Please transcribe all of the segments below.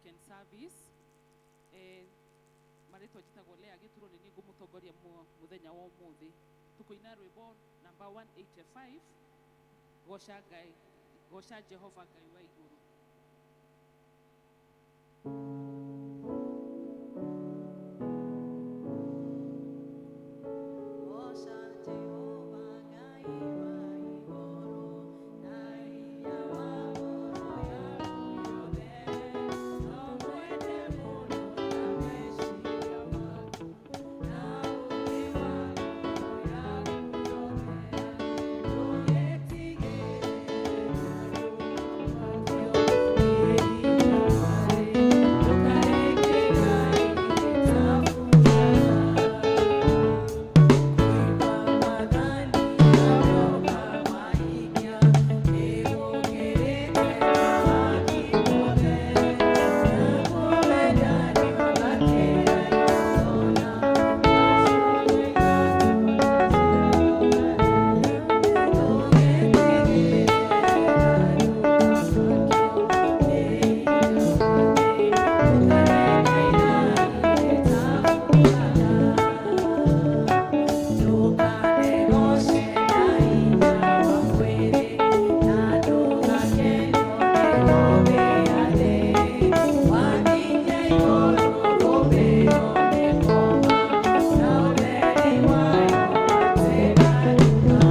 Second service. Marĩtwa njĩtagwo Lea Gĩturo, nĩ niĩ ngũmũtongoria mũthenya wa ũmũthĩ. Tũkũina rwĩmbo namba 185, goca Ngai, goca Jehova Ngai wa igũrũ. Goca Jehova Ngai wa igũrũ, na hinya wa ngoro yaku yothe. No mwende mũno na meciria maku, na ũũgĩ wa ngoro yaku yothe. Ndũgetigĩre ndũkamakio nĩ hinya harĩ, ndũkareke Ngai ĩtabutana. Kũigua maathani na ũkamahingia nĩgũkĩrĩte mahaki mothe, naguo wendani ũgakĩra igongona. Ndũgetigĩre ndũkamakio nĩ hinya harĩ, ndũkareke Ngai ĩtabutana. Ndũkanegoce na hinya wa mwĩrĩ, na ndũgakenio nĩ gũthĩa thĩ. Wakinya igũrũ rũmbĩro nĩ koma, na ũtheri wayo watuĩka nduma.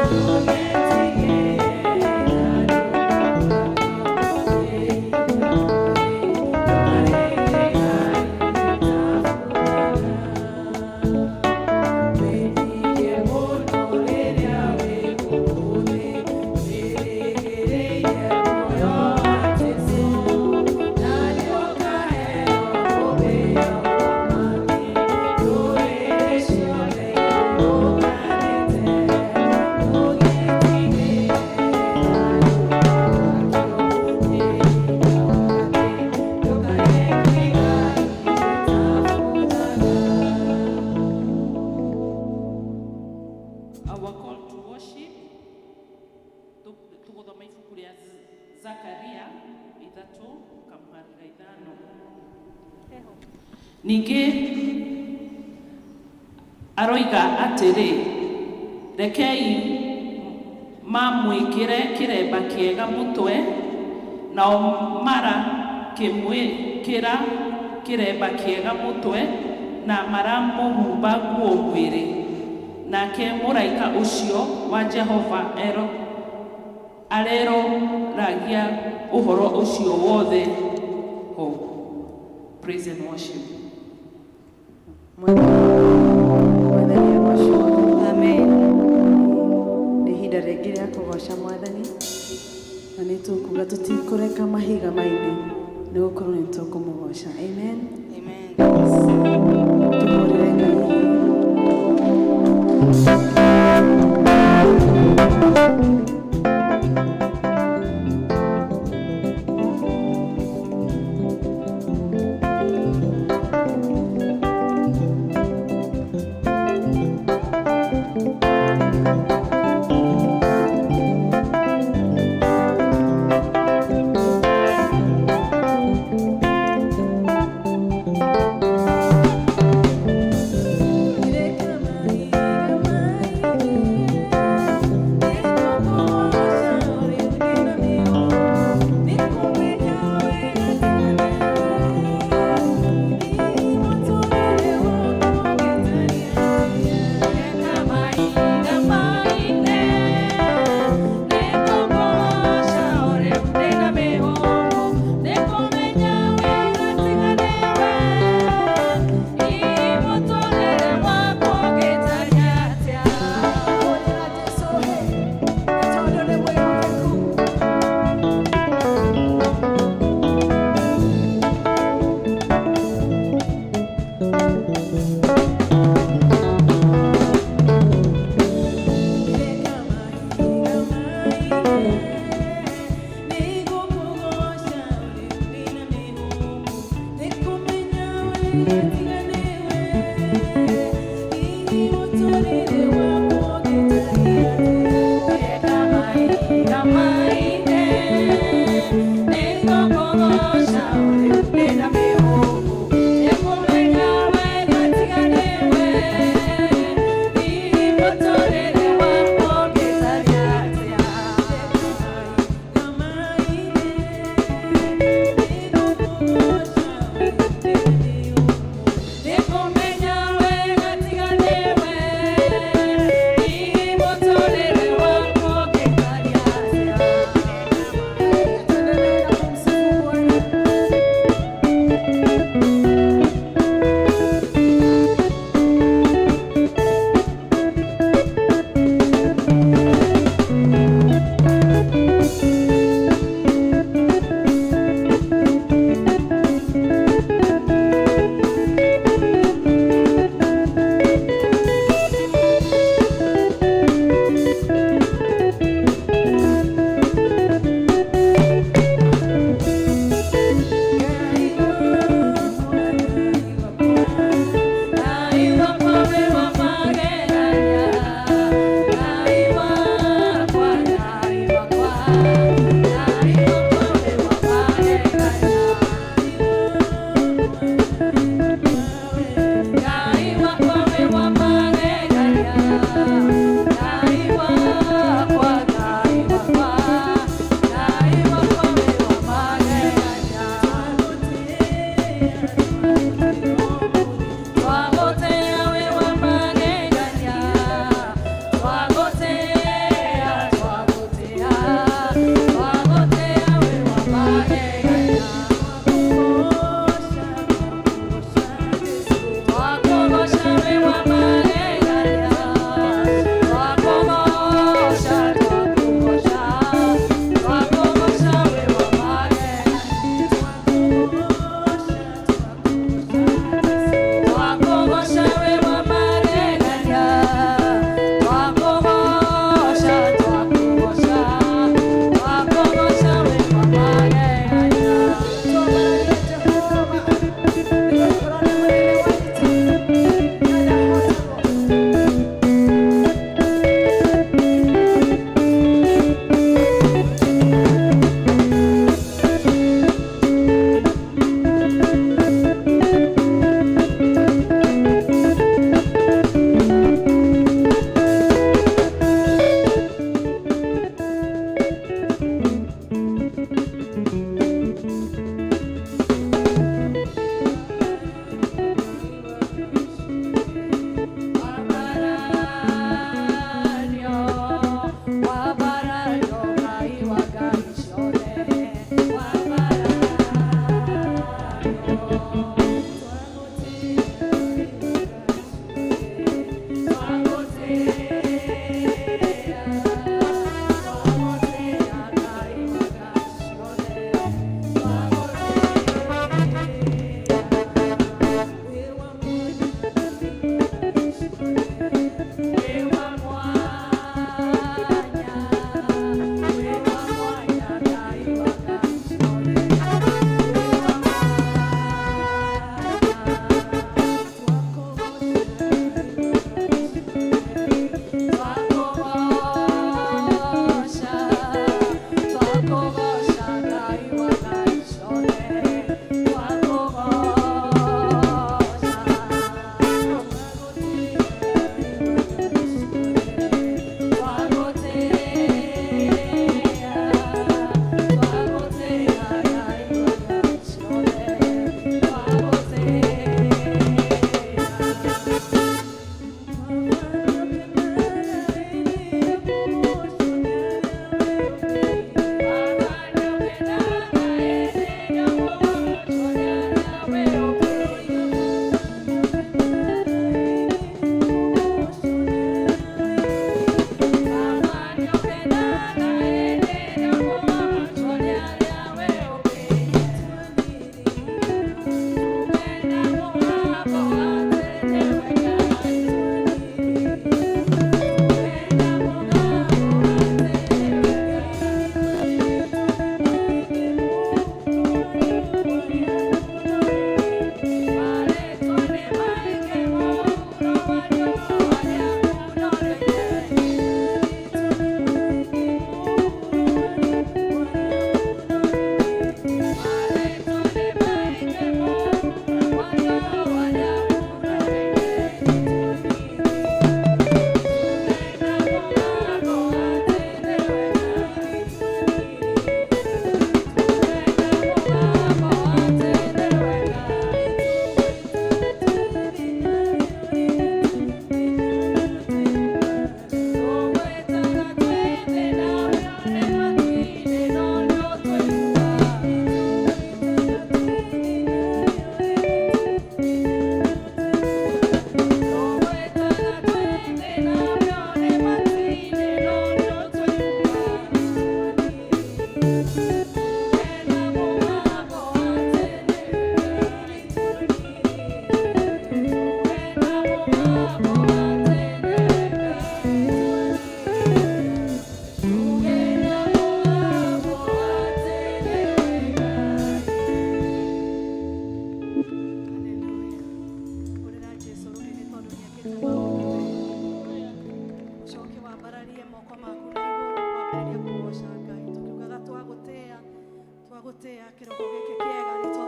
Ndũgetigĩre na ndũkamakio nĩ hinya harĩ, ndũkareke Ngai ĩtabutana. Wĩnyihie mũno rĩrĩa wĩ gũkũ thĩ, wĩrĩgĩrĩire muoyo wa Jesũ, na nĩũkaheo rũmbĩro ũthamaki ndũrĩrĩ ciothe ikũũkanĩte. Ndũgetigĩre na ndũkamakio nĩ hinya wa thĩ, ndũkareke Ngai ĩtabutana. Our call to worship, tũgũthoma ibuku rĩa Zakaria 3 kamũhari ga 5. Ningĩ aroiga atĩrĩ, rekei mamwĩkĩre kĩremba kĩega mũtwe. Nao marakĩmwĩkĩra kĩremba kĩega mũtwe na maramũhumba nguo mwĩrĩ. Nake mũraika ũcio wa Jehova ero areroragia ũhoro ũcio wothe ho. Praise and worship. Mwathani agocwo. Amen. Nĩ ihinda rĩngĩ rĩa kũgoca Mwathani, na nĩ tũkuga tũtikũreka mahiga maine, nĩ gũkorwo nĩ tũkũmũgoca. Amen. Amen. Tũhũrĩre Ngai. Reka mahiga maine, nĩngũkũgoca rĩu ndĩna mĩhũmũ, nĩkũmenya wega tiga nĩwe. Hihi mũtũrĩre wakwa ũngĩtariĩ atĩa? Reka mahiga maine, nĩngũkũgoca rĩu ndĩna mĩhũmũ, nĩkũmenya wega tiga nĩwe. Hihi mũtũrĩre wakwa ũngĩtariĩ atĩa? Hũrĩra Jesũ hĩ, nĩ tondũ nĩ mwĩhokeku. Reka mahiga maine, nĩngũkũgoca rĩu ndĩna mĩhũmũ, nĩkũmenya wega tiga nĩwe. Hihi mũtũrĩre wakwa ũngĩtariĩ atĩa? Reka mahiga maine, nĩngũkũgoca. Tuendelee na kumsifu Bwana.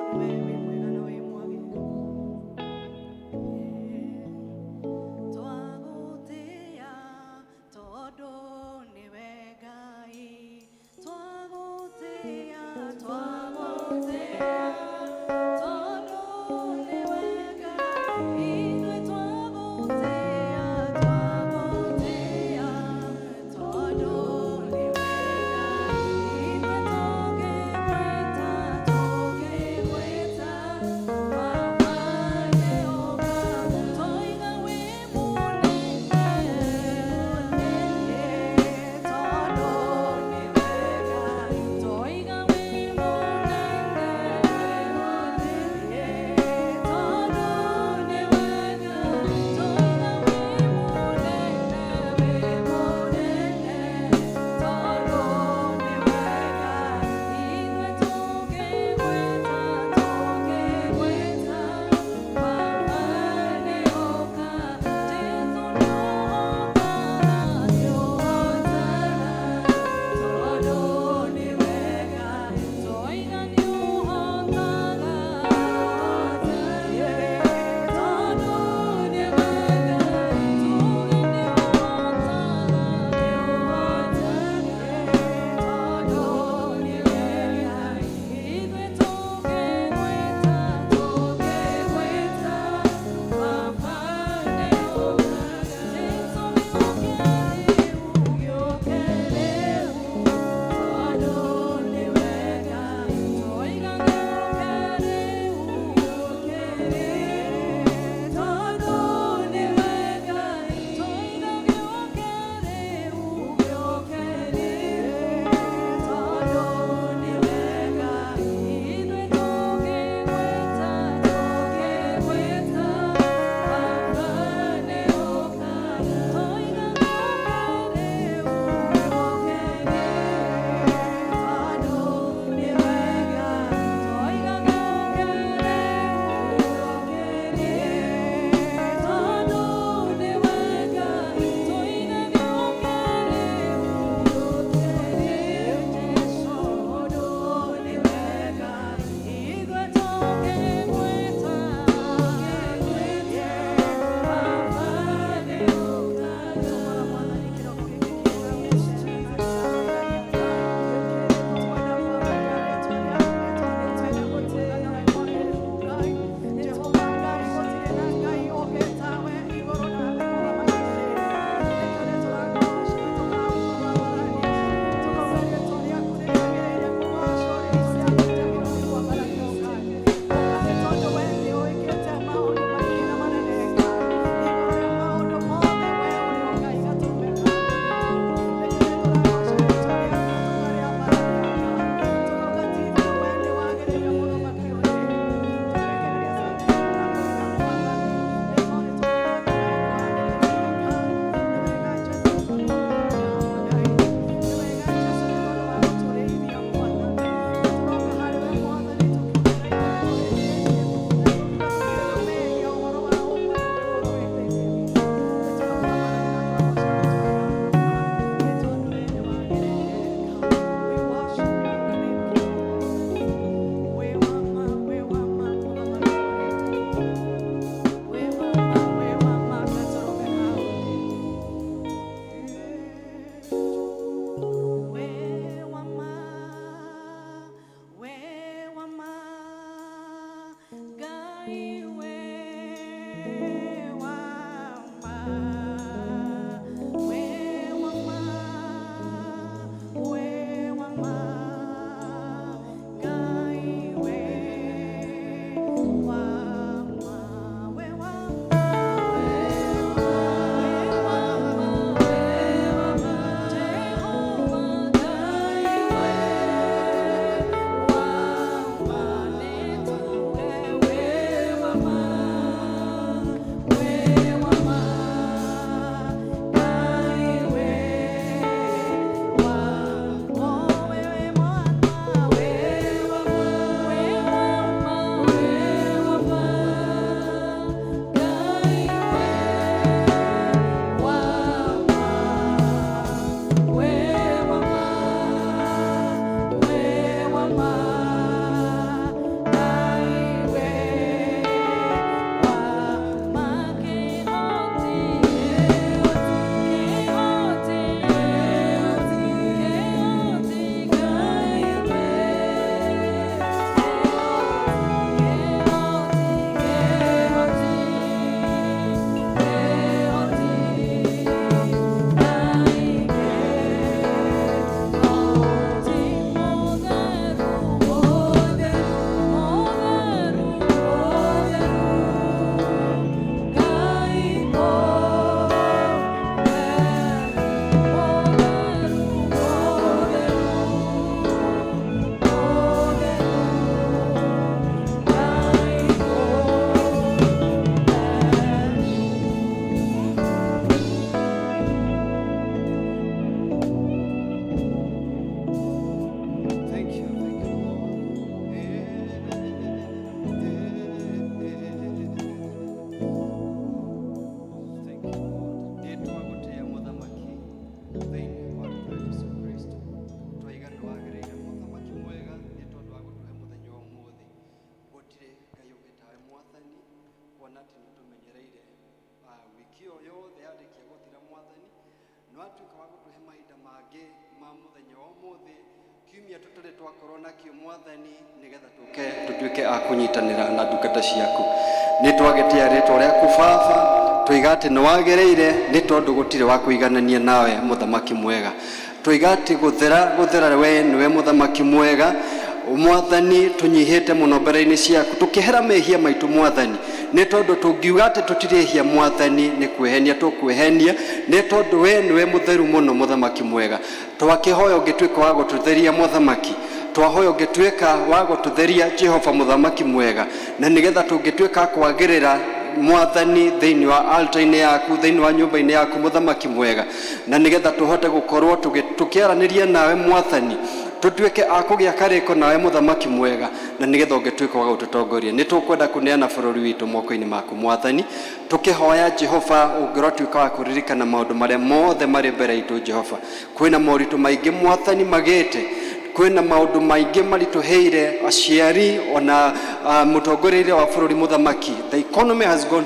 Tondũ we wĩ mwega na wĩ mwagĩrĩru. Twagũtĩĩa tondũ nĩwe Ngai. Twagũtĩĩa, twagũtĩĩa tondũ nĩwe Ngai. Ithuĩ twagũtĩĩa, twagũtĩĩa tondũ nĩwe Ngai. Ithuĩ tũngĩgwĩta, tũngĩgwĩta Baba nĩũka. Toiga wĩ mũnene, mũnene tondũ nĩwe Ngai. Toiga wĩ mũnene, mũnene tondũ nĩwe Ngai. Toiga wĩ mũnene, wĩ mũnene tondũ nĩwe Ngai. Ithuĩ tũngĩgwĩta, tũngĩgwĩta Baba nĩũka. Jesũ nĩũhotaga, nĩũhotaga tondũ nĩwe Ngai. Toiga nĩũhotaga, tondũ nĩwe Ngai. Tuge nĩũhotaga, nĩũhotaga tondũ nĩwe Ngai. Ithuĩ tũngĩgwĩta, tũngĩgwĩta Baba nĩũka. Jesũ gĩũke rĩu, gĩũke rĩu tondũ nĩwe Ngai. Toiga gĩũke rĩu, gĩũke rĩu tondũ nĩwe Ngai. Toiga gĩũke rĩu, gĩũke rĩu tondũ nĩwe Ngai. Ithuĩ tũngĩgwĩta, tũngĩgwĩta Baba nĩũka. Toiga gĩũke rĩu, gĩũke rĩu tondũ nĩwe Ngai. Toiga gĩũke rĩu, gĩũke rĩu tondũ nĩwe Ngai. Toiga gĩũke rĩu, gĩũke rĩu tondũ nĩwe Ngai. Ithuĩ tũngĩgwĩta, tũngĩgwĩta Baba nĩũka. Tũmara Mwathani kĩroko gĩkĩ kĩega Jehova Ngai gũtirĩ na Ngai ũngĩ tawe igũrũ na thĩ mũthamaki ũrĩ. Nĩkĩo nĩtũrakũgoca tũkakwambarania tũkauga rĩĩtwa rĩaku nĩrĩagĩrĩire kũgocwo, rĩĩtwa rĩaku rĩagĩrĩire nĩ kwambarario Ngai. Nĩ tondũ we nĩũĩkĩte maũndũ maingĩ na manene Ngai. Igũrũ rĩa maũndũ mothe we ũrĩ o Ngai gatũrũme ka Nĩkĩo nĩtũragoca rĩĩtwa rĩaku tũkarĩambararia Ngai. Tũkauga ti-itherũ we nĩwagĩrĩire mũthamaki ũyũ. Tũkĩrĩkĩrĩria Mwathani, nĩ tondũ tũkiuga we nĩwagĩrĩire Ngai. Nĩ wega Jesũ tondũ wa Ngai. Nĩ wega Jesũ nĩ tondũ wa gũtũrĩithia Mwathani. Nĩtũroka harĩ we Mwathani tũkiuga ithuĩ nĩtũrĩhĩtie na tũkiuga tũtirĩ na mehia ũhoro wa ũmũthĩ ũhoro wĩtĩtie witũ. Nĩtũrakwambararia na tũragoca rĩĩtwa rĩaku Ngai, nĩ tondũ we nĩwagĩrĩire Ngai. We worship your name, King of glory. Wĩ wa ma, wĩ wa ma, mũthamaki ũyũ. Wĩ wa ma, wĩ wa ma, gatũrũme ka Wĩ wa ma, wĩ wa ma, Ngai wĩ wa ma. Wĩ wa ma, wĩ wa ma, Ngai wĩ wa ma. Wĩ wa ma, wĩ wa ma, wĩ wa ma, Jehova Ngai wĩ wa ma. Nĩtuge wĩ wa ma. Kuona atĩ nĩ ũtũmenyereire wiki ĩyo yothe yarĩkia gũthira, Mwathani, nĩ watuĩka wa gũtũhe mahinda mangĩ ma mũthenya wa ũmũthĩ, kiumia tũtarĩ twakorwo nakĩo, Mwathani, nĩgetha tũke tũtuĩke a kũnyitanĩra na ndungata ciaku. Nĩ twagĩtĩa rĩtwa rĩaku, Baba, tũiga atĩ nĩ wagĩrĩire, nĩ tondũ gũtirĩ wa kũiganania nawe, Mũthamaki mwega. Tũiga atĩ gũthera gũthera we nĩwe, Mũthamaki mwega. Mwathani, tũnyihĩte mũno mbere-inĩ ciaku, tũkĩhera mehia maitũ, Mwathani, nĩ tondũ tũngiuga atĩ tũtirĩhia, Mwathani, nĩ kwĩhenia tũkwĩhenia, nĩ tondũ we nĩwe mũtheru mũno, Mũthamaki mwega. Twakĩhoya ũngĩtuĩka wa gũtũtheria, Mũthamaki. Twahoya ũngĩtuĩka wa gũtũtheria, Jehova Mũthamaki mwega, na nĩgetha tũngĩtuĩka kwagĩrĩra, Mwathani, thĩinĩ wa altar-inĩ yaku, thĩinĩ wa nyũmba-inĩ yaku, Mũthamaki mwega, na nĩgetha tũhote gũkorwo tũkĩaranĩria nawe, Mwathani, tũtuĩke a kũgĩa karĩko nawe, Mũthamaki mwega, na nĩgetha ũngĩtuĩka wa gũtũtongoria. Nĩ tũkwenda kũneana bũrũri witũ moko-inĩ maku, Mwathani, tũkĩhoya, Jehova, ũngĩrotuĩka wa kũririkana maũndũ marĩa mothe marĩ mbere itũ. Jehova, kwĩna moritũ maingĩ, Mwathani, magĩte kwĩna maũndũ maingĩ maritũhĩire aciari ona mũtongoria wa bũrũri, Mũthamaki. The economy has gone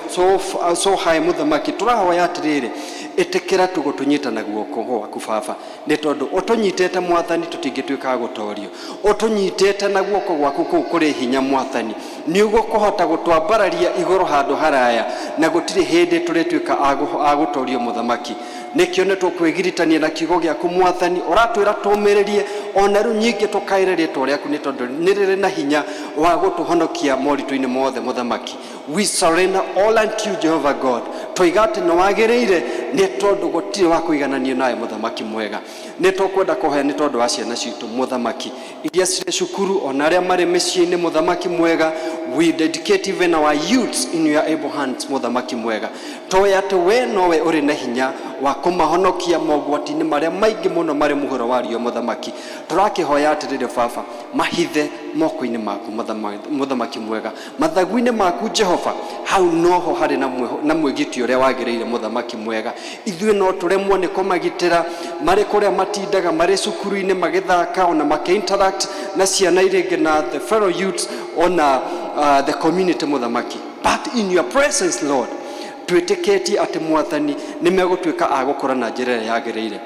so high, Mũthamaki. Tũrahoya atĩrĩrĩ, ĩtĩkĩra tũgũtũnyita na guoko gwaku, Baba, nĩ tondũ ũtũnyitĩte, Mwathani, tũtingĩtuĩka a gũtorio. Ũtũnyitĩte na guoko gwaku kũu kũrĩ hinya, Mwathani, nĩ ũgũkũhota gũtwambararia igũrũ handũ haraya, na gũtirĩ hĩndĩ tũrĩtuĩka a gũtorio, Mũthamaki. Nĩkĩo nĩ tũkwĩgiritania na kiugo gĩaku, Mwathani. Ũratwĩra tũmĩrĩrie ona rĩu nyingĩ, tũkaĩre rĩtwa rĩaku, nĩ tondũ nĩ rĩrĩ na hinya wa gũtũhonokia moritũ-inĩ mothe. Mũthamaki, we surrender all unto you, Jehovah God. Tũiga atĩ nĩ wagĩrĩire, nĩ tondũ gũtirĩ wa kũigananio nawe, Mũthamaki mwega. Nĩ tũkwenda kũhoya nĩ tondũ wa ciana citũ, Mũthamaki, iria cirĩ cukuru ona arĩa marĩ mĩciĩ-inĩ. Mũthamaki mwega, we dedicate even our youths in your able hands, Mũthamaki mwega. Toĩ atĩ we nowe ũrĩ na hinya wa kũmahonokia mogwati-inĩ marĩa maingĩ mũno marĩ mũhuro wa riũa. Mũthamaki, tũrakĩhoya atĩrĩrĩ, Baba, mahithe moko-inĩ maku, Mũthamaki mwega, mathagu-inĩ maku, Jehova. Hau noho harĩ na mwĩgitio ũrĩa wagĩrĩire. Mũthamaki mwega, ithuĩ no tũremwo nĩ kũmagitĩra marĩ kũrĩa matindaga marĩ cukuru-inĩ magĩthaka ona makĩ-interact na ciana iria ingĩ na the fellow youths ona the community, Mũthamaki, but in your presence, Lord, twĩtĩkĩtie atĩ, Mwathani, nĩ megũtuĩka a gũkũra na njĩra ĩrĩa yagĩrĩire.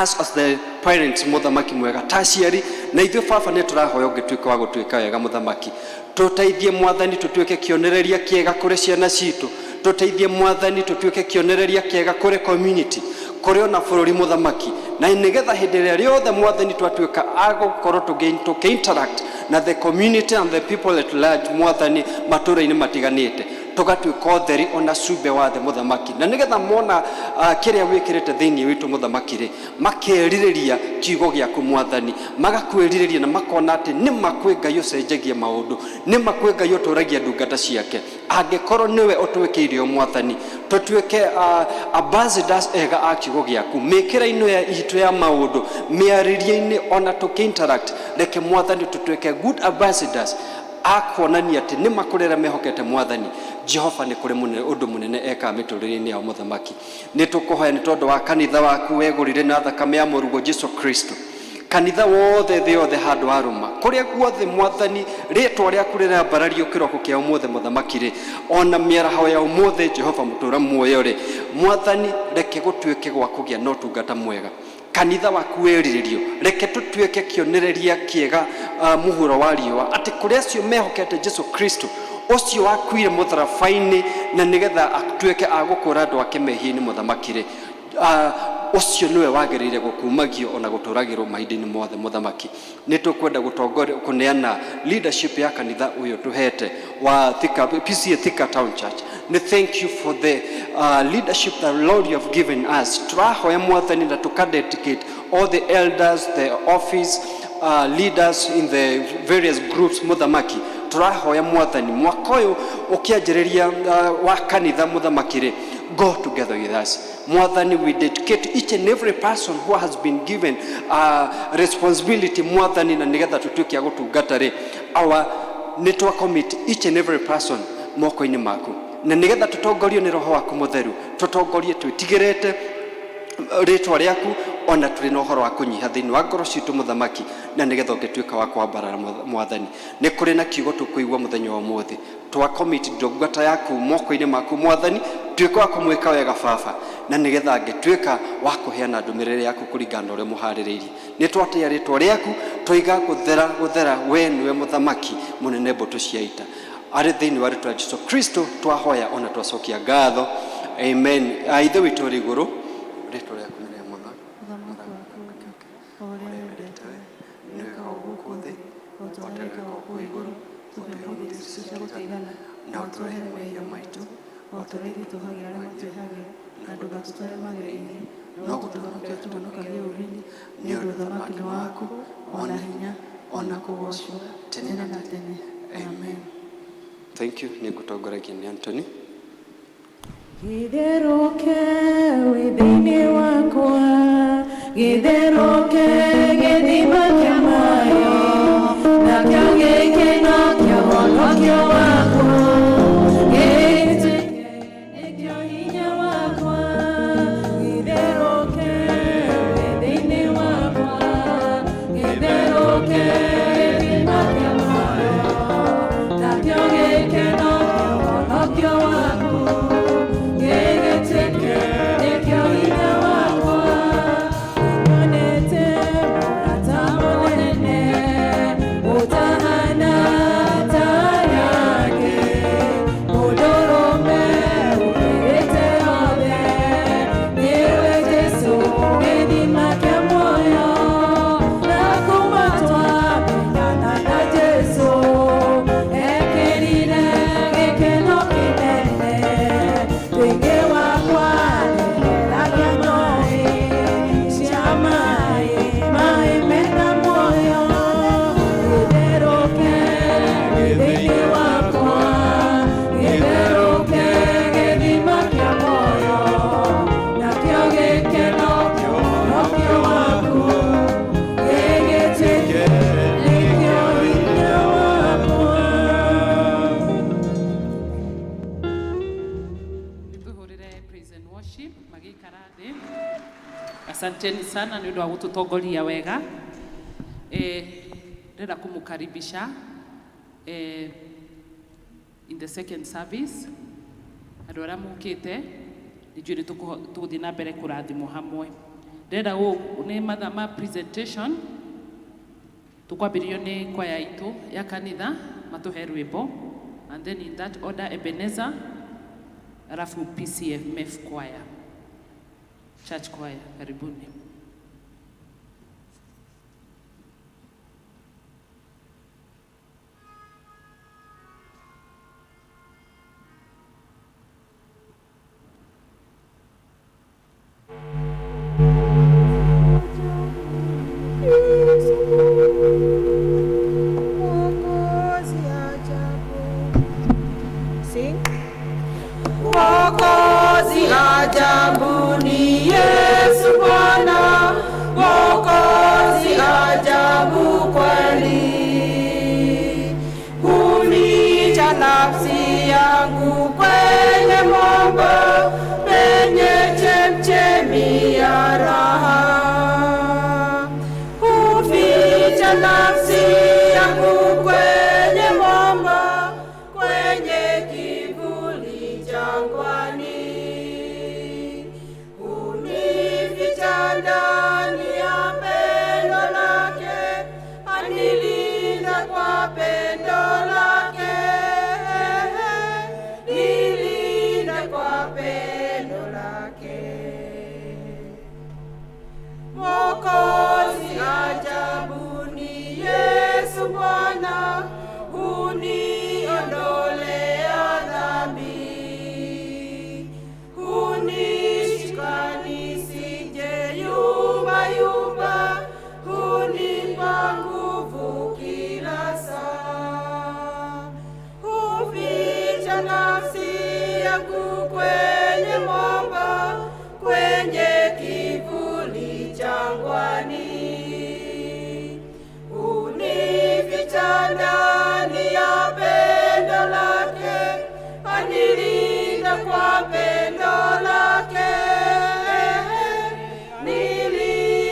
Us as the parents, Mũthamaki mwega, ta aciari na ithuĩ, Baba, nĩ tũrahoya ũngĩtuĩka wa gũtuĩka wega, Mũthamaki. Tũteithie, Mwathani, tũtuĩke kĩonereria kĩega kũrĩ ciana citũ. Tũteithie, Mwathani, tũtuĩke kĩonereria kĩega kũrĩ community, kũrĩ ona bũrũri, Mũthamaki, na nĩgetha hĩndĩ ĩrĩa rĩothe, Mwathani, twatuĩka a gũkorwo tũkĩ-interact na the community and the people at large, Mwathani, matũũra-inĩ matiganĩte, tũgatuĩka ũtheri ona cumbĩ wa thĩ, Mũthamaki, na nĩgetha mona kĩrĩa wĩkĩrĩte thĩinĩ witũ, Mũthamaki rĩ, makerirĩria kiugo gĩaku, Mwathani, magakwĩrirĩria na makona atĩ nĩ ma kwĩ Ngai ũcenjagia maũndũ, nĩ ma kwĩ Ngai ũtũragia ndungata ciake. Angĩkorwo nĩwe ũtwĩkĩire o, Mwathani, tũtuĩke ambassadors ega a kiugo gĩaku mĩkĩra-inĩ ya itũ ya maũndũ, mĩarĩrie-inĩ ona tũkĩ-interact. Reke, Mwathani, tũtuĩke good ambassadors a kuonania atĩ nĩ makũrĩ arĩa mehokete Mwathani Jehova, nĩ kũrĩ mũnene ũndũ mũnene ekaga mĩtũrĩre-inĩ yao. Mũthamaki, nĩ tũkũhoya nĩ tondũ wa kanitha waku wegũrire na thakame ya mũrugo Jesu Kristo, kanitha wothe thĩ yothe handũ warũma kũrĩa guothe, Mwathani, rĩtwa rĩaku rĩrambarario kĩroko kĩa ũmũthĩ, Mũthamaki rĩ, ona mĩaraho ya ũmũthĩ. Jehova mũtũra muoyo rĩ, Mwathani, reke gũtuĩke gwa kũgĩa na ũtungata mwega, kanitha waku wĩrirĩrio. Reke tũtuĩke kĩonereria kĩega mũhuro wa riũa, atĩ kũrĩ acio mehokete Jesu Kristo ũcio wakuire mũtharaba-inĩ na nĩgetha atuĩke a gũkũra andũ ake mehia-inĩ, Mũthamaki rĩ, ũcio nĩwe wagĩrĩire gũkumagio ona gũtũragĩrwo mahinda-inĩ mothe. Mũthamaki, nĩ tũkwenda gũtongoria kũneana leadership ya kanitha ũyũ tũhete wa Thika, PCEA Thika Town Church. Nĩ thank you for the leadership that, Lord, you have given us. Tũrahoya, Mwathani, na tũka dedicate all the elders, the office leaders in the various groups. Mũthamaki, tũrahoya, Mwathani, mwaka ũyũ ũkĩanjĩrĩria wa kanitha, Mũthamaki rĩ, go together with us. Mwathani, we dedicate each and every person who has been given responsibility, Mwathani, na nĩgetha tũtuĩke a gũtungata rĩ, our nĩ twa commit each and every person moko-inĩ maku, na nĩgetha tũtongorio nĩ Roho waku Mũtheru, tũtongorie twĩtigĩrĩte rĩtwa rĩaku. Ona tũrĩ na ũhoro wa kũnyiha thĩinĩ wa ngoro citũ, Mũthamaki, na nĩgetha ũngĩtuĩka wa kwambarara. Mwathani, nĩ kũrĩ na kiugo tũkũigua mũthenya wa ũmũthĩ. Twa commit ndungata yaku moko-inĩ maku, Mwathani, tuĩka wa kũmwĩka wega, Baba, na nĩgetha angĩtuĩka wa kũheana ndũmĩrĩri yaku kũringana na ũrĩa mũharĩrĩirie. Nĩ twatĩa rĩtwa rĩaku, twoiga gũthera gũthera, we nĩwe Mũthamaki mũnene mbũtũ cia ita. Arĩ thĩinĩ wa rĩtwa Jesu Kristo twahoya ona twacokia ngatho, amen. Ithe witũ ũrĩ igũrũ, rĩtwa rĩaku nĩ rĩa mũtha. Ũthamaki waku ũũke, o ũrĩa wendete nĩ wĩkagwo gũkũ thĩ o ta ũrĩa wĩkagwo kũu igũrũ. Tũhe ũmũthĩ irio citũ cia gũtũigana, na ũtũrehere mehia maitũ o ta ũrĩa ithuĩ tuohagĩra arĩa matwĩhagia, na ndũgatũtware magerio-inĩ, no gũtũhonokia ũtũhonokagie ũũru-inĩ, nĩ ũndũ ũthamaki nĩ waku, ona hinya, ona kũgoocwo tene na tene. Amen. Thank you. Nĩ ngũtongoragia nĩ Anthony. Gĩtherũke wĩ thĩinĩ wakwa, gĩtherũke gĩthima kĩa maĩ, nakĩo gĩkeno kĩa ũhonokio wakwa, gĩtuĩke nĩkĩo hinya wakwa. Gĩtherũke wĩ thĩinĩ wakwa, gĩtherũke gĩthima kĩa maĩ, nakĩo gĩkeno kĩa ũhonokio wakwa, gĩgĩtuĩke nĩkĩo hinya wakwa. Nyonete mũrata mũnene ũtahana ta yake, mũndũrũme ũkĩrĩte othe, nĩwe Jesũ gĩthima kĩa muoyo. Na kuma twamenyana na Jesũ, ekĩrire gĩkeno kĩnene thĩinĩ wakwa, nĩheragia maĩ cia maĩ, maĩ mena muoyo. Gĩtherũke thĩinĩ wakwa, gĩtherũke gĩthima kĩa muoyo, nakĩo gĩkeno kĩa ũhonokio waku gĩgĩtuĩke nĩkĩo hinya wakwa. Nĩtũhũrĩre praise and worship magĩikara thĩ. Asanteni sana nĩ ũndũ wa gũtũtongoria wega. Ndĩrenda kũmũkaribisha in the second service. Andũ arĩa mũkĩte, nĩ njũĩ nĩ tũgũthiĩ na mbere kũrathimwo hamwe. Ndĩrenda nĩ mathaa ma presentation, tũkwambĩrĩrio nĩ kwaya itũ ya kanitha matũhe rwĩmbo, and then in that order Ebenezer, alafu PCMF choir, church choir. Karibuni. Mwokozi ajabu. Sing. Mwokozi ajabu ni Yesu Bwana, Mwokozi ajabu kweli. Huniita nafsi yangu kwenye mwamba, penye chemchemi ya raha. Huficha nafsi yangu kwenye mwamba, kwenye kivuli jangwani. Hunificha ndani ya pendo lake, anilinda kwa pendo lake, nilinda kwa pendo lake. Mwokozi ajabu ni Yesu Bwana, huniondolea dhambi, hunishika nisije yumba yumba, hunipa nguvu kila saa, huficha nafsi yangu kwenye mwamba, kwenye kivuli jangwani. Hunificha ndani ya pendo lake, anilinda kwa pendo lake, nilinda.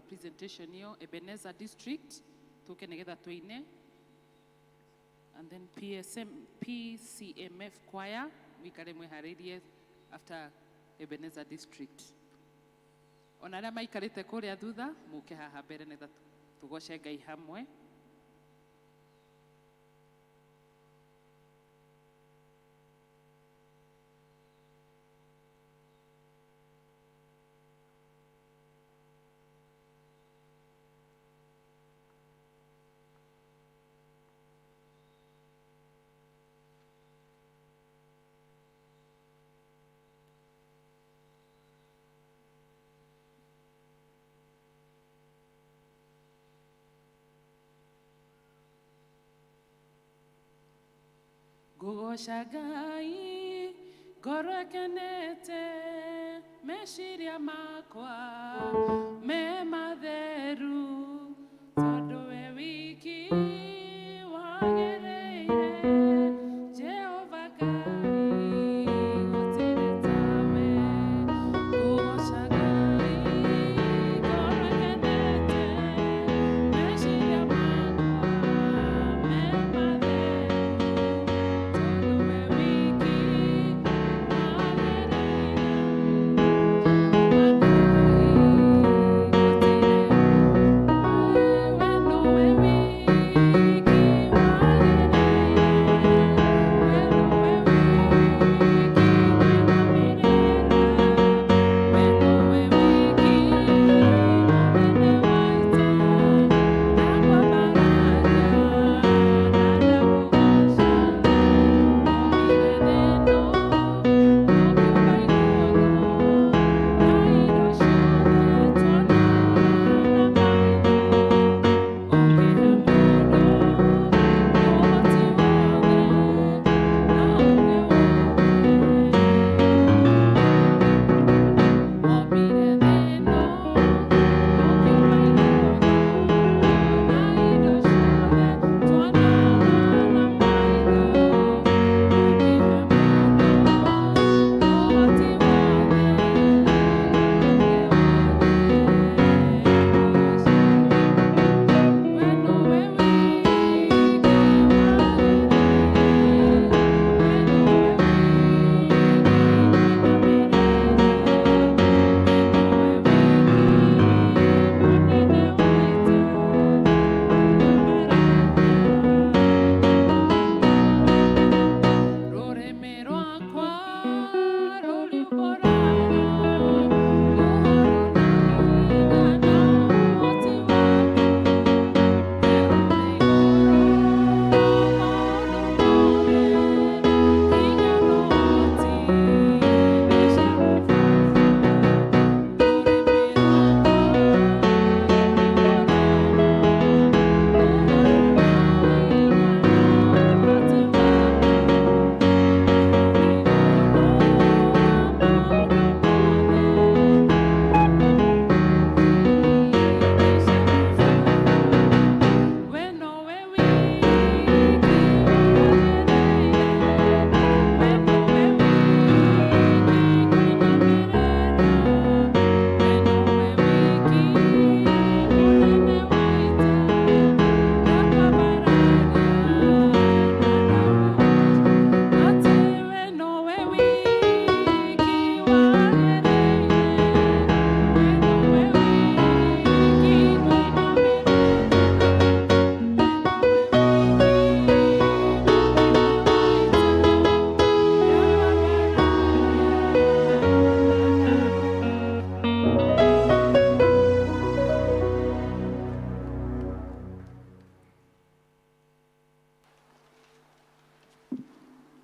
Presentation ĩyo Ebenezer District tũke nĩgetha tũine, and then PSM, PCMF choir mũikare mwĩharĩirie after Ebenezer District. Ona arĩa maikarĩte kũrĩa thutha mũke haha mbere nĩgetha tũgoce Ngai hamwe. Ngũgoca Ngai ngoro ĩkenete, meciria makwa me matheru, tondũ we wiki wagĩrĩire. Jehova Ngai, gũtirĩ tawe. Ngũgoca Ngai ngoro ĩkenete, meciria makwa me matheru, tondũ we wiki wagĩrĩire.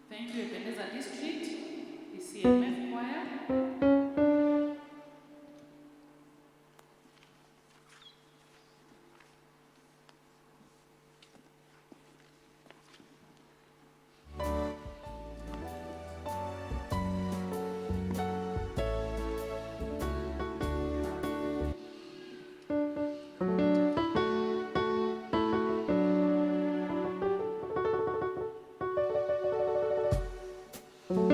Thank you, Ebenezer District, ECMF Choir. Thank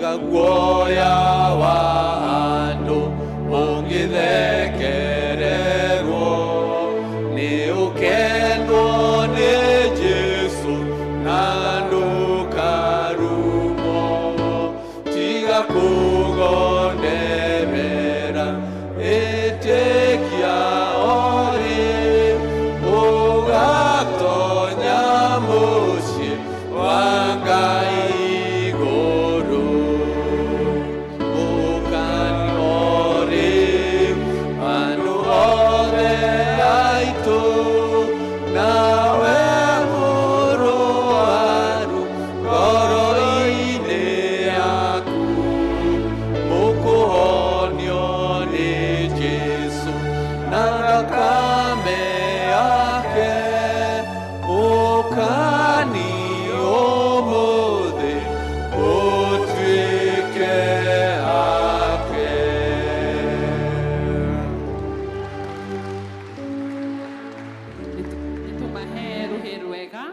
Tiga guoya wa andũ ũngĩthekererwo, nĩ ũkendwo nĩ Jesu na ndũkarumwo. Tiga kũgonderera, ĩtĩkia orĩ, ũgatonya mũciĩ wa Ngai igũrũ. Ũkani orĩ, andũ othe aitũ, nawe mũrũaru ngoro-inĩ yaku, mũkũhonio nĩ Jesu na thakame yake. Ũkani ũmũthĩ ũtuĩke ake. Nĩtũmahe rũhĩ rwega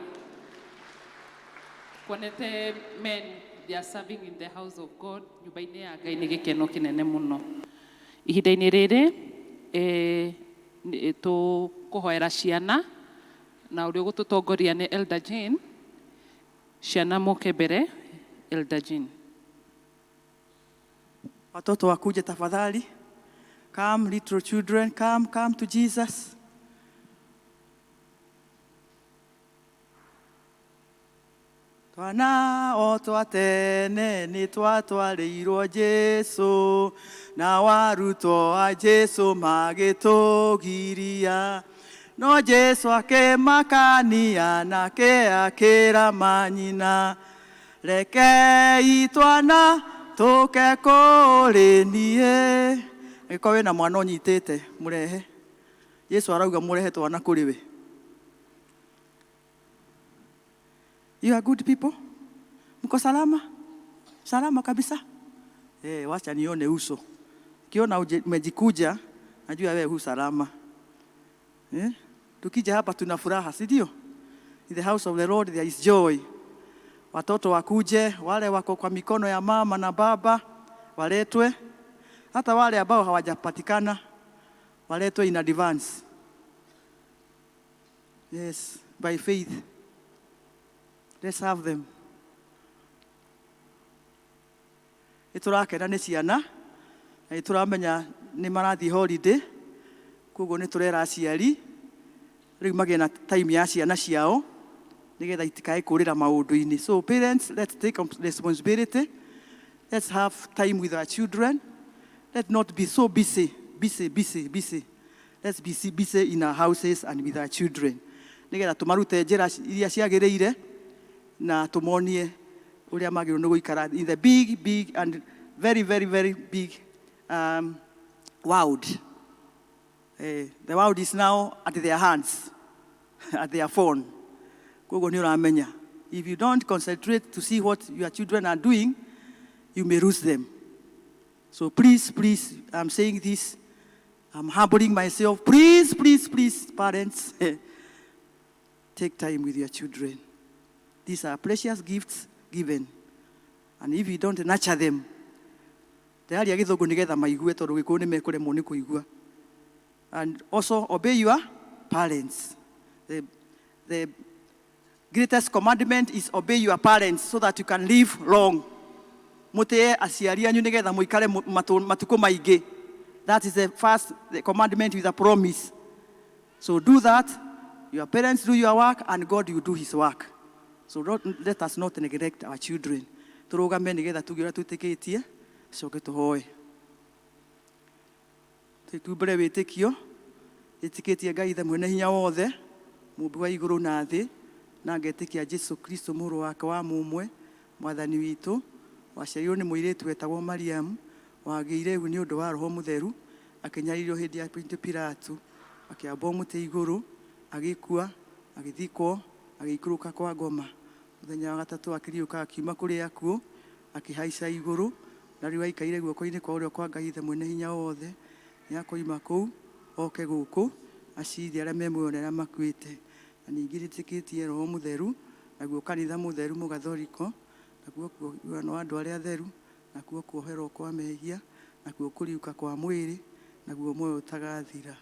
kuonete men they are serving in the house of God, nyũmba-inĩ ya Ngai nĩ gĩkeno kĩnene mũno. Ihinda-inĩ rĩrĩ tũkũhoera ciana na ũrĩa ũgũtũtongoria nĩ Elder Jane. Ciana moke mbere, Elder Jane. Watoto wakuje tafadhali. Come, little children, come, come to Jesus. Twana o twa tene nĩ twatwarĩirwo Jesu, na warutwo a Jesu magĩtũgiria. No Jesu akĩmakania nake akĩra manyina, rekei twana tũke kũrĩ niĩ. Angĩkorwo wĩna mwana ũnyitĩte, mũrehe. Jesu arauga mũrehe twana kũrĩ we. You are good people? Mko salama? Salama kabisa? Eh, wacha nione uso. Kiona umejikuja, najua wewe hu salama. Eh? Tukija hapa tuna furaha, si ndio? In the house of the Lord there is joy. Watoto wakuje, wale wako kwa mikono ya mama na baba waletwe, hata wale ambao hawajapatikana waletwe in advance. Yes, by faith. Let's have them. Nĩ tũrakena nĩ ciana na nĩ tũramenya nĩ marathiĩ holiday, koguo nĩ tũrera aciari rĩu magĩe na time ya ciana ciao nĩgetha itikae kũrĩra maũndũ-inĩ. So parents, let's take responsibility. Let's have time with our children. Let's not be so busy, busy, busy, busy. Let's be busy in our houses and with our children nĩgetha tũmarute njĩra iria ciagĩrĩire na tũmonie ũrĩa magĩrĩirwo nĩ gũikara in the big, big and very, very, very big world. The world is now at their hands, at their phone. Koguo nĩ ũramenya, if you don't concentrate to see what your children are doing, you may lose them. So please, please, I'm saying this, I'm humbling myself. Please, please, please, parents, take time with your children. These are precious gifts given. And if you don't nurture them, ndĩraria Gĩthũngũ nĩgetha maigue tondũ Gĩkũyũ nĩ mekũremwo nĩ kũigua. And also obey your parents. The greatest commandment is obey your parents so that you can live long. Mũtĩe aciari anyu nĩgetha mũikare matukũ maingĩ. That is the first the commandment with a promise. So do that. Your parents do your work and God will do his work. So don't, let us not neglect our children. Tũrũgame nĩgetha tuge ũrĩa twĩtĩkĩtie, coke tũhoe. Tumbũre wĩtĩkio, ĩtĩkĩtie Ngai Ithe mwene hinya wothe, mũmbi wa igũrũ na thĩ, na ngetĩkia Jesu Kristo mũrũ wake wa mũmwe, mwathani witũ, waciarirwo nĩ mũirĩtu wetagwo Mariamu, wagĩire ihu nĩ ũndũ wa Roho Mũtheru, akĩnyariirwo hĩndĩ ya Pontio Pilato, akĩambwo mũtĩ igũrũ, agĩkua, agĩthikwo, agĩikũrũka kwa ngoma. Mũthenya wa gatatũ akĩriũka akiuma kũrĩ akuũ, akĩhaica igũrũ, na rĩu aikaire guoko-inĩ kwa ũrĩo kwa Ngai Ithe mwene hinya wothe. Nĩ akoima kũu oke gũkũ acirithie arĩa me muoyo na arĩa makuĩte. Na ningĩ nĩtĩkĩtie Roho Mũtheru, naguo kanitha mũtheru mũgathoriko, naguo kũiguano wa andũ arĩa atheru, Nakuo kuoherwo kwa mehia, nakuo kũriũka kwa mwĩrĩ, naguo muoyo ũtagathira.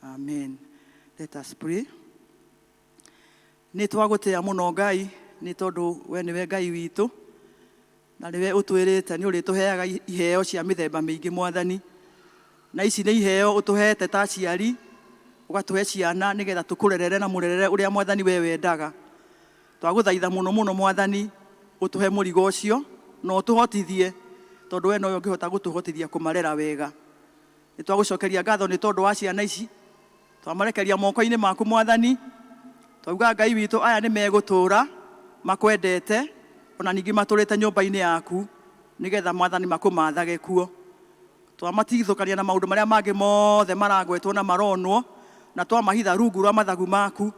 Amen. Let us pray. Nĩ twagũtĩa mũno Ngai, nĩ tondũ we nĩwe Ngai witũ, na nĩwe ũtwĩrĩte nĩ ũrĩtũheaga iheo cia mĩthemba mĩingĩ Mwathani. Na ici nĩ iheo ũtũhete ta aciari, ũgatũhe ciana nĩgetha tũkũrerere na mũrerere ũrĩa Mwathani we wendaga. Twagũthaitha mũno mũno Mwathani, ũtũhe mũrigo ũcio na ũtũhotithie, tondũ we nowe ũngĩhota gũtũhotithia kũmarera wega. Nĩ twagũcokeria ngatho nĩ tondũ wa ciana ici, twamarekeria moko-inĩ maku Mwathani, twauga Ngai witũ aya nĩ megũtũra makwendete, ona ningĩ matũrĩte nyũmba-inĩ yaku, nĩgetha Mwathani makũmathage kuo. Twamatigithũkania na maũndũ marĩa mangĩ mothe maragwetwo na maronwo, na twamahitha rungu rwa mathagu maku,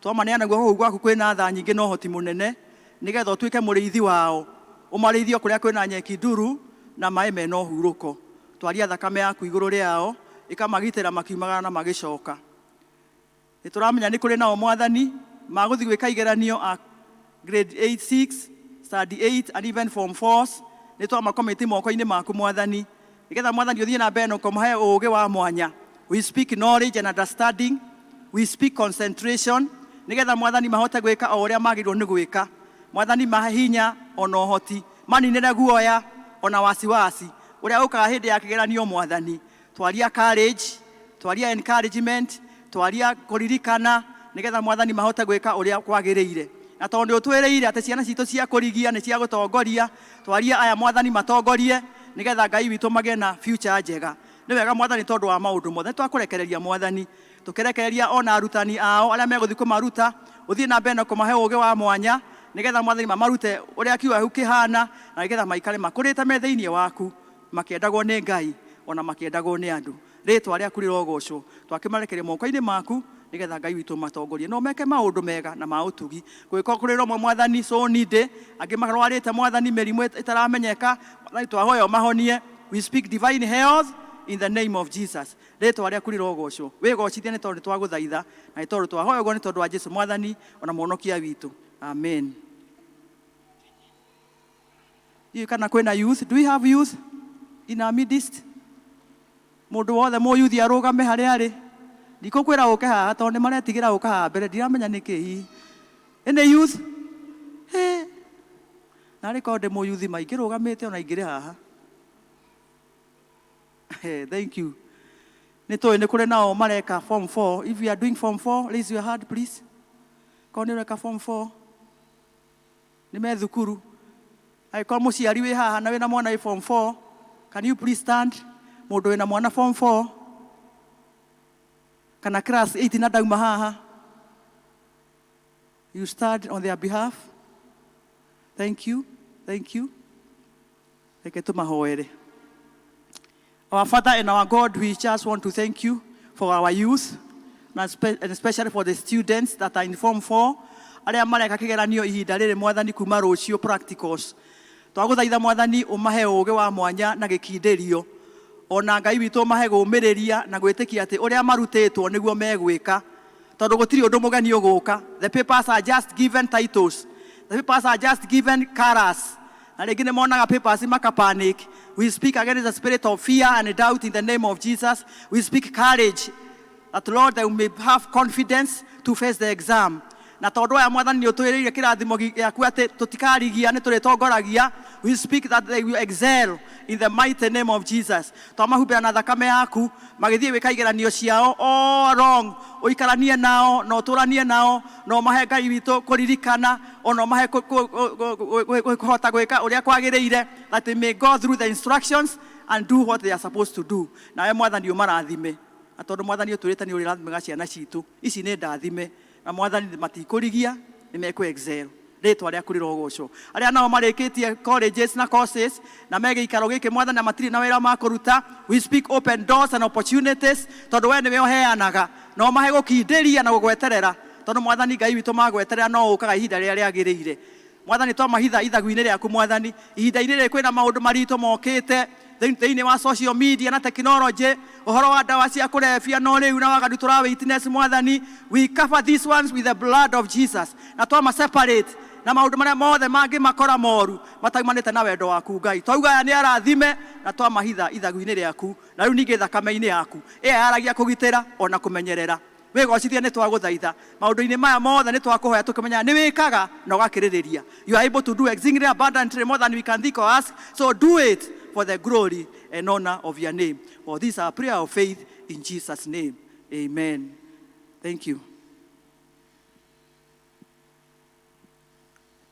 twamaneana guoko kũu gwaku kwĩna tha nyingĩ na ũhoti mũnene, nĩgetha ũtuĩke mũrĩithi wao, ũmarĩithie kũrĩa kwĩna nyeki nduru na maĩ mena ũhurũko. Twaria thakame yaku igũrũ rĩao, ĩkamagitĩra makiumagara na magĩcoka. Nĩ tũramenya nĩ kũrĩ nao Mwathani magũthiĩ gwĩka igeranio a grade 8, 6, study 8 and even form 4. Nĩ twamakomiti moko-inĩ maku Mwathani, nĩgetha Mwathani ũthiĩ na mbere na ũkamahe ũũgĩ wa mwanya. We speak knowledge and understanding, we speak concentration, nĩgetha Mwathani mahote gwĩka o ũrĩa magĩrĩirwo nĩ gwĩka. Mwathani mahe hinya ona ũhoti, maninĩre guoya ona wasiwasi ũrĩa ũkaga hĩndĩ ya kĩgeranio Mwathani. Twaria courage, twaria encouragement, twaria kũririkana, nĩgetha Mwathani mahote gwĩka ũrĩa kwagĩrĩire. Na tondũ nĩ ũtwĩrĩire atĩ ciana citũ cia kũrigia nĩ cia gũtongoria, twaria aya Mwathani matongorie, nĩgetha Ngai witũ magĩe na future njega. Nĩ wega Mwathani tondũ wa maũndũ mothe. Nĩ twakũrekereria Mwathani, tũkĩrekereria ona arutani ao arĩa megũthiĩ kũmaruta, ũthiĩ na mbere na kũmahe ũũgĩ wa mwanya, nĩgetha Mwathani mamarute ũrĩa kiugo gĩaku kĩhana, na nĩgetha maikare makũrĩte me thĩinĩ waku, makĩendagwo nĩ Ngai ona makĩendagwo nĩ andũ. Rĩtwa rĩaku rĩrogocwo. Twakĩmarekeria moko-inĩ maku, nĩgetha Ngai witũ matongorie no meke maũndũ mega na ma ũtugi. Gũgĩkorwo kũrĩ romwe Mwathani so needy, angĩ marwarĩte Mwathani mĩrimũ ĩtaramenyeka, Mwathani twahoya ũmahonie. We speak divine health in the name of Jesus. Rĩtwa rĩaku rĩrogocwo. Wĩgocithie nĩ tondũ nĩ twagũthaitha, na nĩ tondũ twahoya ũguo nĩ tondũ wa Jesu Mwathani ona mũhonokia witũ. Amen. Ndiũĩ kana kwĩna youth. Do we have youth in our midst? Mũndũ wothe mũyuthi arũgame harĩa arĩ. Ndikũkwĩra ũke haha tondũ nĩ maretigĩra gũka haha mbere, ndiramenya nĩkĩ hihi. Any youth? Hĩ. Narĩ korwo ndĩ mũyuthi ma ingĩrũgamĩte ona ingĩrĩ haha. Thank you. Nĩ tũĩ nĩ kũrĩ nao mareka form 4. If you are doing form 4, raise your hand, please. Korwo nĩ ũreka form 4. Nĩ me thukuru. Angĩkorwo mũciari wĩ haha na wĩna mwana wĩ form 4, can you please stand? Mũndũ wĩna mwana form 4 kana class 8 na ndauma haha. You stand on their behalf. Thank you. Thank you. Reke tũmahoere. Our Father and our God, we just want to thank you for our youth, and especially for the students that are in Form 4, arĩa mareka kĩgeranio ihinda rĩrĩ Mwathani kuma rũciũ practicals. Twagũthaitha Mwathani ũmahe ũũgĩ wa mwanya na gĩkindĩrio. Ona Ngai witũ ũmahe gũũmĩrĩria na gwĩtĩkia atĩ ũrĩa marutĩtwo nĩguo megwĩka. Tondũ gũtirĩ ũndũ mũgeni ũgũka. The papers are just given titles. The papers are just given colors. Na rĩngĩ nĩ monaga papers maka panic. We speak against the spirit of fear and doubt in the name of Jesus. We speak courage that, Lord, they may have confidence to face the exam. Na tondũ aya Mwathani nĩ ũtwĩrĩire kĩrathimo gĩaku atĩ tũtikarigia nĩ tũrĩtongoragia. We speak that they will excel in the mighty name of Jesus. Twamahumbĩra na thakame yaku magĩthiĩ gwĩka igeranio ciao all along, ũikaranie nao na ũtũranie nao na ũmahe Ngai witũ kũririkana ona ũmahe kũhota gwĩka ũrĩa kwagĩrĩire, that they may go through the instructions and do what they are supposed to do. Nawe Mwathani ũmarathime, na tondũ Mwathani ũtwĩrĩte nĩ ũrĩrathimaga ciana citũ, ici nĩ ndathime, na Mwathani matikũrigia, nĩ mekũ excel. Rĩtwa rĩaku rĩrogocwo. Arĩa nao marĩkĩtie colleges na courses na me gĩikaro gĩkĩ Mwathani na matirĩ na wĩra ma kũruta, we speak open doors and opportunities, tondũ we nĩwe ũheanaga, na ũmahe gũkindĩria na gũgweterera, tondũ Mwathani Ngai witũ magweterera no ũkaga ihinda rĩrĩa rĩagĩrĩire. Mwathani twamahitha ithagu-inĩ rĩaku Mwathani, ihinda-inĩ rĩrĩ kwĩna maũndũ maritũ mokĩte thĩinĩ wa social media na technology, ũhoro wa ndawa cia kũrebia no rĩu na waganu tũra witness Mwathani, we cover these ones with the blood of Jesus, na twama separate. Na maũndũ marĩa mothe mangĩmakora moru mataumanĩte na wendo waku Ngai. Twauga aya nĩ arathime na twamahitha ithagu-inĩ rĩaku na rĩu ningĩ thakame-inĩ yaku ĩyo yaragia kũgitĩra ona kũmenyerera. Wĩgocithie nĩ twagũthaitha maũndũ-inĩ maya mothe nĩ twakũhoya tũkĩmenyaga nĩ wĩkaga na ũgakĩrĩrĩria. You are able to do exceedingly abundantly more than we can think or ask, so do it for the glory and honor of your name. For this our prayer of faith in Jesus' name. Amen. Thank you.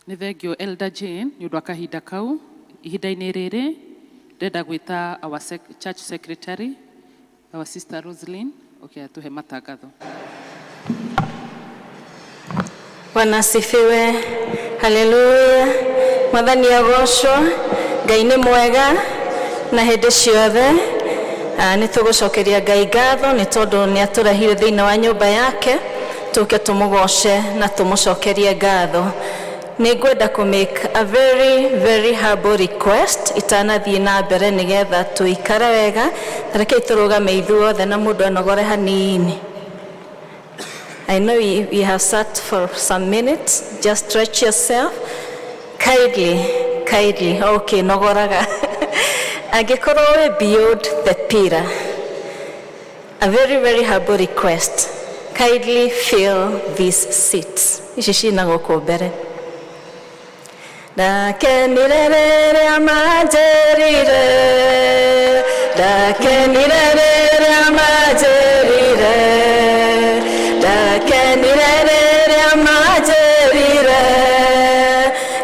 Nĩ thengio Elder Jane nĩ ũndũ wa kahinda kau. Ihinda-inĩ rĩrĩ ndĩrenda gwĩta our church secretary, our sister Roslyn, okay, atũhe matangatho. Bwana asifiwe. Haleluya. Mwathani agocwo. Ngai nĩ mwega na hĩndĩ ciothe. Nĩ tũgũcokeria Ngai ngatho nĩ tondũ nĩ atũrehire thĩinĩ wa nyũmba yake tũke tũmũgoce na tũmũcokerie ngatho. Nĩ ngwenda kũ make a very very humble request itanathiĩ na mbere nĩgetha tũikare wega. Rekei tũrũgame ithuothe na mũndũ anogore hanini. I know you have sat for some minutes. Just stretch yourself. Kindly, kindly. Okay, nogoraga. Angĩkorwo wĩ beyond the pillar, a very, very humble request. Kindly fill these seats. Ici cina gũkũ mbere. Ndakenire rĩrĩa manjĩrire, ndakenire rĩrĩa manjĩrire, ndakenire rĩrĩa manjĩrire,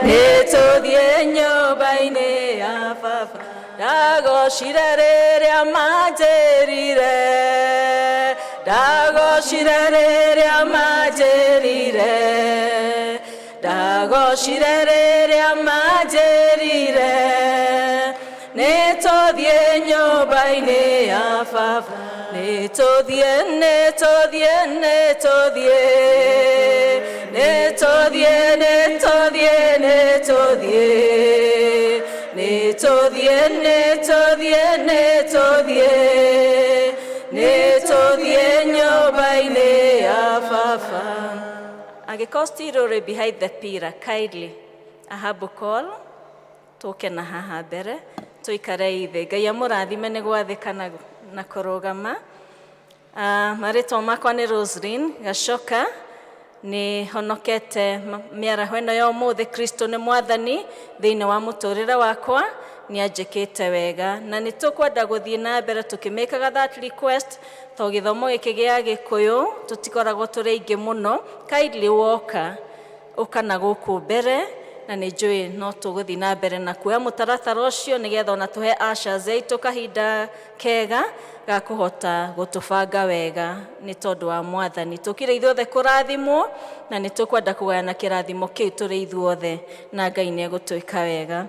nĩtũthiĩ nyũmba-inĩ ya baba. Ndagocire rĩrĩa manjĩrire, ndagocire rĩrĩa manjĩrire, ndagocire rĩrĩa manjĩrire, nĩtũthiĩ nyũmba-inĩ ya baba. Nĩtũthiĩ, nĩtũthiĩ, nĩtũthiĩ, nĩtũthiĩ, nĩtũthiĩ, nĩtũthiĩ, nĩtũthiĩ, nĩtũthiĩ, nĩtũthiĩ, nĩtũthiĩ nyũmba-inĩ ya baba. Angĩkorwo still ũrĩ behind the pillar, kindly, a humble call, tũke na haha mbere tũikare thĩ. Ngai amũrathime nĩ gwathĩka na kũrũgama. Marĩtwa makwa nĩ Roslyn Gacoka. Nĩ honokete mĩaraho ĩno ya ũmũthĩ. Kristo nĩ mwathani thĩinĩ wa mũtũrĩre wakwa, nĩ anjĩkĩte wega na nĩ tũkwenda gũthiĩ na mbere tũkĩmĩkaga that request to gĩthomo gĩkĩ gĩa Gĩkũyũ tũtikoragwo tũrĩ aingĩ mũno. Kindly woka ũka na gũkũ mbere na nĩ njũĩ no tũgũthiĩ na mbere na kuoya mũtaratara ũcio nĩgetha ona tũhe ushers aitũ kahinda kega ga kũhota gũtũbanga wega nĩ tondũ wa mwathani. Tũkire ithuothe kũrathimwo na nĩ tũkwenda kũgayana kĩrathimo kĩu tũrĩ ithuothe na Ngai nĩ egũtwĩka wega.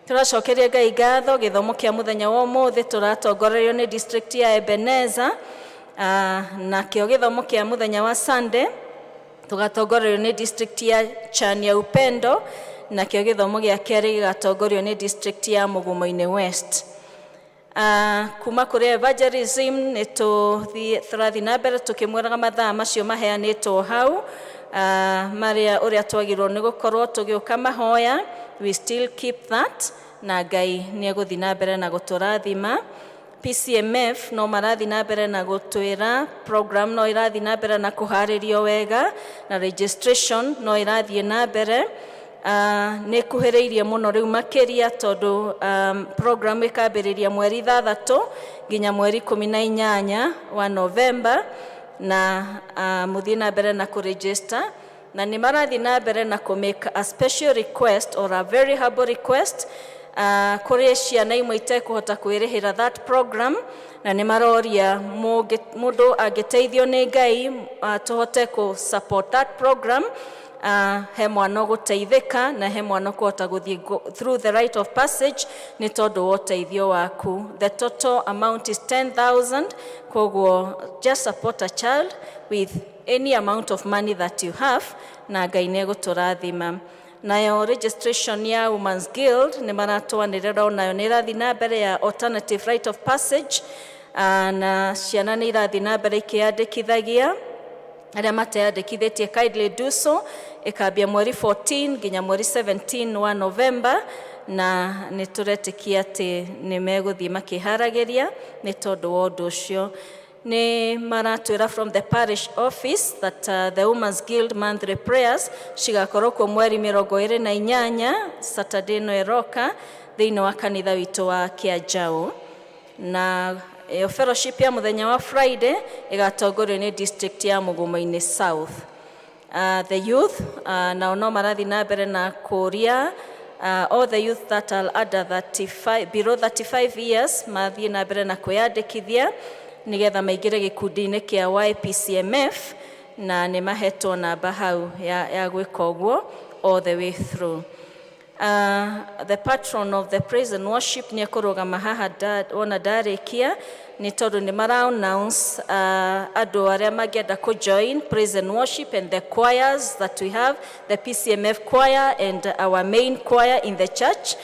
Tũracokeria Ngai ngatho. Gĩthomo kĩa mũthenya wa ũmũthĩ tũratongorerio nĩ district ya Ebeneza, nakĩo gĩthomo kĩa mũthenya wa Sunday tũgatongorerio nĩ district ya Chania Upendo, nakĩo gĩthomo gĩa kerĩ gĩgatongorio nĩ district ya Mugumo-inĩ West. Kuma kũrĩ evangelism nĩ tũrathiĩ na mbere tũkĩmwĩraga mathaa macio maheanĩtwo hau, marĩa ũrĩa twagĩrĩirwo nĩ gũkorwo tũgĩũka mahoya. We still keep that na Ngai nĩ egũthiĩ na mbere na gũtũrathima. PCMF no marathiĩ na mbere na gũtwĩra program no ĩrathiĩ na mbere na kũharĩrio wega na registration no ĩrathiĩ na mbere. Nĩ kuhĩrĩirie mũno rĩu makĩria tondũ program ĩkambĩrĩria mweri 6 nginya mweri 18 wa November na mũthiĩ na mbere na kũregister na nĩ marathiĩ na mbere na kũ make a special request or a very humble request kũrĩ ciana imwe itekũhota kwĩrĩhĩra that program na nĩ maroria mũndũ angĩteithio nĩ Ngai tũhote kũ support that program, he mwana ũgũteithĩka na he mwana ũkũhota gũthiĩ through the rite of passage nĩ tondũ wa ũteithio waku. The total amount is 10,000. Koguo just support a child with any amount of money that you have na Ngai nĩ egũtũrathima. Nayo registration ya Women's Guild nĩ maratwanĩrĩra onayo nĩ ĩrathiĩ na mbere ya alternative rite of passage, na ciana nĩ irathiĩ na mbere ikĩyandĩkithagia. Arĩa mateyandĩkithĩtie, kindly do so. Ĩkambia mweri 14 nginya mweri 17 wa November, na nĩ tũretĩkia atĩ nĩ megũthiĩ makĩharagĩria nĩ tondũ wa ũndũ ũcio. Nĩ maratwĩra from the parish office that the Women's Guild monthly prayers cigakorwo kuo mweri 28, Saturday ĩno ĩroka, thĩinĩ wa kanitha witũ wa Kĩanjaũ, na ĩyo fellowship ya mũthenya wa Friday ĩgatongorio nĩ district ya Mũgumo-inĩ South. The youth nao no marathiĩ na mbere na kũria all the youth that are under 35, below 35 years, mathiĩ na mbere na kwĩyandĩkithia nĩgetha maingĩre gĩkundi-inĩ kĩa YPCMF, na nĩ mahetwo namba hau ya gwĩka ũguo all the way through. The patron of the praise and worship nĩ ekũrũgama haha wona ndarĩkia, nĩ tondũ nĩ mara announce andũ arĩa mangĩenda kũ join praise and worship and the choirs that we have, the PCMF choir and our main choir in the church.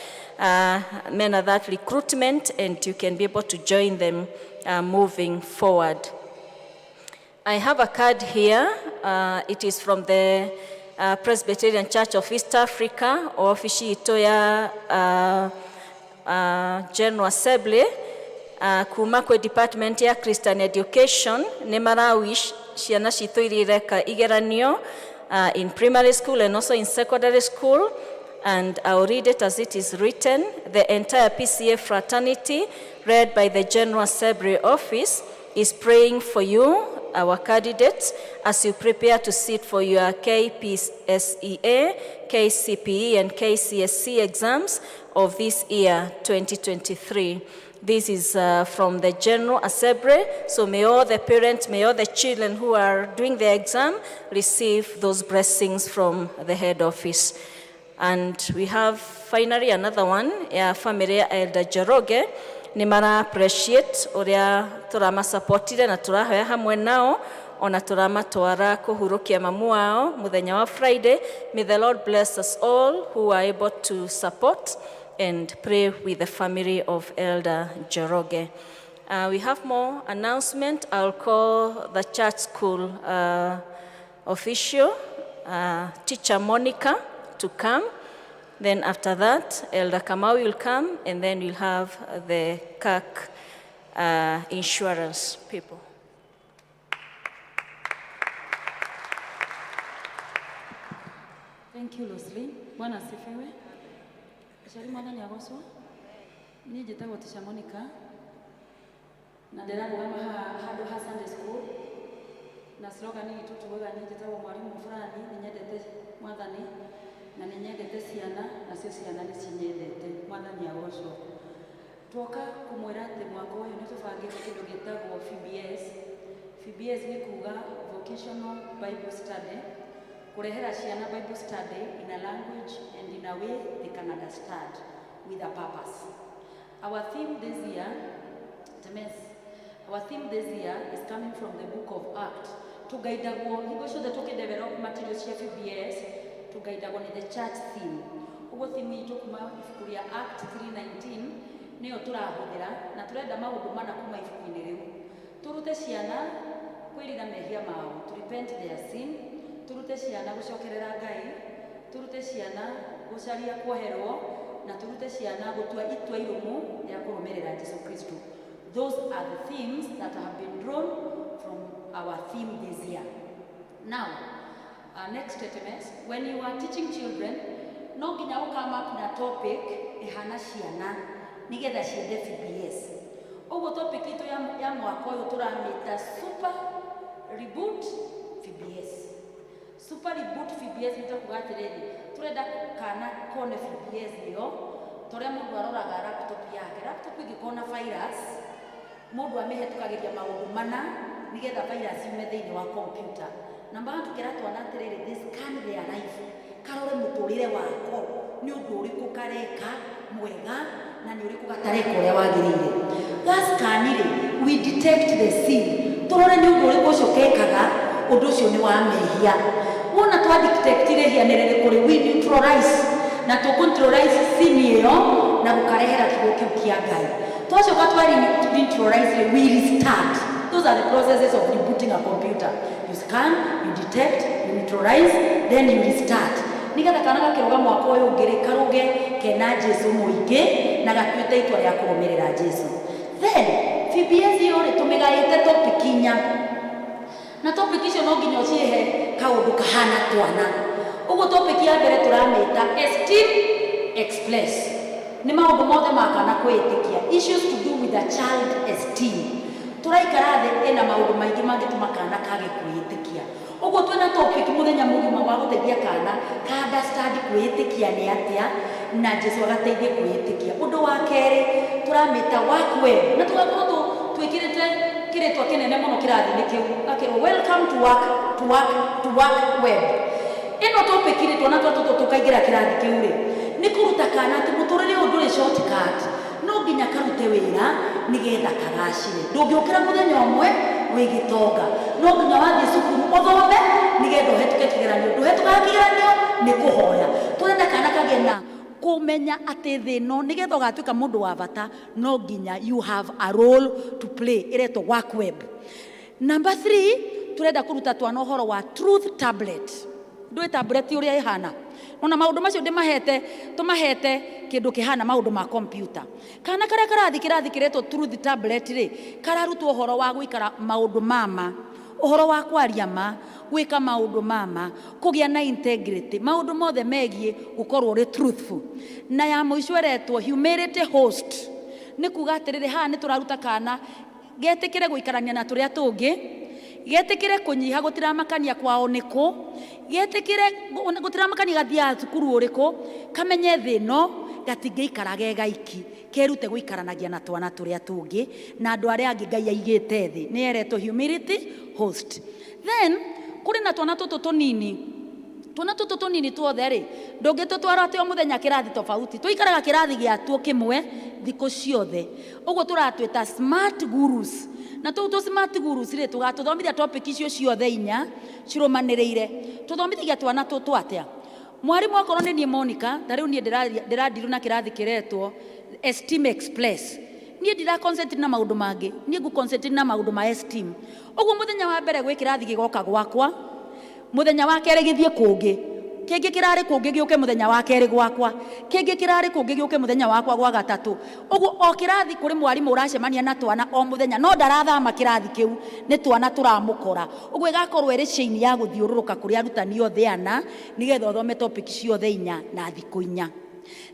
Mena that recruitment, and you can be able to join them moving forward. I have a card here. It is from the Presbyterian Church of East Africa, ofici itũ ya General Assembly, kuma kwĩ Department ya Christian Education. Nĩ marawish ciana citũ iria ireka igeranio in primary school and also in secondary school, and I'll read it as it is written. "The entire PCEA fraternity, led by the General Assembly Office, is praying for you, our candidates, as you prepare to sit for your KPSEA, KCPE, and KCSE exams of this year, 2023. This is from the General Assembly, so may all the parents, may all the children who are doing the exam receive those blessings from the head office." And we have finally another one ya family ya Elder Njoroge. Nĩ mara appreciate ũrĩa tũramasupportire na tũrahoya hamwe nao, ona tũramatwara kũhurũkia mamu wao mũthenya wa Friday. May the Lord bless us all who are able to support and pray with the family of Elder Njoroge. We have more announcement. I'll call the church school official, Teacher Monica, to come. Then after that, Elder Kamau will come, and then we'll have the CAC insurance people. Thank you, Roslyn. Bwana asifiwe. Aciari, Mwathani agocwo. Niĩ njĩtagwo Teacher Monica na ndĩrarũgama haha handũ ha Sunday school, na slogan itũ tugaga, niĩ njĩtagwo mwarimũ fulani, nĩ nyendete Mwathani na nĩ nyendete ciana, nacio ciana nĩ cinyendete. Mwathani agocwo. Twoka kũmwĩra atĩ mwaka ũyũ nĩ tũbangĩte kĩndũ gĩtagwo VBS. VBS nĩ kuga Vocational Bible Study, kũrehera ciana Bible study in a language and in a way they can understand, with a purpose. Our theme this year, Temes, our theme this year is coming from the book of Act. Tugaidagwo hingo ciothe tũkĩdevelop material cia VBS, tugaidagwo nĩ the church theme. Ũguo theme itũ kuma ibuku rĩa Act 3:19 nĩyo tũrahũthĩra, na tũrenda maũndũ mana kuma ibuku-inĩ rĩu. Tũrute ciana kwĩrira mehia mao, to repent their sin, turute ciana gũcokerera Ngai, turute ciana gũcaria kuoherwo, na turute ciana gũtua itua irũmu rĩa kũrũmĩrĩra Jesu Kristo. Those are the themes that have been drawn from our theme this year. Now, next statement, when you are teaching children, no nginya ũ come up na topic ĩhana ciana nĩgetha ciende VBS. Ũguo topic itũ ya mwaka ũyũ tũramĩta Super Reboot VBS. Super Reboot VBS nĩ takuga atĩrĩrĩ, tũrenda kana kone VBS ĩyo ta ũrĩa mũndũ aroraga laptop yake. Laptop ĩngĩkorwo na virus, mũndũ amĩhetũkagĩria maũndũ mana nĩgetha virus yume thĩinĩ wa computer. Namba one, tũkĩra twana atĩrĩrĩ, they scan their life, karore mũtũrĩre wako nĩ ũndũ ũrĩkũ kareka mwega na nĩ ũrĩkũ gatareka ũrĩa wagĩrĩire. Gascan rĩ, we detect the sin, tũrore nĩ ũndũ ũrĩkũ ũcio kekaga, ũndũ ũcio nĩ wa mehia. Wona twa detect rĩhia nĩ rĩrĩkũ rĩ, we neutralize na tũ neutralize sin ĩyo na gũkarehera kiugo kĩu kĩa Ngai. Twacoka twa neutralize rĩ, we restart. Those are the processes of rebooting. rebooting a computer. You scan, you detect, you neutralize, then you restart, nigetha kana gakĩrũga mwaka ũyũ ũngĩ rĩ, karũge kena Jesu mũingĩ na gatuĩte itua rĩa kũrũmĩrĩra Jesu. Then VBS ĩyo rĩ, tũmĩgaĩte topic inya, na topic icio no nginya ũcihe kaũndũ kahana twana. Ũguo topic ya mbere tũramĩta Esteem Express, nĩ maũndũ mothe ma kana kwĩĩtĩkia, issues to do with a child esteem. Tũraikara thĩ ĩna maũndũ maingĩ mangĩtũma kana kage kwĩĩtĩkia. Ũguo twĩna topic mũthenya mũgima wa gũteithia kana ka understand kwĩĩtĩkia nĩ atĩa, na Jesu agateithie kwĩĩtĩkia. Ũndũ wa kerĩ tũramĩta Work Well, na tũgakorwo twĩkĩrĩte kĩrĩtwa kĩnene mũno kĩrathi-inĩ kĩu, gakĩrwo "Welcome to work to work to work web". Ĩno topic rĩ, twana twa tũtũ tũkaingĩra kĩrathi kĩu rĩ, nĩ kũruta kana atĩ mũtũrĩre ũyũ ndũrĩ shortcut, no nginya karute wĩra nĩgetha kagacĩre. Ndũngĩũkĩra mũthenya ũmwe wĩ gĩtonga, no nginya wathiĩ cukuru ũthome nĩgetha ũhetũke kĩgeranio. Ndũhetũkaga kĩgeranio nĩ kũhoya. Tũrenda kana kagĩe na kũmenya atĩ thĩ ĩno, nĩgetha ũgatuĩka mũndũ wa bata, no nginya you have a role to play. Ĩretwo Work Web. Number three, turenda kũruta twana ũhoro wa truth tablet. Ndũĩ tablet ũrĩa ĩhana? Ona maũndũ macio ndĩmahete, tũmahete kĩndũ kĩhana maũndũ ma computer. Kana karĩa karathi kĩrathi kĩretwo truth tablet rĩ, kararutwo ũhoro wa gũikara maũndũ mama, ũhoro wa kwaria ma, gwĩka maũndũ mama, kũgĩa na integrity, maũndũ mothe megiĩ gũkorwo ũrĩ truthful. Na ya mũico ĩretwo Humility Host. Nĩ kuga atĩrĩrĩ, haha nĩ tũraruta kana getĩkĩre gũikarania na tũrĩa tũngĩ, getĩkĩre kũnyiha, gũtiramakania kwao nĩkũ, getĩkĩre gũtiramakania gathiaga cukuru ũrĩkũ, kamenye thĩ ĩno gatingĩikara ge gaiki, kerute gũikaranagia na twana tũrĩa tũngĩ na andũ arĩa angĩ Ngai aigĩte thĩ. Nĩ eretwo Humility Host. Then kũrĩ na twana tũtũ tũnini. Twana tũtũ tũnini tuothe rĩ, ndũngĩtũtwara atĩ o mũthenya kĩrathi tofauti, tũikaraga kĩrathi gĩatuo kĩmwe thikũ ciothe. Ũguo tũratwĩta smart gurus, na tũu tũ smart gurus rĩ, tũgatũthomithia topic icio ciothe inya cirũmanĩrĩire. Tũthomithagia twana tũtũ atĩa? Mwarimũ akorwo nĩ niĩ Monica, ta rĩu niĩ ndĩrandirwo na kĩrathi kĩretwo Esteem Express, niĩ ndira concentrate na maũndũ mangĩ, niĩ ngũ concentrate na maũndũ ma esteem. Ũguo mũthenya wa mbere gwĩ kĩrathi gĩgoka gwakwa, mũthenya wa kerĩ gĩthiĩ kũngĩ, kĩngĩ kĩrarĩ kũngĩ gĩũke mũthenya wa kerĩ gwakwa, kĩngĩ kĩrarĩ kũngĩ gĩũke mũthenya wakwa gwa gatatũ. Ũguo o kĩrathi kũrĩ mwarimũ ũracemania na twana o mũthenya, no ndarathama kĩrathi kĩu, nĩ twana tũramũkora. Ũguo ĩgakorwo ĩrĩ chain ya gũthiũrũrũka kũrĩ arutani othe ana, nĩgetha ũthome topic ciothe inya na thikũ inya.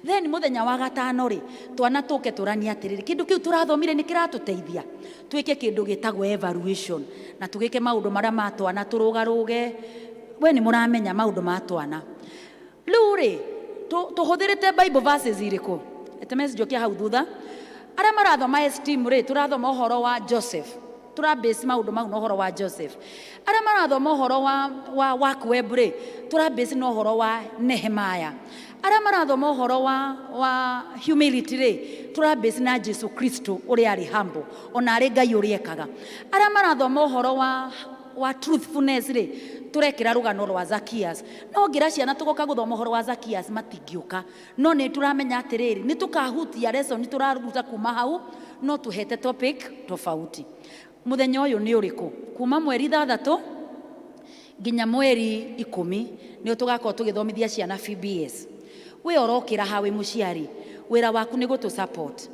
Then mũthenya wa gatano rĩ, twana tũke tũranie atĩrĩrĩ, kĩndũ kĩu tũrathomire nĩ kĩratũteithia, twĩke kĩndũ gĩtagwo evaluation, na tũgĩke maũndũ marĩa ma twana, tũrũgarũge. We nĩ mũramenya maũndũ ma twana. Rĩu rĩ, tũhũthĩrĩte Bible verses irĩkũ? SMS njokia hau thutha. Arĩa marathoma esteem rĩ, tũrathoma ũhoro wa Joseph, tũrabase maũndũ mau na ũhoro wa Joseph. Arĩa marathoma ũhoro wa work web rĩ, tũrabase na ũhoro wa Nehemiah. Arĩa marathoma ũhoro wa humility rĩ, tũrabase na Jesu Kristo, ũrĩa arĩ humble ona arĩ Ngai ũrĩa ekaga. Arĩa marathoma ũhoro wa truthfulness rĩ, tũrekĩra rũgano rwa Zacchaeus. No ngĩra ciana tũgoka gũthoma ũhoro wa Zacchaeus, matingĩũka, no nĩ tũramenya atĩrĩrĩ, nĩ tũkahutia lesson tũraruta kuma hau, no tũhete topic tofauti. Mũthenya ũyũ nĩ ũrĩkũ? Kuma mweri 6 nginya mweri 10 nĩ tũgakorwo tũgĩthomithia ciana VBS. We ũrokĩra ha wĩ mũciari, wĩra waku nĩ gũtũ support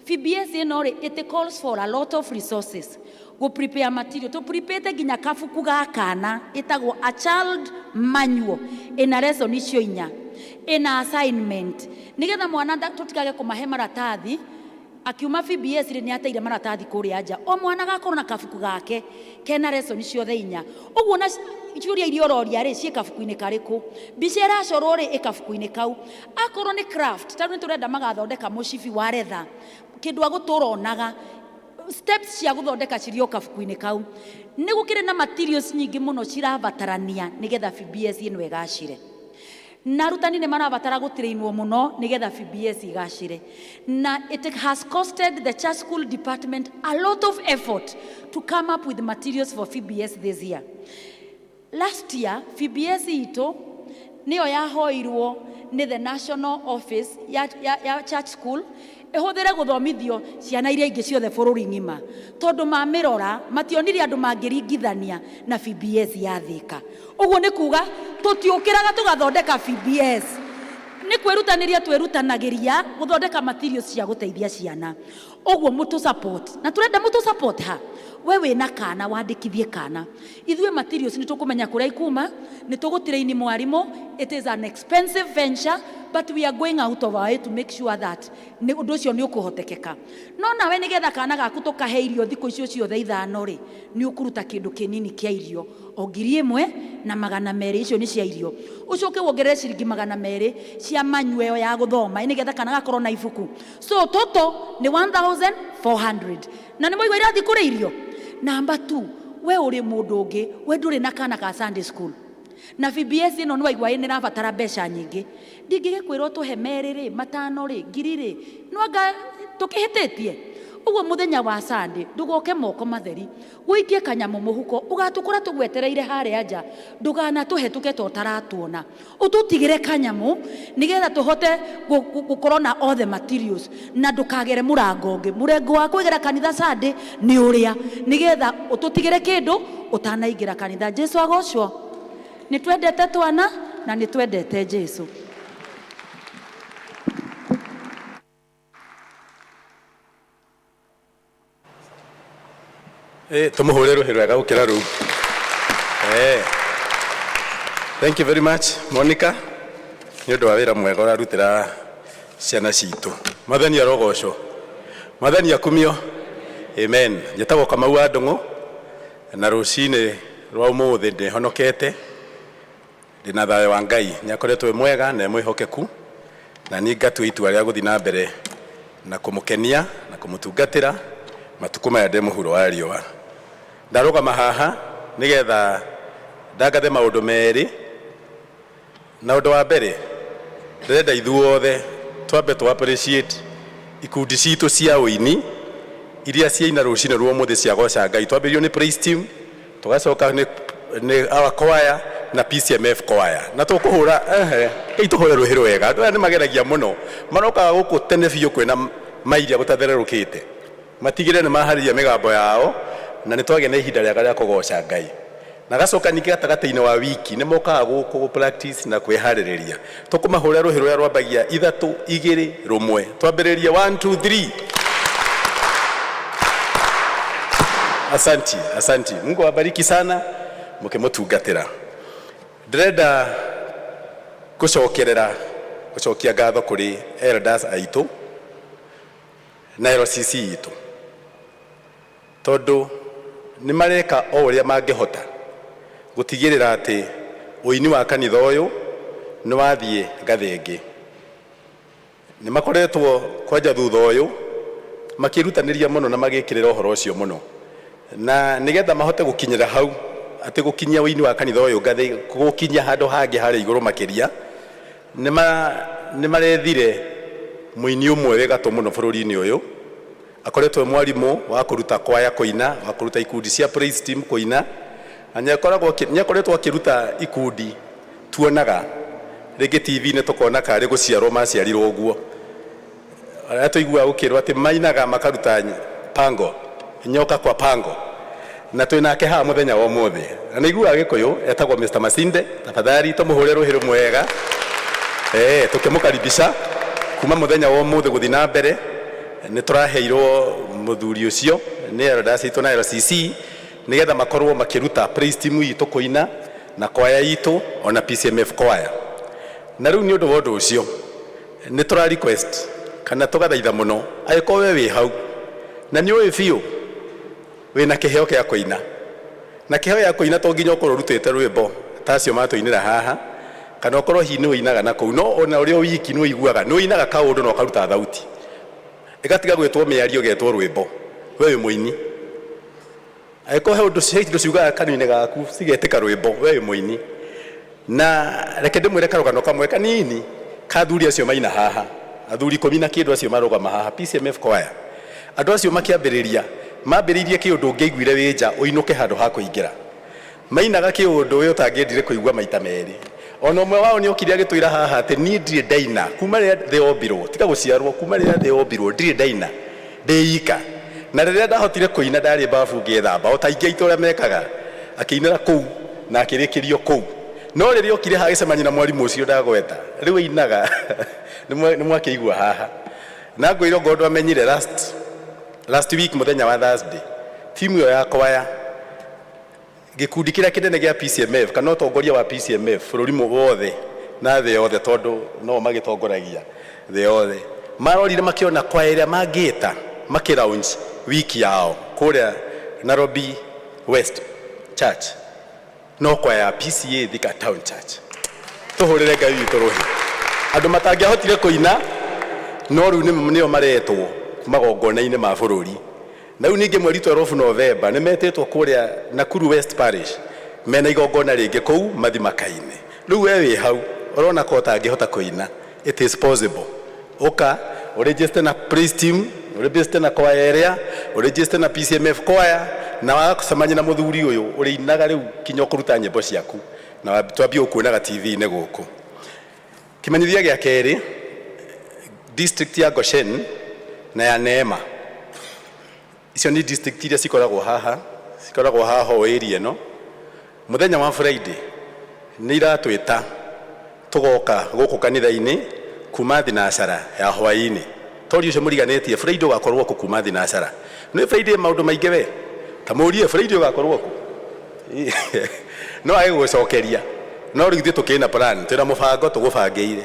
VBS ĩno rĩ. It calls for a lot of resources gũ prepare material. Tũ prepare nginya kabuku ga kana ĩtagwo A Child Manual, ĩna lesson icio inya, ĩna assignment, nĩgetha mwana tũtikage kũmahe maratathi akiuma VBS rĩ, nĩ ateire maratathi kũrĩa nja. O mwana agakorwo na kabuku gake kena lesson ciothe inya. Ũguo na ciũria iria ũroria rĩ, ciĩ kabuku-inĩ karĩkũ, mbica ĩracorwo rĩ, ĩ kabuku-inĩ kau. Akorwo nĩ craft, ta rĩu nĩ tũrenda magathondeka mũcibi wa retha, kĩndũ agũtũra onaga steps cia gũthondeka cirĩ o kabuku-inĩ kau. Nĩ gũkĩrĩ na materials nyingĩ mũno cirabatarania nĩgetha VBS ĩno ĩgacĩre, na arutani nĩ marabatara gũtrainwo mũno nĩgetha VBS igacĩre. Na it has costed the church school department a lot of effort to come up with materials for VBS this year. Last year VBS itũ nĩyo yahoirwo nĩ the national office ya church school. Ĩhũthĩre gũthomithio ciana iria ingĩ ciothe bũrũri ng'ima, tondũ mamĩrora mationire andũ mangĩringithania na VBS ya Thĩka. Ũguo nĩ kuga tũtiũkĩraga tũgathondeka VBS, nĩ kwĩrutanĩria twĩrutanagĩria gũthondeka materials cia gũteithia ciana. Ũguo mũtũ support, na tũrenda mũtũ support. Ha we wĩna kana, wandĩkithie kana. Ithuĩ materials nĩ tũkũmenya kũrĩa ikuma, nĩ tũgũtrain mwarimũ. It is an expensive venture, but we are going out of our way to make sure that nĩ ũndũ ũcio nĩ ũkũhotekeka. No nawe nĩgetha kana gaku tũkahe irio thikũ icio ciothe 5 rĩ, nĩ ũkũruta kĩndũ kĩnini kĩa irio, o 1200. Icio nĩ cia irio. Ũcoke wongerere ciringi 200 cia manyua ĩyo ya gũthoma, nĩgetha kana gakorwo na ibuku. So total nĩ 1400, na nĩ mwaigua irathiĩ kũrĩ irio. Namba 2, we ũrĩ mũndũ ũngĩ, we ndũrĩ na kana ka Sunday school, na VBS ĩno nĩ waigua nĩ ĩrabatara mbeca nyingĩ. Ndingĩgĩkwĩra ũtũhe 2 rĩ, 5 rĩ, 1000 rĩ, no anga tũkĩhĩtĩtie ũguo. Mũthenya wa Sunday ndũgoke moko matheri, wũikie kanyamũ mũhuko, ũgatũkora tũgwetereire harĩa nja. Ndũkanatũhetũke to ũtaratuona, ũtũtigĩre kanyamũ nĩgetha tũhote gũkorwo na all the materials. Na ndũkagere mũrango ũngĩ, mũrengo wa kũigĩra kanitha Sunday nĩ ũrĩa, nĩgetha ũtũtigĩre kĩndũ ũtanaingĩra kanitha. Jesu agocwo. Nĩ twendete twana na nĩ twendete Jesu. Tumuhure ruhi rwega gukira ruu. Thank you very much, Monica, nĩ ũndũ wa wĩra mwega ũrarutĩra ciana citũ. Mwathani arogocwo, Mwathani akumio. Amen. Njĩtagwo Kamau wa Ndũng'ũ, na rũcinĩ rwa ũmũthĩ ndĩhonokete, ndĩna thayũ wa Ngai. Nĩ akoretwo e mwega na e mwĩhokeku, na niĩ ngatua itua rĩa gũthiĩ na mbere na kũmũkenia na kũmũtungatĩra matukũ maya ndĩ mũhuro wa riũa. Ndarũgama haha nĩgetha ndangathe maũndũ merĩ, na ũndũ wa mbere ndĩrenda ithuothe twambe tũ appreciate ikundi citũ cia ũini iria ciaina rũcinĩ rwa ũmũthĩ ciagoca Ngai. Twambĩrĩirio nĩ praise team, tũgacoka nĩ our choir na PCMF choir, na tũkũhũra ehe kei tũhũre rũhĩ rwega. Andũ aya nĩ mageragia mũno, marokaga gũkũ tene biũ kwĩna mairia gũtathererũkĩte, matigĩrĩre nĩ maharĩria mĩgambo yao, na nĩ twagĩa na ihinda rĩega rĩa kũgoca Ngai. Na gacoka ningĩ gatagatĩ-inĩ wa wiki nĩ mokaga gũkũ gũ practice na kwĩharĩrĩria. Tũkũmahũrĩra rũhĩ rũrĩa rwambagia 3, 2, 1. Twambĩrĩrie, 1, 2, 3. Asanti, asanti. Mungu awabariki sana mũkĩmũtungatĩra. Ndĩrenda gũcokerera gũcokia ngatho kũrĩ elders aitũ na LCC itũ, tondũ nĩ mareka o ũrĩa mangĩhota gũtigĩrĩra atĩ ũini wa kanitha ũyũ nĩ wathiĩ ngathĩ ĩngĩ. Nĩ makoretwo kwanja thutha ũyũ makĩrutanĩria mũno na magĩkĩrĩra ũhoro ũcio mũno, na nĩgetha mahote gũkinyĩra hau atĩ gũkinyia ũini wa kanitha ũyũ ngathĩ, gũkinyia handũ hangĩ harĩa igũrũ makĩria, nĩ marethire mũini ũmwe wĩ gatũ mũno bũrũri-inĩ ũyũ, akoretwo e mwarimũ wa kũruta kwaya kũina, wa kũruta ikundi cia praise team kũina, na nĩakoretwo akĩruta ikundi tuonaga rĩngĩ TV-inĩ, tũkona karĩ gũciarwo maciarirwo ũguo. Arĩa tũiguaga gũkĩrwo atĩ mainaga makaruta pango, nyoka kwa pango. Na twĩ nake haha mũthenya wa ũmũthĩ, na nĩ iguaga Gĩkũyũ, etagwo Mr. Masinde. Tafadhali tũmũhũre rũhĩ rũmwega tũkĩmũkaribisha. Kuma mũthenya wa ũmũthĩ gũthiĩ na mbere, nĩ tũraheirwo mũthuri ũcio nĩ elders itũ na LCC nĩgetha makorwo makĩruta praise team itũ kũina, na kwaya itũ, ona PCMF choir. Na rĩu nĩ ũndũ wa ũndũ ũcio nĩ tũra request kana tũgathaitha mũno, angĩkorwo we wĩ hau na nĩ ũĩ biũ wĩna kĩheo kĩa kũina, na kĩheo gĩa kũina to nginya ũkorwo ũrutĩte rwĩmbo ta acio matũinĩra haha, kana ũkorwo hihi nĩ ũinaga na kũu, no ona ũrĩ o wiki nĩ ũiguaga nĩ ũinaga kaũndũ na ũkaruta thauti ĩgatiga gwĩtwo mĩario ĩgetwo rwĩmbo, we wĩ mũini. Angĩkorwo he ũndũ, he indo ciugaga kanua-inĩ gaku cigetĩka rwĩmbo, we wĩ mũini. Na reke ndĩmwĩre karũgano kamwe kanini ka athuri acio maina haha, athuri ikũmi na kĩndũ acio marũgama haha, PCMF choir. Andũ acio makĩambĩrĩria, mambĩrĩirie kĩũndũ ũngĩaiguire wĩ nja ũinũke handũ ha kũingĩra. Mainaga kĩũndũ we ũtangĩendire kũigua maita merĩ. Ona ũmwe wao nĩ okire agĩtwĩra haha atĩ niĩ ndirĩ ndaina kuma rĩrĩa thĩ yombirwo, tiga gũciarwo, kuma rĩrĩa thĩ yombirwo ndirĩ ndaina ndĩ ika. Na rĩrĩa ndahotire kũina ndarĩ mbabu ngĩthamba o ta aingĩ aitũ ũrĩa mekaga, akĩinĩra kũu na akĩrĩkĩrio kũu. No rĩrĩa okire haha agĩcemania na mwarimũ ũcio ndagweta, rĩu ainaga nĩ mwakĩigua haha. Na ngwĩra ongorwo ndwamenyire last week mũthenya wa Thursday, timu ĩyo ya kwaya, gĩkundi kĩrĩa kĩnene gĩa PCMF kana ũtongoria wa PCMF bũrũri wothe na thĩ yothe, tondũ no magĩtongoragia thĩ yothe, marorire makĩona kwaya ĩrĩa mangĩta makĩ launch wiki yao kũrĩa Nairobi West Church no kwaya ya PCA Thika Town Church. Tũhũrĩre Ngai witũ rũhĩ. Andũ matangĩahotire kũina no rĩu nĩo maretwo magongona-inĩ ma bũrũri. Na rĩu ningĩ mweri 12 November nĩ metĩtwo kũrĩa Nakuru West Parish mena igongona rĩngĩ kũu Mathimaka-inĩ. Rĩu we wĩ hau ũrona ko ũtangĩhota kũina, it is possible. Ũka ũregister na praise team, ũregister na kwaya ĩrĩa, ũregister na PCMF kwaya, na wagacemania na mũthuri ũyũ ũrĩinaga rĩu kinya ũkũruta nyĩmbo ciaku na twambie gũkuonaga TV-inĩ gũkũ. Kĩmenyithia gĩa kerĩ, district ya Goshen na ya Neema, icio nĩ district iria cikoragwo haha, cikoragwo haha o area ĩno. Mũthenya wa Friday nĩ iratwĩta tũgoka gũkũ kanitha-inĩ kuma thinacara ya hwaĩ-inĩ. Tori ũcio mũriganĩtie, Friday ũgakorwo kũ kuma thinacara? Nĩ Friday maũndũ maingĩ we, ta mũrie Friday ũgakorwo kũ? No age gũgũcokeria. No rĩu ithuĩ tũkĩrĩ na plan, twĩna mũbango tũgũbangĩire.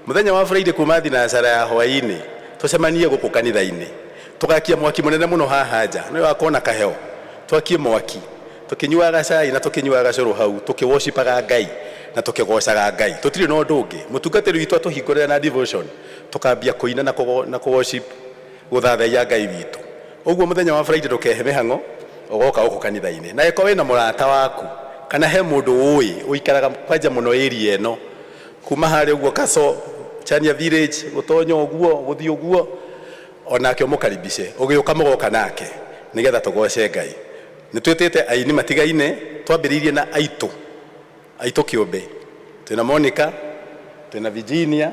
Mũthenya wa Friday kuma thinacara ya hwaĩ-inĩ tũcemanie gũkũ kanitha-inĩ, tũgakia mwaki mũnene mũno haha nja, nĩ wakorwo na kaheo, twakie mwaki tũkĩnyuaga cai na tũkĩnyuaga cũrũ hau, tũkĩworshipaga Ngai na tũkĩgocaga Ngai. Tũtirĩ na ũndũ ũngĩ. Mũtungatĩri witũ atũhingũrĩra na devotion, tũkambia kũina na kũworship, gũthathaiya Ngai witũ. Ũguo mũthenya wa Friday ndũkehe mĩhang'o, ũgoka gũkũ kanitha-inĩ. Na ĩkorwo wĩna mũrata waku kana he mũndũ ũĩ ũikaraga kwanja mũno area ĩno, kuma harĩa ũguo Kaso Chania Village, gũtonya ũguo gũthiĩ ũguo, onake ũmũkaribice, ũgĩũka mũgoka nake nĩgetha tũgoce Ngai. Nĩ twĩtĩte aini matigaine, twambĩrĩirie na aitũ, aitũ kĩũmbe. Twĩna Monica, twĩna Virginia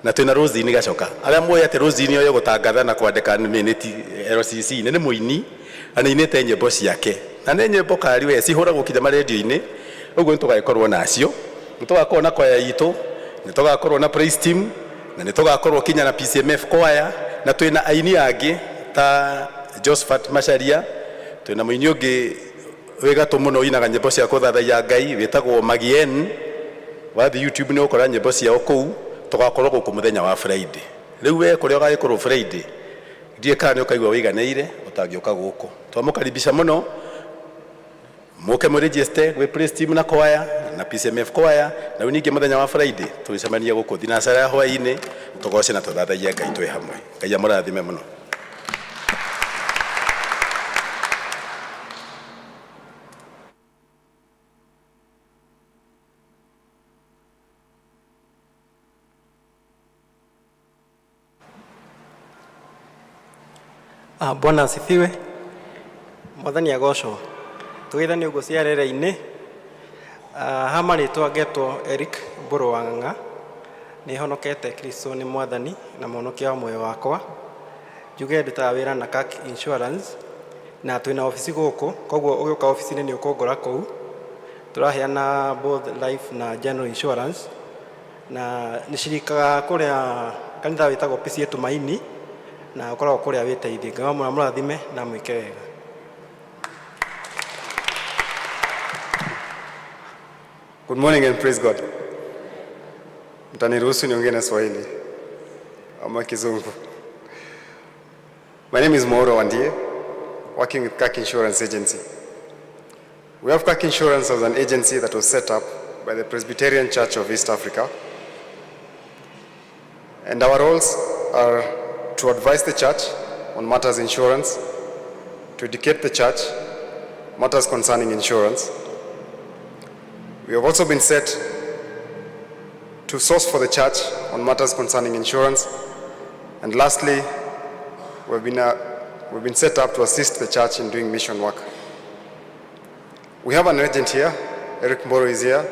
na twĩna Rosine Gacoka. Arĩa moĩ atĩ Rosine oĩ gũtangatha na kwandĩka minute LCC nĩ mũini na nĩ ainĩte nyĩmbo ciake, na nĩ nyĩmbo kari we cihũragwo kinya marendio-inĩ. Ũguo nĩ tũgagĩkorwo nacio, nĩ tũgakorwo na kwaya itũ, nĩ tũgakorwo na praise team, na nĩ tũgakorwo kinya na PCMF kwaya, na twĩna aini angĩ ta Josephat Macharia, twĩna mũini ũngĩ wĩ gatũ mũno ũinaga nyĩmbo cia kũthathaiya Ngai wĩtagwo Magien. Wathiĩ YouTube nĩ ũgũkora nyĩmbo ciao kũu. Tũgakorwo gũkũ mũthenya wa Friday. Rĩu we kũrĩa ũgagĩkorwo Friday, ndiũĩ kana nĩ ũkaigua wĩiganĩire ũtangĩũka gũkũ. Twamũkaribisha mũno mũke mũregister gwĩ praise team na kwaya na PCMF kwaya. Na rĩu ningĩ mũthenya wa Friday tũgĩcemania gũkũ thinacara ya hwaĩ-inĩ tũgoce na tũthathaiye Ngai twĩ hamwe. Ngai amũrathime mũno. Bwana asifiwe. Mwathani agocwo. Tũgeithanie ũguo cia rĩera-inĩ. Ha marĩtwa ngetwo Eric Mbũrũ wa Ng'ang'a. Nĩ honokete Kristo nĩ Mwathani na mũhonokia wa muoyo wakwa. Njuge ndutaga wĩra na CAC Insurance na twĩna obici gũkũ, koguo ũgĩũka obici-inĩ nĩ ũkũngora kũu. Tũraheana both life na general insurance na nĩ cirikaga kũrĩa kanitha wĩtagwo PCEA Tumaini na ũkoragwo kũrĩa wĩteithie. Ngai wa mũrathime na mwĩke wega. Good morning and praise God. Mtaniruhusu niongee na Swahili ama Kizungu. My name is Mauro Wandie, working with CAC Insurance Agency. We have CAC Insurance as an agency that was set up by the Presbyterian Church of East Africa. And our roles are to advise the church on matters insurance, to educate the church matters concerning insurance. We have also been set to source for the church on matters concerning insurance. And lastly, we've been set up to assist the church in doing mission work. We have an agent here. Eric Mboro is here.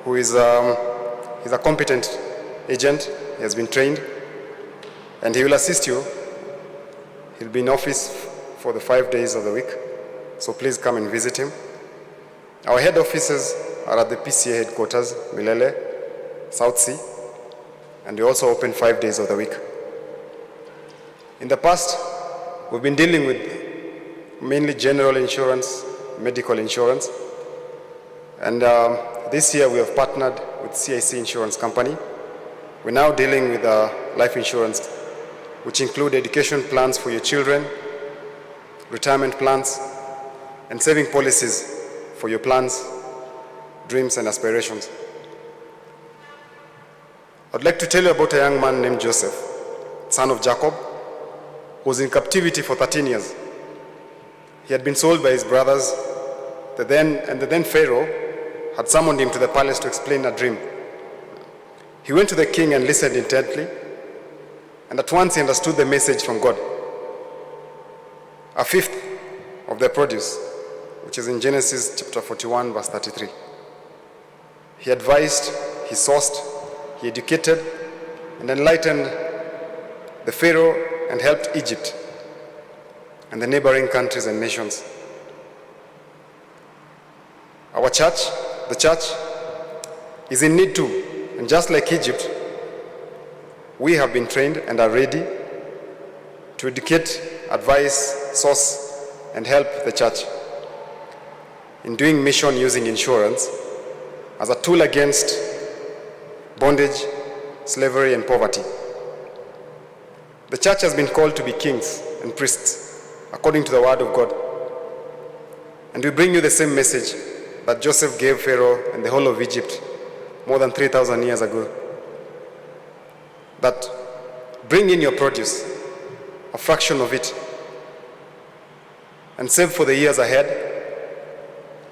who is he's a competent agent. He has been trained, and he will assist you. He'll be in office for the 5 days of the week, so please come and visit him. Our head offices are at the PCA headquarters, Milele, South Sea, and we also open 5 days of the week. In the past, we've been dealing with mainly general insurance, medical insurance, and this year we have partnered with CIC Insurance Company. We're now dealing with life insurance, which include education plans for your children, retirement plans, and saving policies for your plans, dreams, and aspirations. I'd like to tell you about a young man named Joseph, son of Jacob, who was in captivity for 13 years. He had been sold by his brothers, and the then Pharaoh had summoned him to the palace to explain a dream. He went to the king and listened intently, and at once he understood the message from God. A fifth of the produce, which is in Genesis chapter 41, verse 33. He advised, he sourced, he educated, and enlightened the Pharaoh and helped Egypt and the neighboring countries and nations. Our church, the church, is in need too. And just like Egypt, we have been trained and are ready to educate, advise, source, and help the church in doing mission using insurance as a tool against bondage, slavery, and poverty. The church has been called to be kings and priests according to the word of God. And we bring you the same message that Joseph gave Pharaoh and the whole of Egypt more than 3,000 years ago. That bring in your produce, a fraction of it, and save for the years ahead,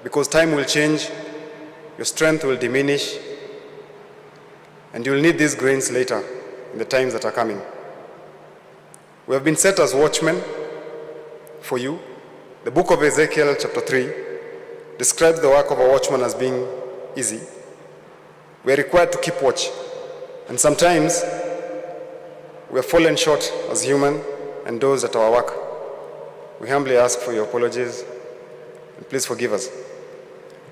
because time will change, your strength will diminish, and you'll need these grains later in the times that are coming. We have been set as watchmen for you. The book of Ezekiel, chapter 3, describes the work of a watchman as being easy. We are required to keep watch, and sometimes we have fallen short as human and those at our work. We humbly ask for your apologies, and please forgive us.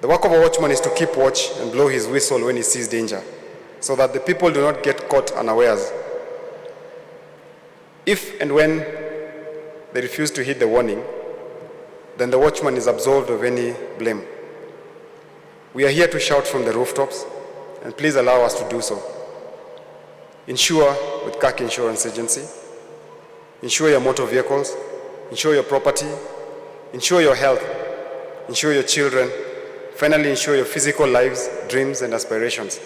The work of a watchman is to keep watch and blow his whistle when he sees danger, so that the people do not get caught unawares. If and when they refuse to heed the warning, then the watchman is absolved of any blame. We are here to shout from the rooftops, and please allow us to do so. Insure with CAC Insurance Agency. Insure your motor vehicles, insure your property, insure your health, insure your children, finally insure your physical lives, dreams, and aspirations.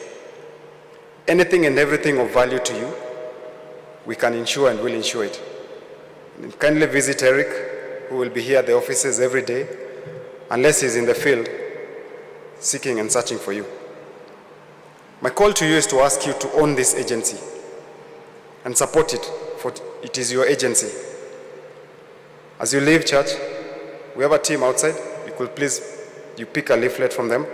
Anything and everything of value to you, we can insure and will insure it. And kindly visit Eric, who will be here at the offices every day, unless he's in the field seeking and searching for you. My call to you is to ask you to own this agency and support it, for it is your agency. As you leave church, we have a team outside. You could please, you pick a leaflet from them.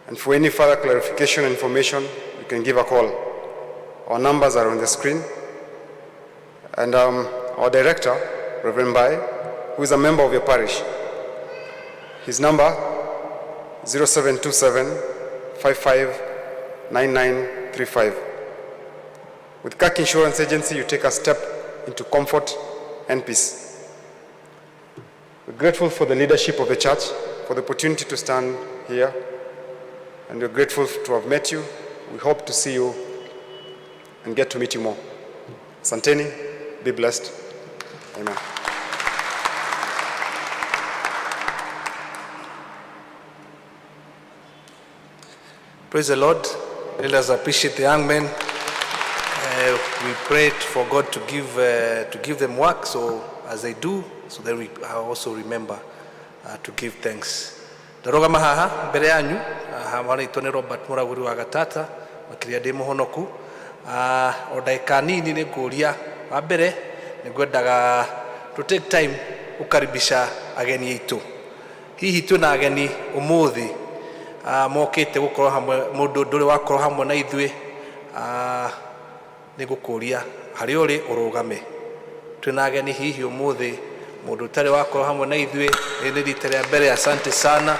And for any further clarification and information, you can give a call. Our numbers are on the screen. And our director, Reverend Bai, who is a member of your parish, his number, 0727-559935. With CAC Insurance Agency, you take a step into comfort and peace. We're grateful for the leadership of the church, for the opportunity to stand here, and we're grateful to have met you. We hope to see you and get to meet you more. Santeni, be blessed. Amen. Praise the Lord. Let us appreciate the young men. We prayed for God to give them work, so as they do, so that we also remember to give thanks. Ndarũgama haha mbere yanyu marĩtwo nĩ Robert Mũragũri wa Gatata makĩria ndĩ mũhonoku. O ndagĩka nini nĩ ngũria wa mbere nĩ ngwendaga to take time gũkaribisha ageni aitũ. Hihi twĩna ageni ũmũthĩ. Mokĩte gũkorwo hamwe, mũndũ ndũrĩ wakorwo hamwe na ithuĩ, nĩ ngũkũria harĩa ũrĩ ũrũgame. Twĩna ageni hihi ũmũthĩ, mũndũ ũtarĩ wakorwo hamwe na ithuĩ, rĩrĩ nĩ rita rĩa mbere. Asante sana,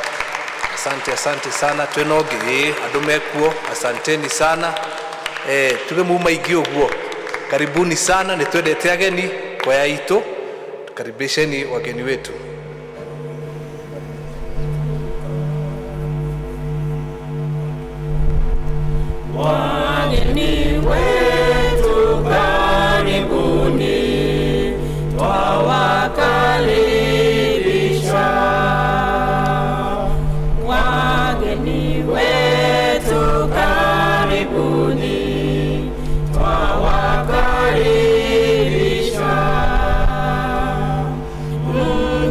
asante, asante sana. Twĩna ũngĩ? Ĩĩ, andũ mekuo, asanteni sana. Tuge muma aingĩ ũguo, karibuni sana. Nĩ twendete ageni kwaya itũ, tukaribisheni wageni wetu. Wageni wetu karibuni, twawakaribisha. Wageni wetu karibuni, twawakaribisha.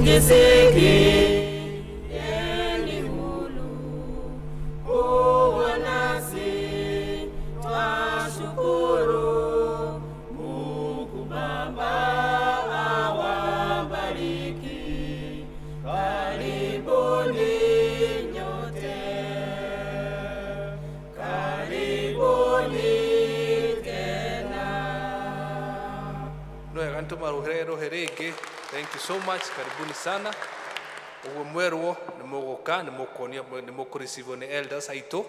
Mjisikieni huru kuwa nasi, twashukuru. Mungu Baba awabariki, karibuni nyote, karibuni tena. No wega nĩtũmarũhĩre rũhĩ rĩngĩ. Thank you so much, karibuni sana. Ũguo mwerwo nĩ mũgũka, nĩ mũkuonio, nĩ mũkũreceivo nĩ elders aitũ,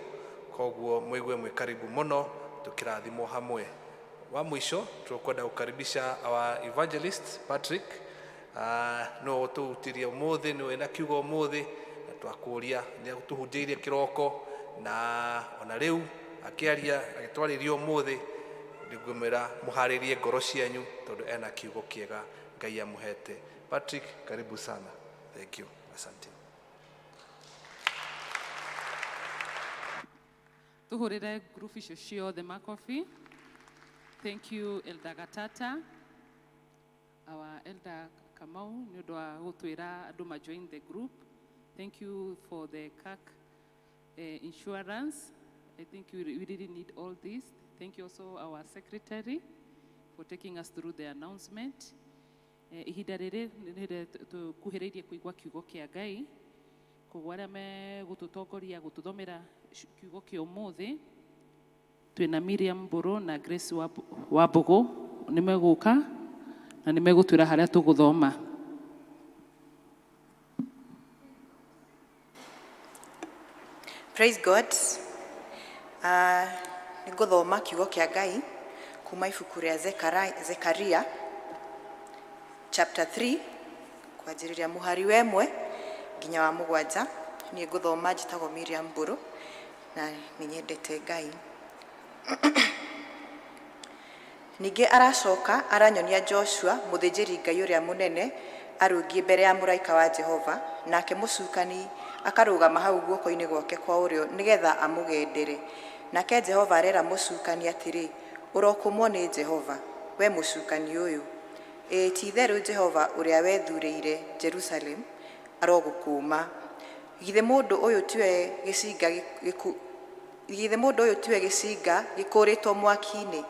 koguo mũigue mwĩ karibu mũno, tũkĩrathimwo hamwe. Wa mũico tũkwenda gũkaribisha our evangelist Patrick. No ũtũhutirie ũmũthĩ, nĩwe na kiugo ũmũthĩ, na twakũria nĩ atũhunjĩirie kĩroko na ona rĩu akĩaria agĩtwarĩria ũmũthĩ. Nĩngũmwĩra mũharĩrie ngoro cianyu tondũ ena kiugo kĩega Ngai amũhete. Patrick, karibu sana. Thank you, asante. Tuhurire group icio ciothe makofi. Thank you, Elder Gatata, our Elder Kamau, nĩ ũndũ wa gũtwĩra andũ ma join the group. Thank you for the CAC insurance. I think we really need all this. Thank you also our secretary for taking us through the announcement. Ihinda rĩrĩ nĩ tũkuhĩrĩirie kũigua kiugo kĩa Ngai, koguo arĩa megũtũtongoria gũtũthomera kiugo kĩa ũmũthĩ, twĩna Miriam Mbũrũ na Grace Wambũgũ, nĩ megũka na nĩ megũtwĩra harĩa tũgũthoma. Praise God. Nĩ ngũthoma kiugo kĩa Ngai kuma ibuku rĩa Zekaria chapter 3, kwanjĩrĩria mũhari wa 1 nginya wa 7. Niĩ ngũthoma, njĩtagwo Miriam Mbũrũ na nĩ nyendete Ngai. Ningĩ aracoka aranyonia Joshua mũthĩnjĩri Ngai ũrĩa mũnene arũngiĩ mbere ya mũraika wa Jehova, nake mũcukani akarũgama hau guoko-inĩ gwake kwa ũrĩo nĩgetha amũgendere. Nake Jehova arera mũcukani atĩrĩ, ũrokũmwo nĩ Jehova, we mũcukani ũyũ. Ĩĩ, ti-itherũ Jehova ũrĩa wethurĩire Jerusalem arogũkũma. Githĩ mũndũ ũyũ tiwe gĩcinga githĩ mũndũ ũyũ tiwe gĩcinga gĩkũrĩtwo mwaki-inĩ?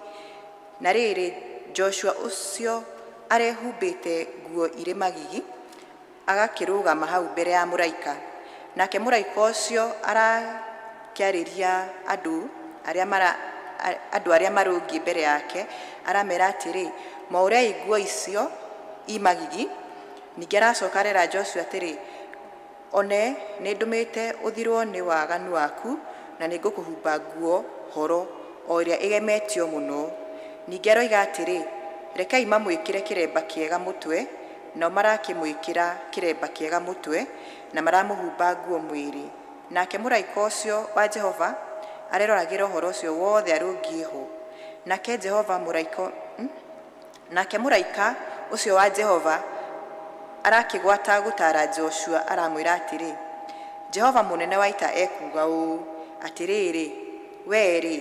Na rĩrĩ, Joshua ũcio arehumbĩte nguo irĩ magigi, agakĩrũgama hau mbere ya mũraika. Nake mũraika ũcio arakĩarĩria andũ arĩa marũngiĩ mbere yake, aramera atĩrĩ, mwaũrei nguo icio i magigi. Ningĩ aracoka arera Joshua atĩrĩ, one nĩ ndũmĩte ũthirwo nĩ waganu waku, na nĩ ngũkũhumba nguo horo o ĩrĩa ĩgemetio mũno. Ningĩ aroiga atĩrĩ, rekei mamwĩkĩre kĩremba kĩega mũtwe, nao marakĩmwĩkĩra kĩremba kĩega mũtwe, na maramũhumba nguo mwĩrĩ. Nake mũraika ũcio wa Jehova areroragĩra ũhoro ũcio wothe arũngiĩ ho. Nake Jehova mũraika, Nake mũraika ũcio wa Jehova arakĩgwata gũtaara Joshua, aramwĩra atĩrĩ, Jehova mũnene wa ita ekuuga ũũ, atĩrĩrĩ, wee-rĩ,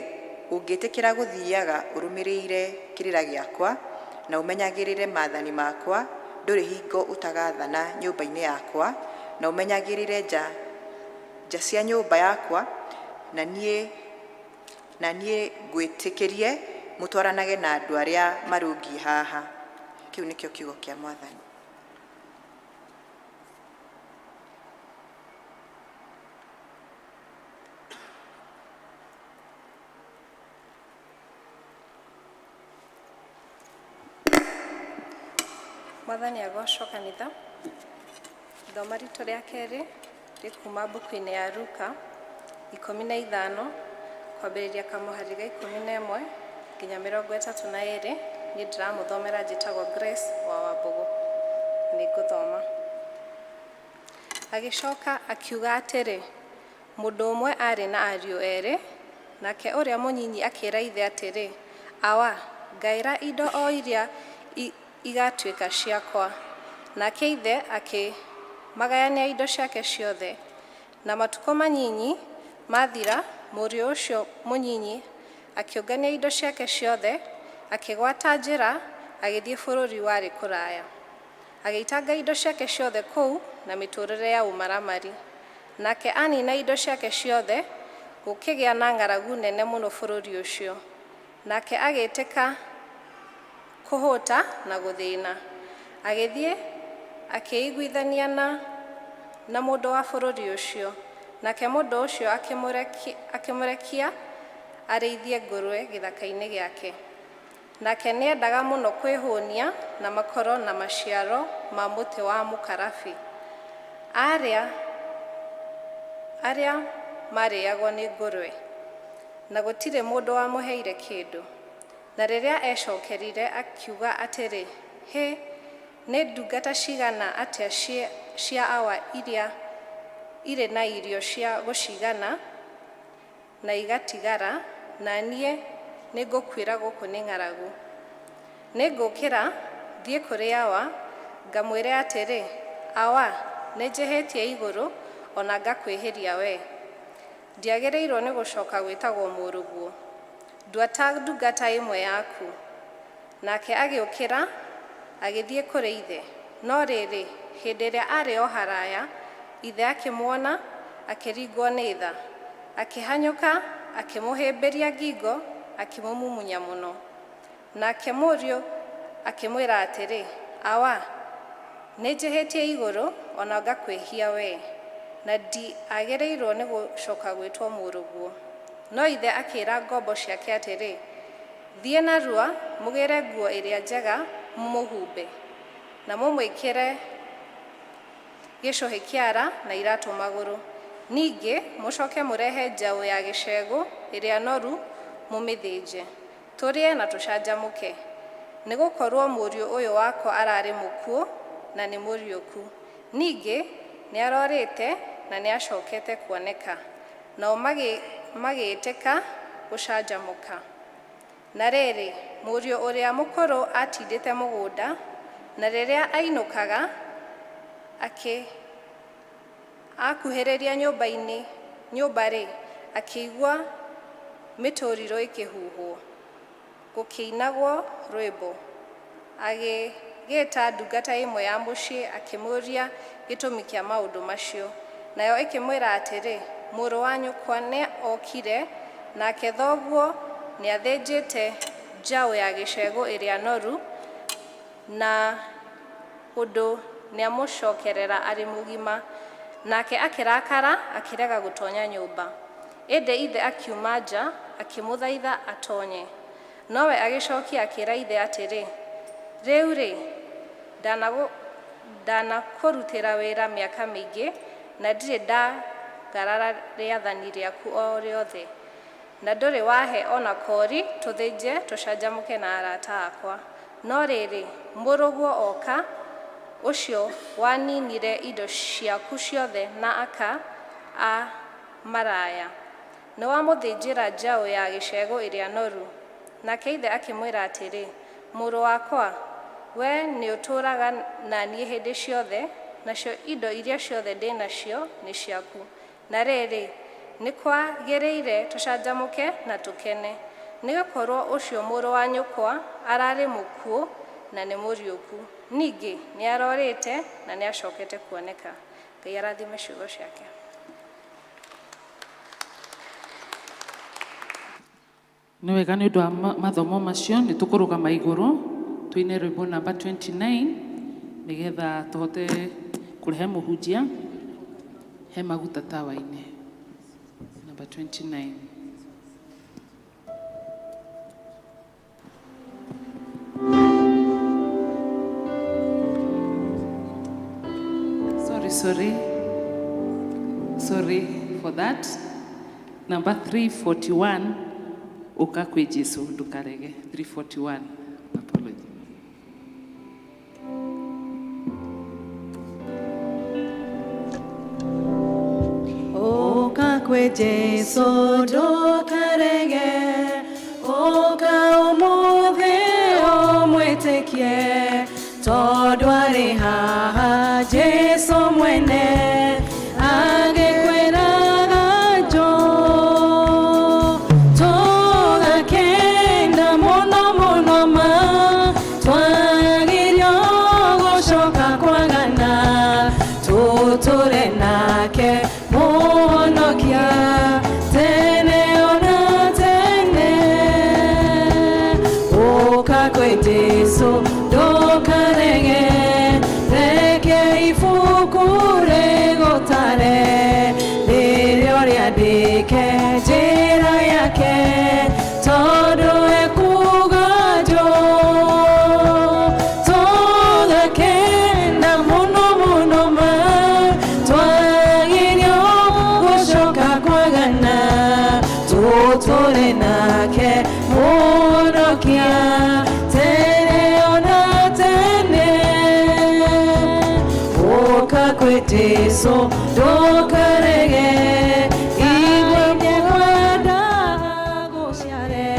ũngĩtĩkĩra gũthiaga ũrũmĩrĩire kĩrĩra gĩakwa na ũmenyagĩrĩre maathani makwa, ndũrĩ hingo ũtagathana nyũmba-inĩ yakwa, na ũmenyagĩrĩre nja cia nyũmba yakwa, na niĩ ngwĩtĩkĩrie mũtwaranage na andũ arĩa marũngiĩ haha. Kĩu nĩkĩo kiugo kĩa Mwathani. Mwathani agocwo kanitha. Ithoma ritũ rĩa kerĩ rĩ kuma mbuku-inĩ ya Luka 15 kwambĩrĩria kamũhari ga 11 nginya 32. Niĩ ndĩramũthomera njĩtagwo Grace wa Wambũgũ. Nĩ ngũthoma. Agĩcoka akiuga atĩrĩ, mũndũ ũmwe aarĩ na ariũ erĩ, nake ũrĩa mũnyinyi akĩra ithe atĩrĩ, Awa, ngaĩra indo o iria igatuĩka ciakwa. Nake ithe akĩmagayania indo ciake ciothe. Na matukũ manyinyi mathira, mũriũ ũcio mũnyinyi akĩũngania indo ciake ciothe, akĩgwata njĩra, agĩthiĩ bũrũri warĩ kũraya. Agĩitanga indo ciake ciothe kũu na mĩtũũrĩre ya ũmaramari. Nake anina indo ciake ciothe, gũkĩgĩa na ng'aragu nene mũno bũrũri ũcio. Nake agĩtĩka kũhũta na gũthĩna. Agĩthiĩ akĩiguithania na mũndũ wa bũrũri ũcio. Nake mũndũ ũcio akĩmũrekia arĩithie ngũrwe gĩthaka-inĩ gĩake. Nake nĩendaga mũno kwĩhũnia na makoro na maciaro ma mũtĩ wa mũkarabi, arĩa maarĩagwo nĩ ngũrwe, na gũtirĩ mũndũ wamũheire kĩndũ. Na rĩrĩa ecokerire akiuga atĩrĩ, Hĩ, nĩ ndungata cigana atĩa cia awa iria irĩ na irio cia gũcigana na igatigara, na niĩ nĩngũkuĩra gũkũ nĩ ng'aragu. Nĩngũũkĩra thiĩ kũrĩ awa, ngamwĩre atĩrĩ, Awa, nĩnjĩhĩtie igũrũ o na ngakwĩhĩria wee. Ndiagĩrĩirwo nĩ gũcoka gwĩtagwo mũrũguo. Ndua ta ndungata ĩmwe yaku. Nake agĩũkĩra agĩthiĩ kũrĩ ithe. No rĩrĩ, hĩndĩ ĩrĩa aarĩ o haraya, ithe akĩmuona, akĩringwo nĩ tha. Akĩhanyũka, akĩmũhĩmbĩria ngingo, akĩmũmumunya mũno. Nake mũriũ akĩmwĩra atĩrĩ, Awa, nĩnjĩhĩtie igũrũ o na ngakwĩhia wee, na ndiagĩrĩirwo nĩ gũcoka gwĩtwo mũrũguo. No ithe akĩĩra ngombo ciake atĩrĩ, Thiĩ narua mũgĩre nguo ĩrĩa njega mũmũhumbe, na mũmwĩkĩre gĩcũhĩ kĩara na iratũ magũrũ. Ningĩ mũcoke mũrehe njaũ ya gĩcegũ ĩrĩa noru mũmĩthĩnje, tũrĩe na tũcanjamũke. Nĩgũkorwo mũriũ ũyũ wakwa ararĩ mũkuũ na nĩ mũriũku, ningĩ nĩarorĩte na nĩacokete kuoneka. Nao magĩĩtĩka gũcanjamũka. Na rĩrĩ, mũriũ ũrĩa mũkũrũ aatindĩte mũgũnda, na rĩrĩa ainũkaga, akuhĩrĩria nyũmba-rĩ, akĩigua mĩtũrirũ ĩkĩhuhwo, gũkĩinagwo rwĩmbo. Agĩgĩta ndungata ĩmwe ya mũciĩ akĩmũũria gĩtũmi kĩa maũndũ macio. Nayo ĩkĩmwĩra atĩrĩ, mũrũ wa nyũkwa nĩokire, nake thoguo nĩathĩnjĩte njaũ ya gĩcegũ ĩrĩa noru, na ũndũ nĩamũcokerera arĩ mũgima. Nake akĩrakara akĩrega gũtonya nyũmba. Ĩndĩ ithe akiuma nja akĩmũthaitha atonye. Nowe agĩcokia akĩra ithe atĩrĩ, Rĩu-rĩ, ndanakũrutĩra wĩra mĩaka mĩingĩ, na ndirĩ ndagarara rĩathani rĩaku o rĩothe, na ndũrĩ wahe o na koori tũthĩnje tũcanjamũke na arata akwa. No rĩrĩ, mũrũguo oka, ũcio waninire indo ciaku ciothe na aka a maraya, nĩwamũthĩnjĩra njaũ ya gĩcegũ ĩrĩa noru. Nake ithe akĩmwĩra atĩrĩ, mũrũ wakwa, wee nĩũtũũraga na niĩ hĩndĩ ciothe, nacio indo iria ciothe ndĩ nacio nĩ ciaku. Na rĩrĩ, nĩkwagĩrĩire tũcanjamũke na tũkene, nĩgũkorwo ũcio mũrũ wa nyũkwa ararĩ mũkuũ na nĩ mũriũku, ningĩ nĩarorĩte na nĩacokete kuoneka. Ngai arathime ciugo ciake. Nĩ wega nĩ ũndũ wa mathomo macio nĩ tũkũrũgama igũrũ tũine rwĩmbo namba 29 nĩgetha tũhote kũrehe mũhunjia he maguta tawa-inĩ. Namba 29. sorry. Sorry for that. Number 341, Ũka kwĩ Jesu ndũkarege. 341. Apology. Ũka kwĩ Jesu ndũkarege, ũka ũmũthĩ ũmwĩtĩkie, tondũ arĩ haha Jesu mwene agĩkwĩraga njũ. Tũgakena mũno mũno ma, twagĩrio gũcoka kwagana, tũtũre nake Mũhonokia tene ona tene. Ũka kwĩ Jesu ndũkarege, reke ibuku rĩgũtare, rĩrĩa rĩandĩke njĩra yake, tondũ ekuuga njũ. Tũgakena mũno mũno ma, twagĩrio gũcoka kwagana, tũtũre nake Mũhonokia tene ona tene. Ũka kwĩ Jesu ndũkarege, igua nĩekwenda agũciare,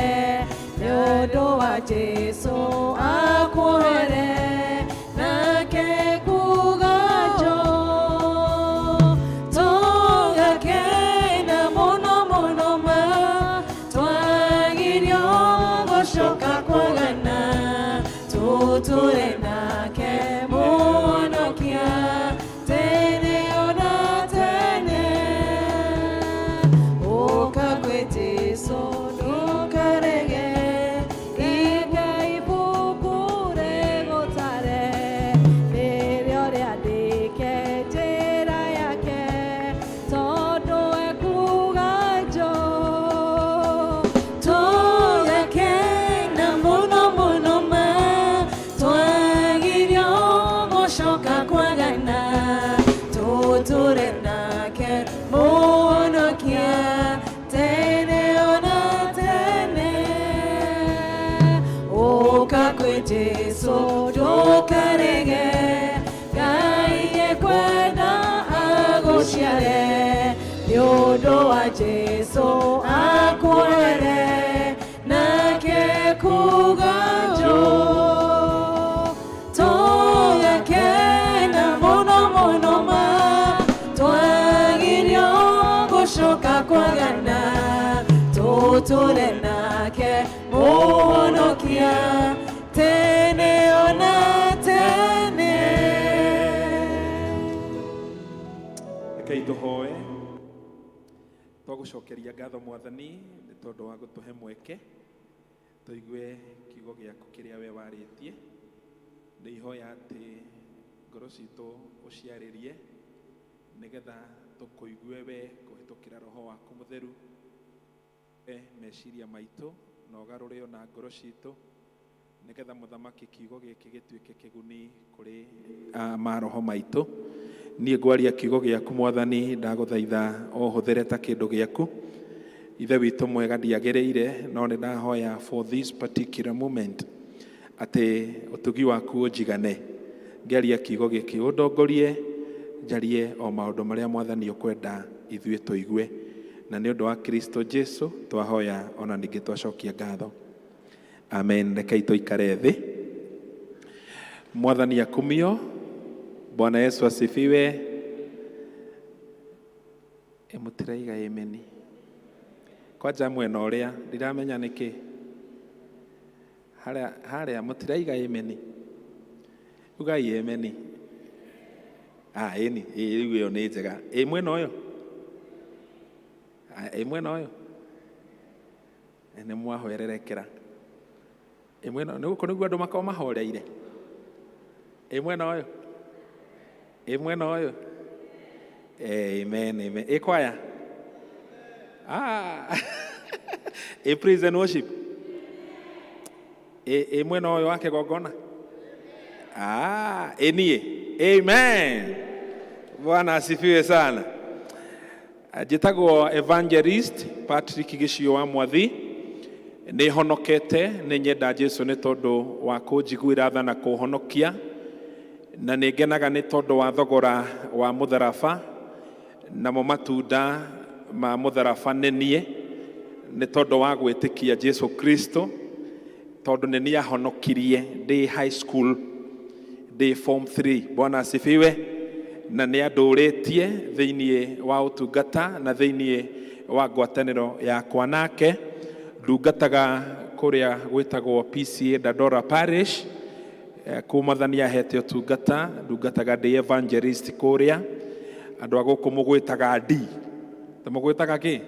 nĩ ũndũ wa Jesu akuohere, nake kuga njũ. Tũgakena mũno mũno ma, twagĩrio gũcoka kwagana, tũtũre nake Mũhonokia tene ona tene. Ũka kwĩ Jesu ndũkarege, reke ibuku rĩgũtare, rĩrĩa rĩandĩke njĩra yake, tondũ ekuuga njũ. Tũgakena mũno mũno ma, twagĩrio gũcoka kwagana, tũtũre nake Mũhonokia tene ona tene. Ũka kwĩ Jesu ndũkarege, Ngai ekwenda agũciare, nĩ ũndũ wa Jesu akuohere, nake kuga njũ. Tũgakena mũno mũno ma, twagĩrio gũcoka kwagana, tũtũre nake Mũhonokia tene ona tene. Rekei tũhoe. Twagũcokeria ngatho Mwathani nĩ tondũ wa gũtũhe mweke tũigue kiugo gĩaku kĩrĩa we warĩtie. Nĩ ihoya atĩ ngoro citũ ũciarĩrie nĩgetha tũkũigue we kũhĩtũkĩra Roho waku Mũtheru, we meciria maitũ na ũgarũre ona ngoro citũ nĩgetha mũthamaki kiugo gĩkĩ gĩtuĩke kĩguni kũrĩ maroho maitũ. Niĩ ngwaria kiugo gĩaku Mwathani, ndagũthaitha ũhũthĩre ta kĩndũ gĩaku. Ithe witũ mwega, ndiagĩrĩire, no nĩ ndahoya for this particular moment atĩ ũtugi waku ũnjigane ngĩaria kiugo gĩkĩ, ũndongorie njarie o maũndũ marĩa Mwathani ũkwenda ithuĩ tũigue, na nĩ ũndũ wa Kristo Jesu twahoya ona ningĩ twacokia ngatho, amen. Rekei tũikare thĩ. Mwathani akumio. Bwana Yesu asifiwe. Mũtiraiga ameni kwanja mwena ũrĩa ndiramenya nĩkĩ harĩa harĩa mũtiraiga ameni. Ugai ameni. Ah, ĩni ĩ rĩu ĩyo nĩ njega. Ĩ mwena ũyũ. Ah, ĩ mwena ũyũ nĩ mwahwererekera. Ĩ mwena nĩ gũkũ nĩguo andũ makoragwo mahoreire. Ĩ mwena ũyũ, ĩ mwena ũyũ. Amen, amen. Ĩ kwaya. Ah, ĩ praise and worship. Ĩ mwena ũyũ wa kĩgongona. Ah, ĩ niĩ. Amen. Bwana asifiwe sana. Njĩtagwo Evangelist Patrick Gĩciũ wa Mwathi. Nĩ honokete, nĩ nyenda Jesu nĩ tondũ wa kũnjiguĩra tha na kũhonokia, na nĩ ngenaga nĩ tondũ wa thogora wa mũtharaba, namo matunda ma mũtharaba nĩ niĩ, nĩ tondũ wa gwĩtĩkia Jesu Kristo, tondũ nĩ niĩ ahonokirie ndĩ high school, ndĩ form 3. Bwana asifiwe. Na nĩ andũrĩtie thĩinĩ wa ũtungata na thĩinĩ wa ngwatanĩro yakwa nake. Ndungataga kũrĩa gwĩtagwo PCA Dandora Parish, kũu Mwathani ahete ũtungata. Ndungataga ndĩ evangelist kũrĩa. Andũ a gũkũ mũgwĩtaga D, ta mũgwĩtaga kĩ?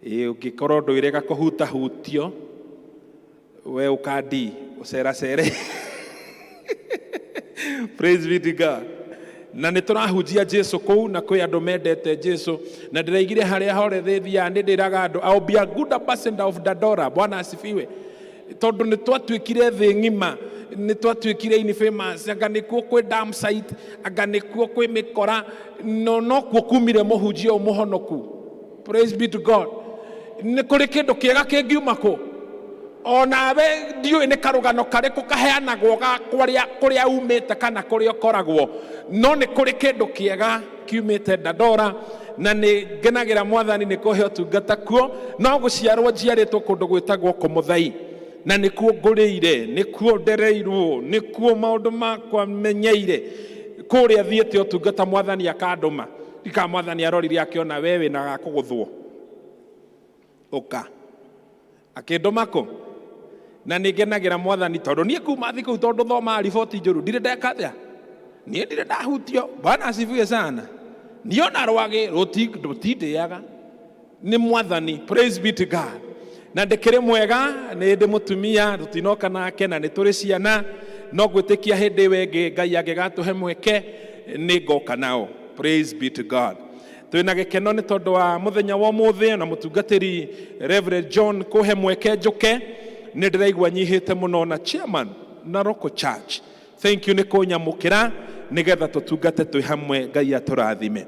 Ĩ, ũngĩkorwo ndwĩrega kũhutahutio, we ũka D ũceracere. Praise be to God. Na nĩ tũrahunjia Jesu kũu, na kwĩ andũ mendete Jesu, na ndĩraigire harĩa hore thĩthiaga nĩ ndĩraga andũ, I'll be a good ambassador of Dandora. Bwana asifiwe. Tondũ nĩ twatuĩkire thĩ ng'ima, nĩ twatuĩkire infamous, anga nĩkuo kwĩ dam site, anga nĩkuo kwĩ mĩkora, no nokuo kumire mũhunjia ũyũ mũhonoku. Praise be to God. Nĩ kũrĩ kĩndũ kĩega kĩngiuma kũ? Onawe ndiũĩ nĩ karũgano karĩkũ kaheanagwo ga kũrĩa kũrĩa umĩte kana kũrĩa ũkoragwo, no nĩ kũrĩ kĩndũ kĩega kiumĩte Dandora, na nĩ ngenagĩra Mwathani nĩ kũhe ũtungata kuo. No gũciarwo njiarĩtwo kũndũ gwĩtagwo Kũmũthai, na nĩkuo ngũrĩire, nĩkuo ndereirwo, nĩkuo maũndũ makwa menyeire. Kũrĩa thiĩte ũtungata, Mwathani akandũma ndika. Mwathani arorire akĩona we wĩna gakũgũthwo, ũka akĩndũma kũ, na nĩ ngenagĩra Mwathani tondũ niĩ kuma thi kũu, tondũ thomaga riboti njũru, ndirĩ ndeka atĩa, niĩ ndirĩ ndahutio. Bwana asifiwe sana. Niĩ ona rwagĩ rũtindĩaga nĩ Mwathani. Praise be to God. Na ndĩkĩrĩ mwega, nĩ ndĩ mũtumia, tũtinoka nake, na nĩ tũrĩ ciana, no gwĩtĩkia hĩndĩ ĩyo ĩngĩ Ngai angĩgatũhe mweke nĩ ngoka nao. Praise be to God. Twĩna gĩkeno nĩ tondũ wa mũthenya wa ũmũthĩ na mũtungatĩri Reverend John kũhe mweke njũke. Nĩ ndĩraigua nyihĩte mũno, na chairman na local church, thank you nĩ kũnyamũkĩra nĩgetha tũtungate twĩ hamwe. Ngai atũrathime.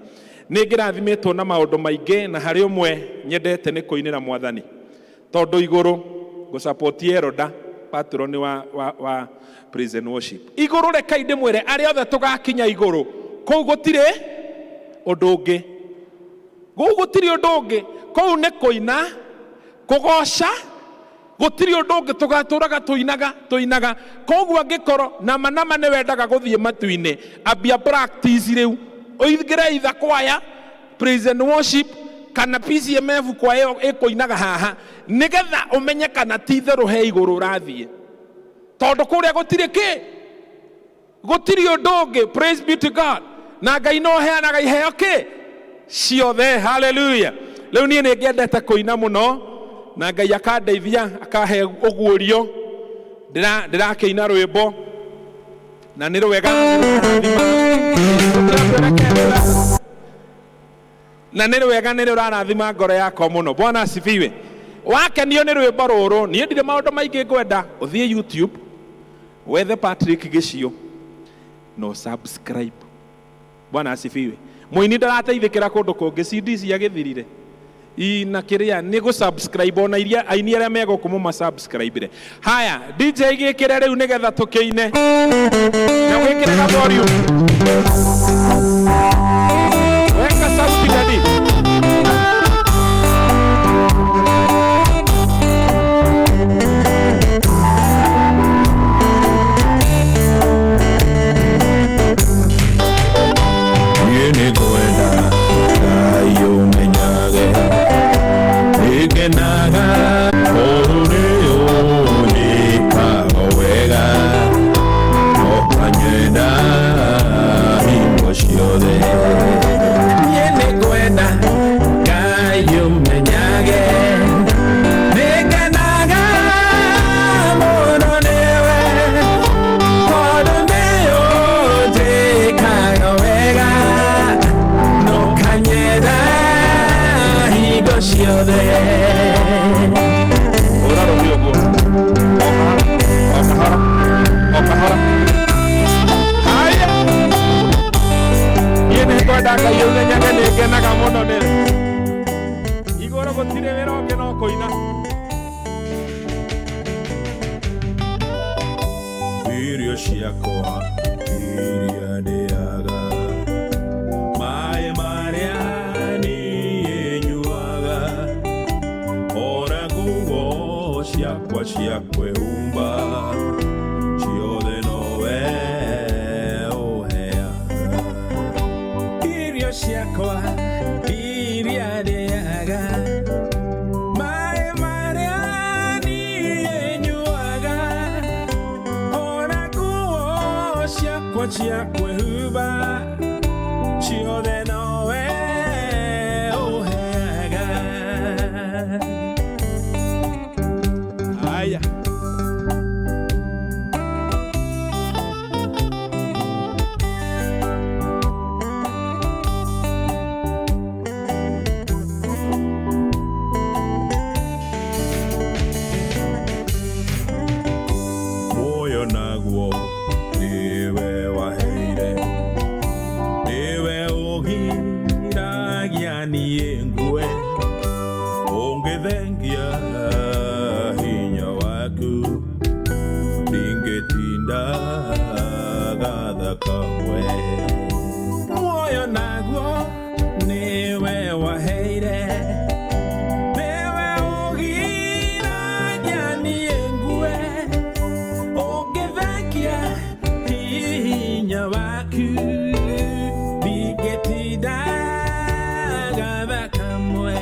Nĩ ngĩrathimĩtwo na maũndũ maingĩ, na harĩ ũmwe nyendete nĩ kũinĩra Mwathani, tondũ igũrũ ngũsupport Eroda patron wa praise and worship igũrũ. Rekai ndĩmwĩre, arĩa othe tũgakinya igũrũ kũu gũtirĩ ũndũ ũngĩ, kũu gũtirĩ ũndũ ũngĩ, kũu nĩ kũina, kũgoca, gũtirĩ ũndũ ũngĩ, tũgatũraga tũinaga tũinaga. Koguo angĩkorwo nama nama nĩ wendaga gũthiĩ matu-inĩ, ambia practice rĩu, ũingĩre itha kwaya praise and worship kana PCMF kwaya ĩkũinaga haha, nĩgetha ũmenye kana ti itherũ he igũrũ ũrathiĩ, tondũ kũrĩa gũtirĩ kĩ, gũtirĩ ũndũ ũngĩ. Praise be to God. Na Ngai no heanaga iheo kĩ ciothe. Haleluya. Rĩu niĩ nĩ ngĩendete kũina mũno, na Ngai akandeithia, akahe ũguũrio. Ndĩrakĩina rwĩmbo na nĩ rwega na nĩ rwega, nĩ rũrarathima ngoro yakwa mũno. Bwana asifiwe. Wakenio nĩ rwĩmbo rũrũ, niĩ ndirĩ maũndũ maingĩ ngwenda, ũthiĩ YouTube wethe Patrick Gĩciũ no subscribe. Bwana asifiwe. Mũini ndarateithĩkĩra kũndũ kũngĩ, CD cia gĩthirire na kĩrĩa nĩ gũ subscribe, ona iria aini arĩa me gũkũ mũma subscribe. Haya, DJ, gĩkĩre rĩu nĩgetha tũkĩine, na wĩkĩre ga volume. Weka sauti, daddy. Niĩ nĩngwenda Ngai ũmenyage nĩngenaga tondũ nĩ ũnjĩkaga wega, ũkanyenda hingo ciothe. Niĩ nĩngwenda Ciakwa iria ndĩaga, maĩ marĩa niĩ nyuaga, ona nguo ciakwa cia kwĩhumba, ciothe nowe ũheaga. Irio ciakwa iria ndĩaga, maĩ marĩa niĩ nyuaga, ona nguo ciakwa cia kwĩhumba, ciothe nowe ũheaga. Haya. Muoyo naguo nĩwe waheire, nĩwe ũgiragia niĩ ngue, ũngĩthengia hinya waku ndingĩtinda gatha kamwe. Muoyo naguo nĩwe waheire, nĩwe ũgiragia niĩ ngue, ũngĩthengia hinya waku ndingĩtinda gatha kamwe.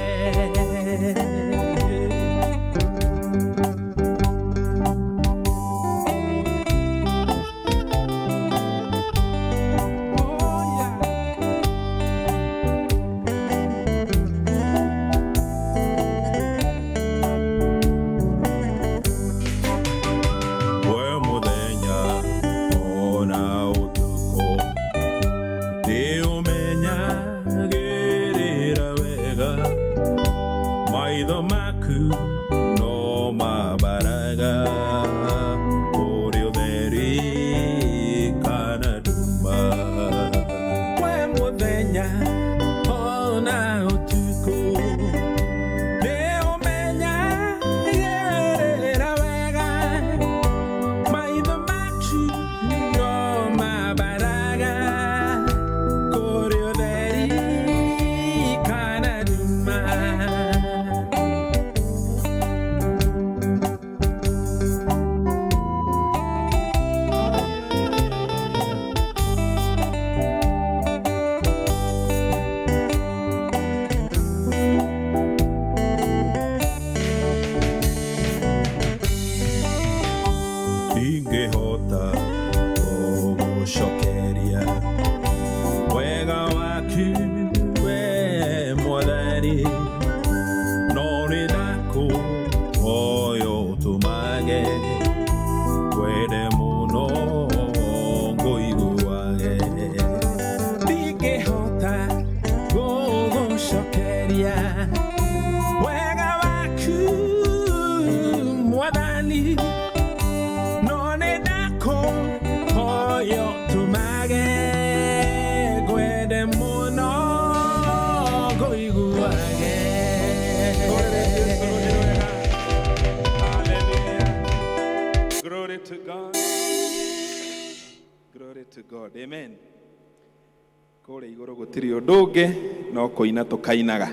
We mũthenya ona ũtukũ nĩũmenyagĩrĩra wega, maitho maku no mabaraga kũrĩ ũtheri kana nduma. We mũthenya ona ũtukũ nĩũmenyagĩrĩra wega, maitho maku no mabaraga kũrĩ ũtheri kana nduma. Ndingĩhota gũgũcokeria wega waku we Mwathani, no nĩ ndakũhoya ũtũmage ngwende mũno ngũiguage. Ndingĩhota gũgũcokeria wega waku Mwathani, no nĩ ndakũhoya ũtũmage ngwende mũno ngũiguage. Glory to God. Glory to God. Amen. Kũrĩa igũrũ gũtirĩ ũndũ ũngĩ no kũina tũkainaga.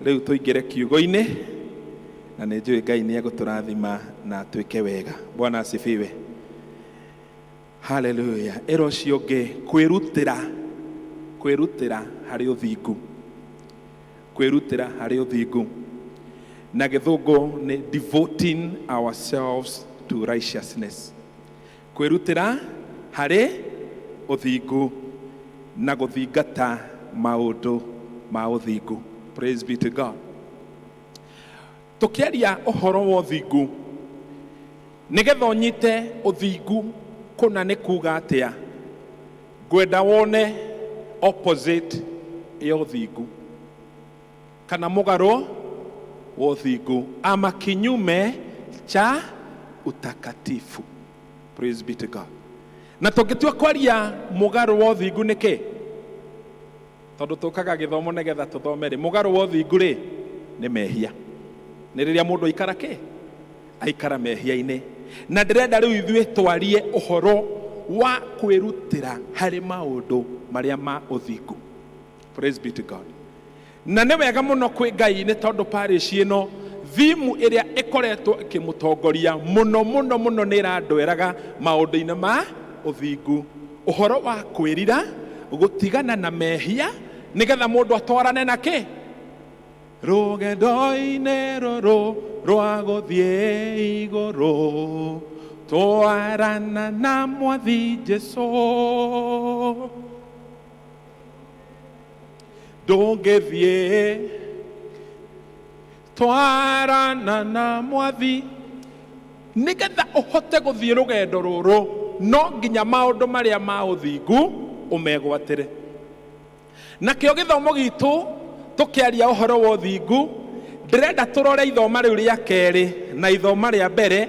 Rĩu tũingĩre kiugo-inĩ na nĩ njũĩ Ngai nĩ egũtũrathima na twĩke wega. Bwana asifiwe. Haleluya. Ĩra ũcio ũngĩ kwĩrutĩra, kwĩrutĩra harĩ ũthingu, kwĩrutĩra harĩ ũthingu, na gĩthũngũ nĩ devoting ourselves to righteousness, kwĩrutĩra harĩ ũthingu na gũthingata maũndũ ma ũthingu. Praise be to God. Tũkĩaria ũhoro wa ũthingu, nĩgetha ũnyite ũthingu kũna nĩ kuga atĩa, ngwenda wone opposite ya ũthingu kana mũgarũ wa ũthingu, ama kinyume cha utakatifu. Praise be to God. Na tũngĩtua kwaria mũgarũ wa ũthingu nĩ kĩ, tondũ tũkaga gĩthomo nĩgetha tũthome rĩ, mũgarũ wa ũthingu rĩ nĩ mehia, nĩ rĩrĩa mũndũ aikara kĩ Aikara mehia-inĩ. Na ndĩrenda rĩu ithuĩ twarie ũhoro wa kwĩrutĩra harĩ maũndũ marĩa ma ũthingu. Praise be to God. Na nĩ wega mũno kwĩ Ngai nĩ tondũ parish ĩno thimu ĩrĩa ĩkoretwo ĩkĩmũtongoria mũno mũno mũno nĩ ĩrandweraga maũndũ-inĩ ma ũthingu, ũhoro wa kwĩrira, gũtigana na mehia nĩgetha mũndũ atwarane na kĩ rũgendo-inĩ rũrũ rwa gũthiĩ igũrũ, twarana na Mwathi Jesu. Ndũngĩthiĩ twarana na Mwathi. Nĩgetha ũhote gũthiĩ rũgendo rũrũ no nginya maũndũ marĩa ma ũthingu ũmegwatĩre. Nakĩo gĩthomo gitũ tũkĩaria ũhoro wa ũthingu, ndĩrenda tũrore ithoma rĩu rĩa kerĩ na ithoma rĩa mbere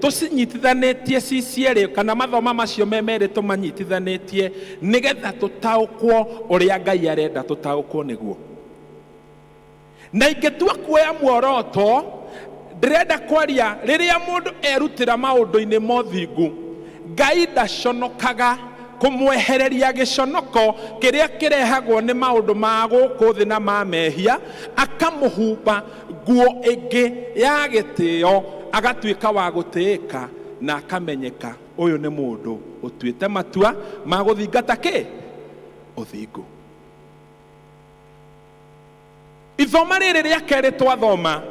tũcinyitithanĩtie ci cierĩ, kana mathoma macio me merĩ tũmanyitithanĩtie nĩgetha tũtaũkwo ũrĩa Ngai arenda tũtaũkwo nĩguo. Na ingĩtua kuoya muoroto, ndĩrenda kwaria rĩrĩa mũndũ erutĩra maũndũ-inĩ ma ũthingu, Ngai ndaconokaga kũmwehereria gĩconoko kĩrĩa kĩrehagwo nĩ maũndũ ma gũkũ thĩ na ma mehia, akamũhumba nguo ĩngĩ ya gĩtĩo, agatuĩka wa gũtĩĩka na akamenyeka ũyũ nĩ mũndũ ũtuĩte matua ma gũthingata kĩ? Ũthingu. Ithoma rĩrĩ rĩa kerĩ twathoma,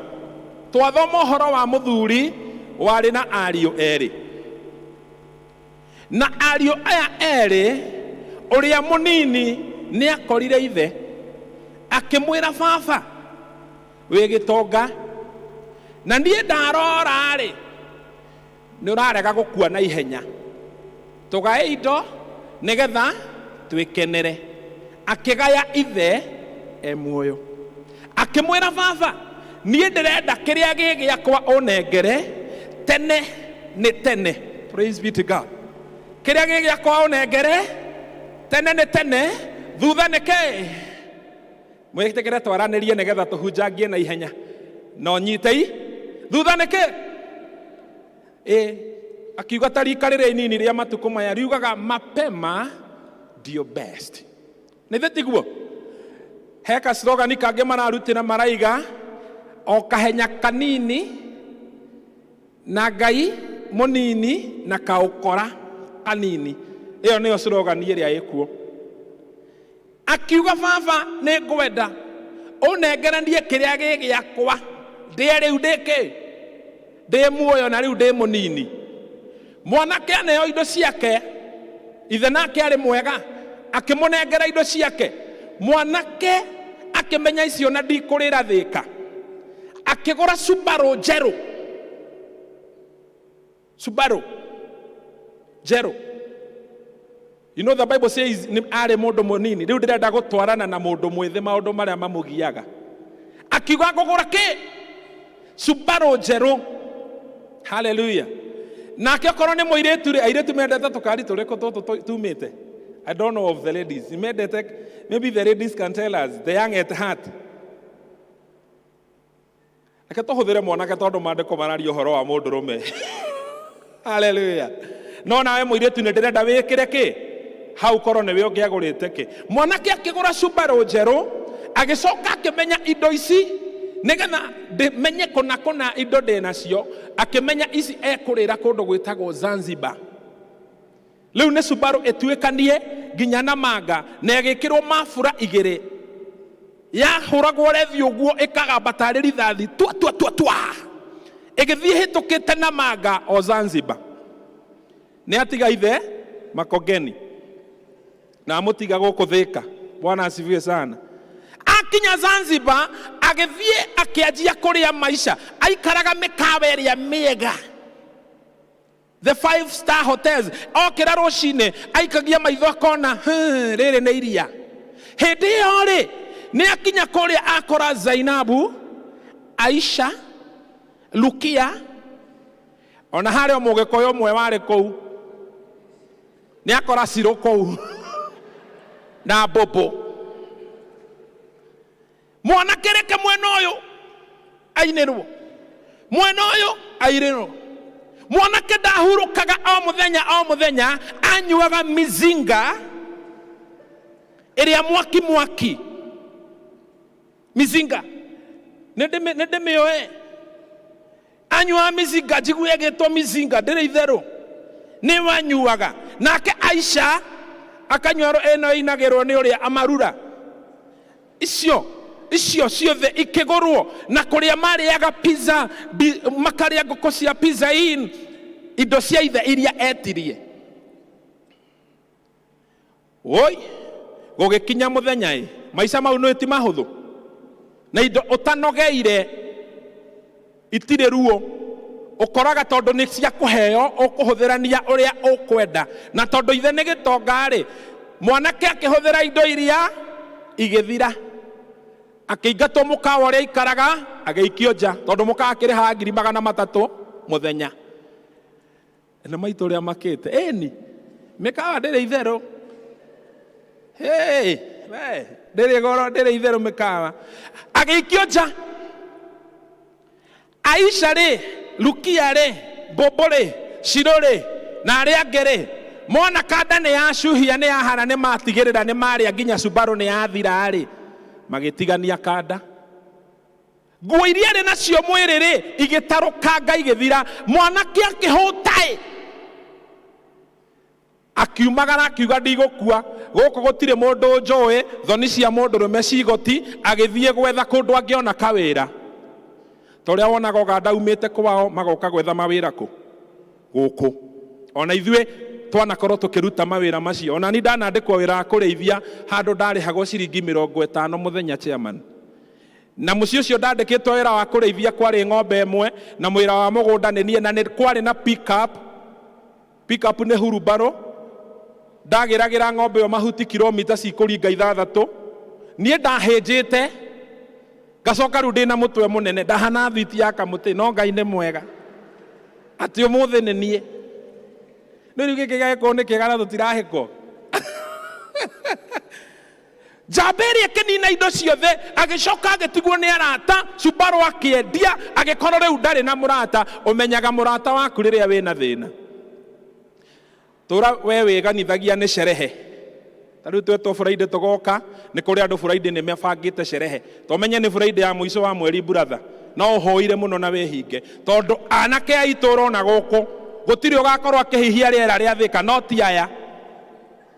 twathoma ũhoro wa mũthuri warĩ na ariũ erĩ. Na ariũ aya erĩ, ũrĩa mũnini nĩ akorire ithe akĩmwĩra, baba wĩ gĩtonga na niĩ ndarora-rĩ, nĩ ũrarega gũkua na ihenya, tũgae indo nĩgetha twĩkenere. Akĩgaya ithe e muoyo, akĩmwĩra, baba niĩ ndĩrenda kĩrĩa gĩ gĩakwa ũnengere tene nĩ tene. Praise be to God. Kĩrĩa gĩ gĩakwa ũnengere tene nĩ tene, thutha nĩ kĩ? Mwĩtĩkĩre twaranĩrie nĩgetha tũhunjangie na ihenya. Na ũnyitei thutha nĩ kĩ? Ĩ akiuga ta rika rĩrĩa inini rĩa matukũ maya riugaga mapema ndio best. Nĩ thĩ tiguo? He ka slogan kangĩ mararutĩra maraiga o kahenya kanini na Ngai mũnini na kaũkora kanini. Ĩyo nĩyo slogan ĩrĩa ĩkuo. Akiuga, baba nĩ ngwenda ũnengeranie kĩrĩa gĩ gĩakwa ndĩe rĩu ndĩ kĩ? Ndĩ muoyo na rĩu ndĩ mũnini. Mwanake aneo indo ciake, ithe nake arĩ mwega, akĩmũnengera indo ciake. Mwanake akĩmenya icio na ndikũrĩra thĩka, akĩgũra Subaru njerũ. Subaru njerũ. You know the Bible says nĩ arĩ mũndũ mũnini. Rĩu ndĩrenda gũtwarana na mũndũ mwĩthĩ maũndũ marĩa mamũgiaga. Akiuga ngũgũra kĩ? Subaru njerũ. Hallelujah. Nake okorwo nĩ mũirĩtu rĩ, airĩtu mendete tũkari tũrĩkũ tũtũ tumĩte? I don't know of the ladies. Mendete, maybe the ladies can tell us, the young at heart. Reke tũhũthĩre mwanake tondũ maandĩko mararia ũhoro wa mũndũrũme. Haleluya. No nawe mũirĩtu nĩ ndĩrenda wĩkĩre kĩ hau korwo nĩwe ũngĩagũrĩte kĩ. Mwanake akĩgũra Subaru njerũ, agĩcoka akĩmenya indo ici nĩgetha menye kũna kũna indo ndĩ nacio, akĩmenya ici ekũrĩra kũndũ gwĩtagwo Zanzibar. Rĩu nĩ Subaru ĩtuĩkanie nginya Namanga na ĩgĩkĩrwo mabura igĩrĩ, yahũragwo rethi ũguo ĩkagamba tarĩ rithathi tua tua tua tua, ĩgĩthiĩ ĩhĩtũkĩte Namanga o Zanzibar. Nĩ atiga ithe Makongeni na amũtiga gũkũ Thĩka. Bwana asifiwe sana. Akinya Zanzibar agĩthiĩ akĩanjia kũrĩa maisha, aikaraga mĩkawa ĩrĩa mĩega, the 5-star hotels. Okĩra rũcinĩ aikagia maitho akona rĩrĩ nĩ iria. Hĩndĩ ĩyo rĩ, nĩ akinya kũrĩa akora Zainabu, Aisha, Lukia, ona harĩ o mũgĩkũyũ ũmwe warĩ kũu, nĩ akora Cirũ kũu na Mbũmbũ. Mwanake reke mwena ũyũ ainĩrwo, mwena ũyũ Airĩrwo mwanake ndahurũkaga o mũthenya o mũthenya, anyuaga mizinga ĩrĩa mwaki mwaki mizinga nĩ ndĩmĩoe anyuaga mizinga njigue ĩgĩtwo mizinga ndĩrĩ itherũ nĩ wanyuaga. Nake Aisha akanyua ĩno ĩinagĩrwo nĩ ũrĩa amarura icio icio ciothe ikĩgũrwo na kũrĩa marĩaga pizza makarĩa ngũkũ cia Pizza Inn, indo cia ithe iria etirie. Woi, gũgĩkinya mũthenya ĩ maica mau nĩ ti mahũthũ na indo ũtanogeire itirĩ ruo ũkoraga tondũ nĩ cia kũheo ũkũhũthĩrania ũrĩa ũkwenda, na tondũ ithe nĩ gĩtonga rĩ, mwanake akĩhũthĩra indo iria igĩthira, akĩingatwo mũkawa ũrĩa aikaraga agĩikio nja tondũ mũkawa akĩrĩhaga 300,000 mũthenya. Na maitũ ũrĩa makĩte ĩni mĩkawa ndĩrĩ itherũ. Hey, we, ndĩrĩ goro, ndĩrĩ itherũ mĩkawa. Agĩikio nja. Aisha rĩ, Rukia rĩ, Mbũmbũ rĩ, Shiro rĩ, na arĩa angĩ rĩ, mona kanda nĩ yacuhia nĩ yahara nĩ matigĩrĩra nĩ marĩa nginya Subaru nĩ yathira rĩ, magĩtigania kanda. Nguo iria arĩ nacio mwĩrĩ rĩ, igĩtarũkanga igĩthira. Mwanake akĩhũta ĩ, akiumagara akiuga ndigũkua gũkũ gũtirĩ mũndũ njũĩ, thoni cia mũndũrũme cigoti, agĩthiĩ gwetha kũndũ angĩona kawĩra. Ta ũrĩa wonaga Ũganda umĩte kwao magoka gwetha mawĩra kũ gũkũ. Ona ithuĩ twanakorwo tũkĩruta mawĩra macio. Ona ni ndanandĩkwo wĩra wa kũrĩithia handũ ndarĩhagwo ciringi 50 mũthenya chairman. Na mũciĩ ũcio ndandĩkĩtwo wĩra wa kũrĩithia kwarĩ ng'ombe ĩmwe na mwĩra wa mũgũnda nĩ niĩ, na nĩ kwarĩ na pick up. Pick up nĩ hurumbarũ, ndagĩragĩra ng'ombe ĩyo mahuti kilomita cikũringa ithathatũ. Niĩ ndahĩnjĩte ngacoka rĩu ndĩna mũtwe mũnene, ndahana thwiti ya kamũtĩ, no Ngai nĩ mwega atĩ ũmũthĩ nĩ niĩ. Nĩ rĩu gĩkĩ gĩgĩkorwo nĩ kĩega na tũtirahĩkwo. Njamba ĩrĩa ĩkĩnina indo ciothe, agĩcoka agĩtigwo nĩ arata, Subaru akĩendia, agĩkorwo rĩu ndarĩ na mũrata. Ũmenyaga mũrata waku rĩrĩa wĩna thĩna. Tũra we wĩganithagia nĩ sherehe. Ta rĩu twetwo Friday tũgoka, nĩ kũrĩ andũ Friday nĩ mebangĩte sherehe. Tomenye nĩ Friday ya mũico wa mweri brother. No ũhũire mũno na wĩhinge. Tondũ anake a itũũra ona gũkũ, gũtirĩ ũgakorwo akĩhihia rĩera rĩa Thĩka, no ti aya.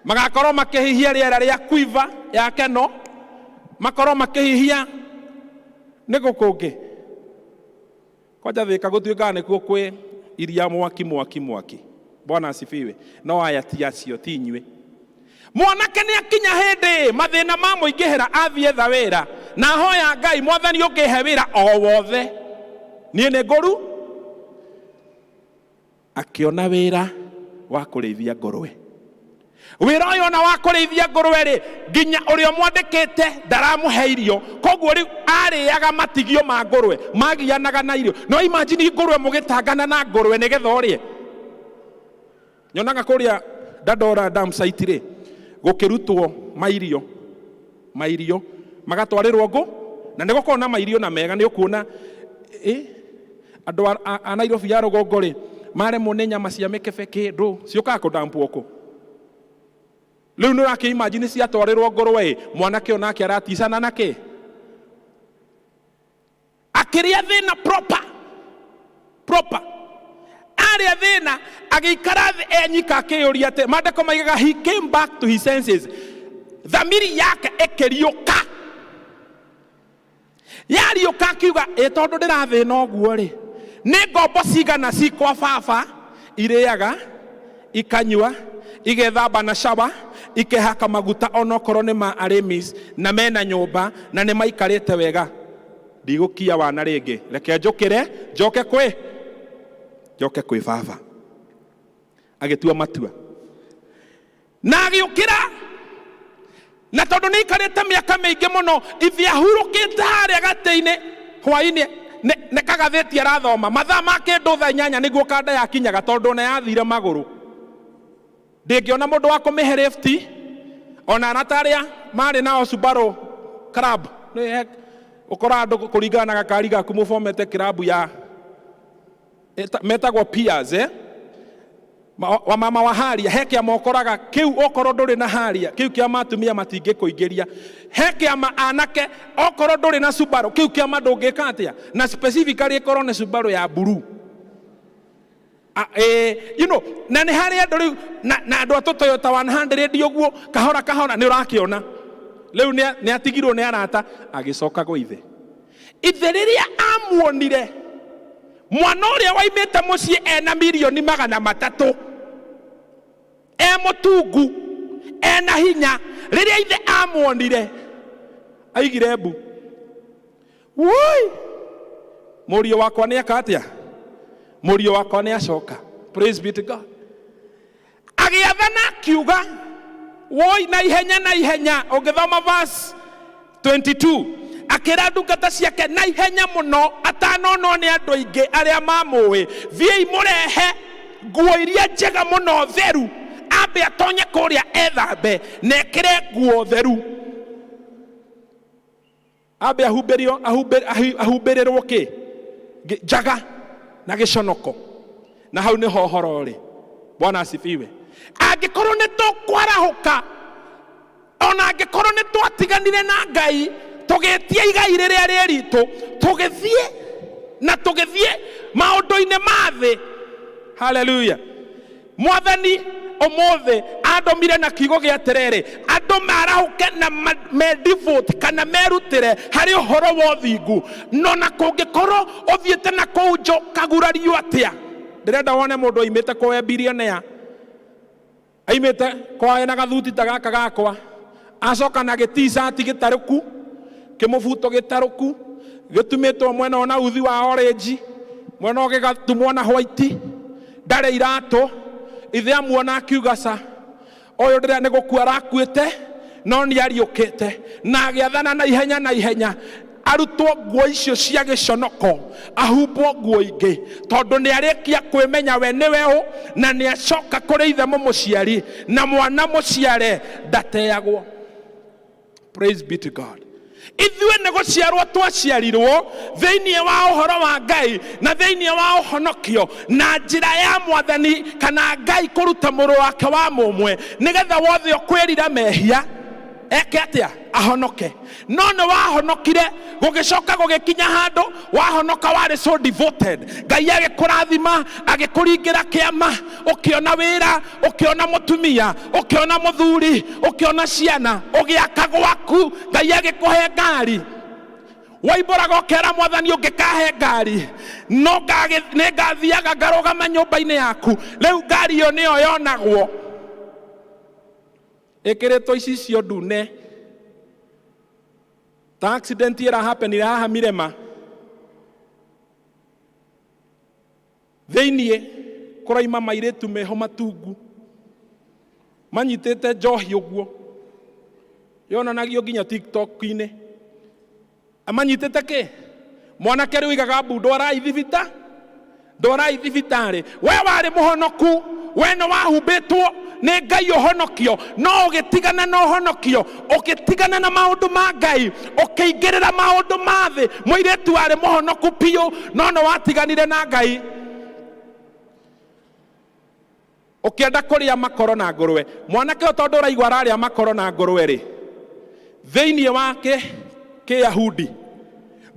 Magakorwo makĩhihia rĩera rĩa quiver ya keno, makorwo makĩhihia nĩ gũkũngĩ. Kwanja Thĩka gũtuĩkaga nĩkuo kwĩ iria mwaki mwaki mwaki. Bwana asifiwe. No aya ti acio, ti inyuĩ. Mwanake nĩ akinya hĩndĩ mathĩna mamũingĩhĩra, athiĩ etha wĩra na ahoya Ngai, Mwathani ũngĩhe wĩra o wothe niĩ nĩ ngũru. Akĩona wĩra wa kũrĩithia ngũrwe. Wĩra ũyũ ona wa kũrĩithia ngũrwe rĩ, nginya ũrĩa ũmwandĩkĩte ndaramũhe irio, koguo rĩu arĩaga matigio ma ngũrwe magianaga na irio. No imagine ngũrwe mũgĩtangana na ngũrwe nĩgetha ũrĩe. Nyonaga kũrĩa Dandora dam site rĩ, gũkĩrutwo mairio, mairio magatwarĩrwo ngũ, na nĩ gũkoragwo na mairio na mega. Nĩ ũkuona andũ a Nairobi ya rũgongo rĩ, maremwo nĩ nyama cia mĩkebe kĩndũ ciũkaga kũdampwo kũ. Rĩu nĩ ũrakĩ imagine ciatwarĩrwo ngũrwe ĩ, mwanake ũyũ nake araticana na kĩ, akĩrĩa thĩna proper proper. Arĩa thĩna agĩikara thĩ enyika akĩyũria atĩ, maandĩko maigaga he came back to his senses, thamiri yake ĩkĩriũka. Yariũka akiuga, ĩ tondũ ndĩrathĩna ũguo rĩ, nĩ ngombo cigana ci kwa baba irĩaga ikanyua igethamba na shawa ikehaka maguta onokorwo nĩ ma Aramis, na mena nyũmba na nĩ maikarĩte wega. Ndigũkia wana rĩngĩ, reke njũkĩre njoke kwĩ njoke kwĩ baba. Agĩtua matua na agĩũkĩra, na tondũ nĩ aikarĩte mĩaka mĩingĩ mũno, ithe ahurũkĩte harĩa gatĩ-inĩ hwaĩ-inĩ nĩ kagathĩti arathoma mathaa ma kĩndũ thaa 8 nĩguo kanda yakinyaga, tondũ ona yathire magũrũ ndĩngĩona mũndũ wa kũmĩhe lifti. Ona arata arĩa marĩ nao Subaru club, nĩ ũkoraga andũ kũringana na gakari gaku mũbomete club ya Metagwo peers, eh? Wamama wa haria he kĩama ũkoraga kĩu okorwo ndũrĩ na haria kĩu kĩama atumia matingĩkũingĩria. He kĩama anake okorwo ndũrĩ na Subaru kĩu kĩama ndũngĩka atĩa, na specifically ĩkorwo nĩ Subaru ya blue. Na nĩ harĩ andũ rĩu na andũ a tũ Toyota 100 ũguo kahora kahora nĩ ũrakĩona rĩu nĩ atigirwo nĩ arata agĩcoka gwa ithe. Ithe rĩrĩa amuonire mwana ũrĩa waimĩte mũciĩ ena mirioni 300, e mũtungu, ena hinya, rĩrĩa ithe amuonire aigire mbu, woi, mũriũ wakwa nĩ eka atĩa? Mũriũ wakwa nĩ acoka. Praise be to God. Agĩathana akiuga woi, na ihenya na ihenya. Ũngĩthoma verse 22, akĩra ndungata ciake na ihenya mũno atanonwo nĩ andũ aingĩ arĩa mamũĩ, thiĩi mũrehe nguo iria njega mũno theru, ambe atonye kũrĩa ethambe na ekĩre nguo theru, ambe ahumbĩrio, ahumbĩrĩrwo kĩ njaga na gĩconoko. Na hau nĩho ũhoro ũrĩ. Bwana asifiwe. Angĩkorwo nĩ tũkwarahũka, ona angĩkorwo nĩ twatiganire na Ngai, tũgĩtia igai rĩrĩa rĩ ritũ, tũgĩthiĩ na tũgĩthiĩ maũndũ-inĩ ma thĩ, haleluya, Mwathani ũmũthĩ andũmire na kiugo gĩa atĩrĩrĩ, andũ marahũke na medevote kana merutĩre harĩ ũhoro wa ũthingu. No na kũngĩkorwo ũthiĩte na kũu nja ũkagurario atĩa, ndĩrenda wone mũndũ oimĩte kwa billionaire, aimĩte kwa ena gathuti ta gaka gakwa, acoka na gĩticati gĩtarũku, kĩmũbuto gĩtarũku, gĩtumĩtwo mwena ona uthi wa orange, mwena ũngĩ gĩgatumwo na white, ndarĩ iratũ. Ithe amuona akiuga, ca ũyũ ndĩrĩa nĩ gũkua arakuĩte, no nĩ ariũkĩte. Na agĩathana na ihenya na ihenya arutwo nguo icio cia gĩconoko, ahumbwo nguo ingĩ, tondũ nĩ arĩkia kwĩmenya we nĩwe ũ, na nĩ acoka kũrĩ ithe mũmũciari, na mwana mũciare ndateagwo. Praise be to God. Ithuĩ nĩ gũciarwo twaciarirwo thĩinĩ wa ũhoro wa Ngai na thĩinĩ wa ũhonokio na njĩra ya Mwathani kana Ngai kũruta mũrũ wake wa mũmwe, nĩgetha wothe ũkwĩrira mehia eke atĩa? Ahonoke. No nĩ wahonokire, gũgĩcoka gũgĩkinya handũ wahonoka warĩ so devoted, Ngai agĩkũrathima, agĩkũringĩra kĩama, ũkĩona wĩra, ũkĩona mũtumia, ũkĩona mũthuri, ũkĩona ciana, ũgĩaka gwaku, Ngai agĩkũhe ngari. Waimbũraga ũkera Mwathani, ũngĩkahe ngari no nĩ ngathiaga ngarũgama nyũmba-inĩ yaku. Rĩu ngari ĩyo nĩyo yonagwo ĩkĩrĩtwo icicio ndune ta accident ĩrahapenire haha Mirema thĩiniĩ, kũraima mairĩtu meho matungu manyitĩte njohi ũguo yonanagio nginya TikTok-inĩ, amanyitĩte kĩ mwanake rĩu igaga mbu, ndwarai thibita, ndwarai thibitarĩ. We warĩ mũhonoku, we nĩ wahumbĩtwo nĩ Ngai ũhonokio, no ũgĩtigana na ũhonokio, ũgĩtigana na maũndũ ma Ngai, ũkĩingĩrĩra maũndũ ma thĩ. Mũirĩtu warĩ mũhonoku biũ, no nĩ watiganire na Ngai, ũkĩenda kũrĩa makoro na ngũrwe. Mwanake ũyũ tondũ ũraigua ararĩa makoro na ngũrwe rĩ, thĩinĩ wa kĩyahudi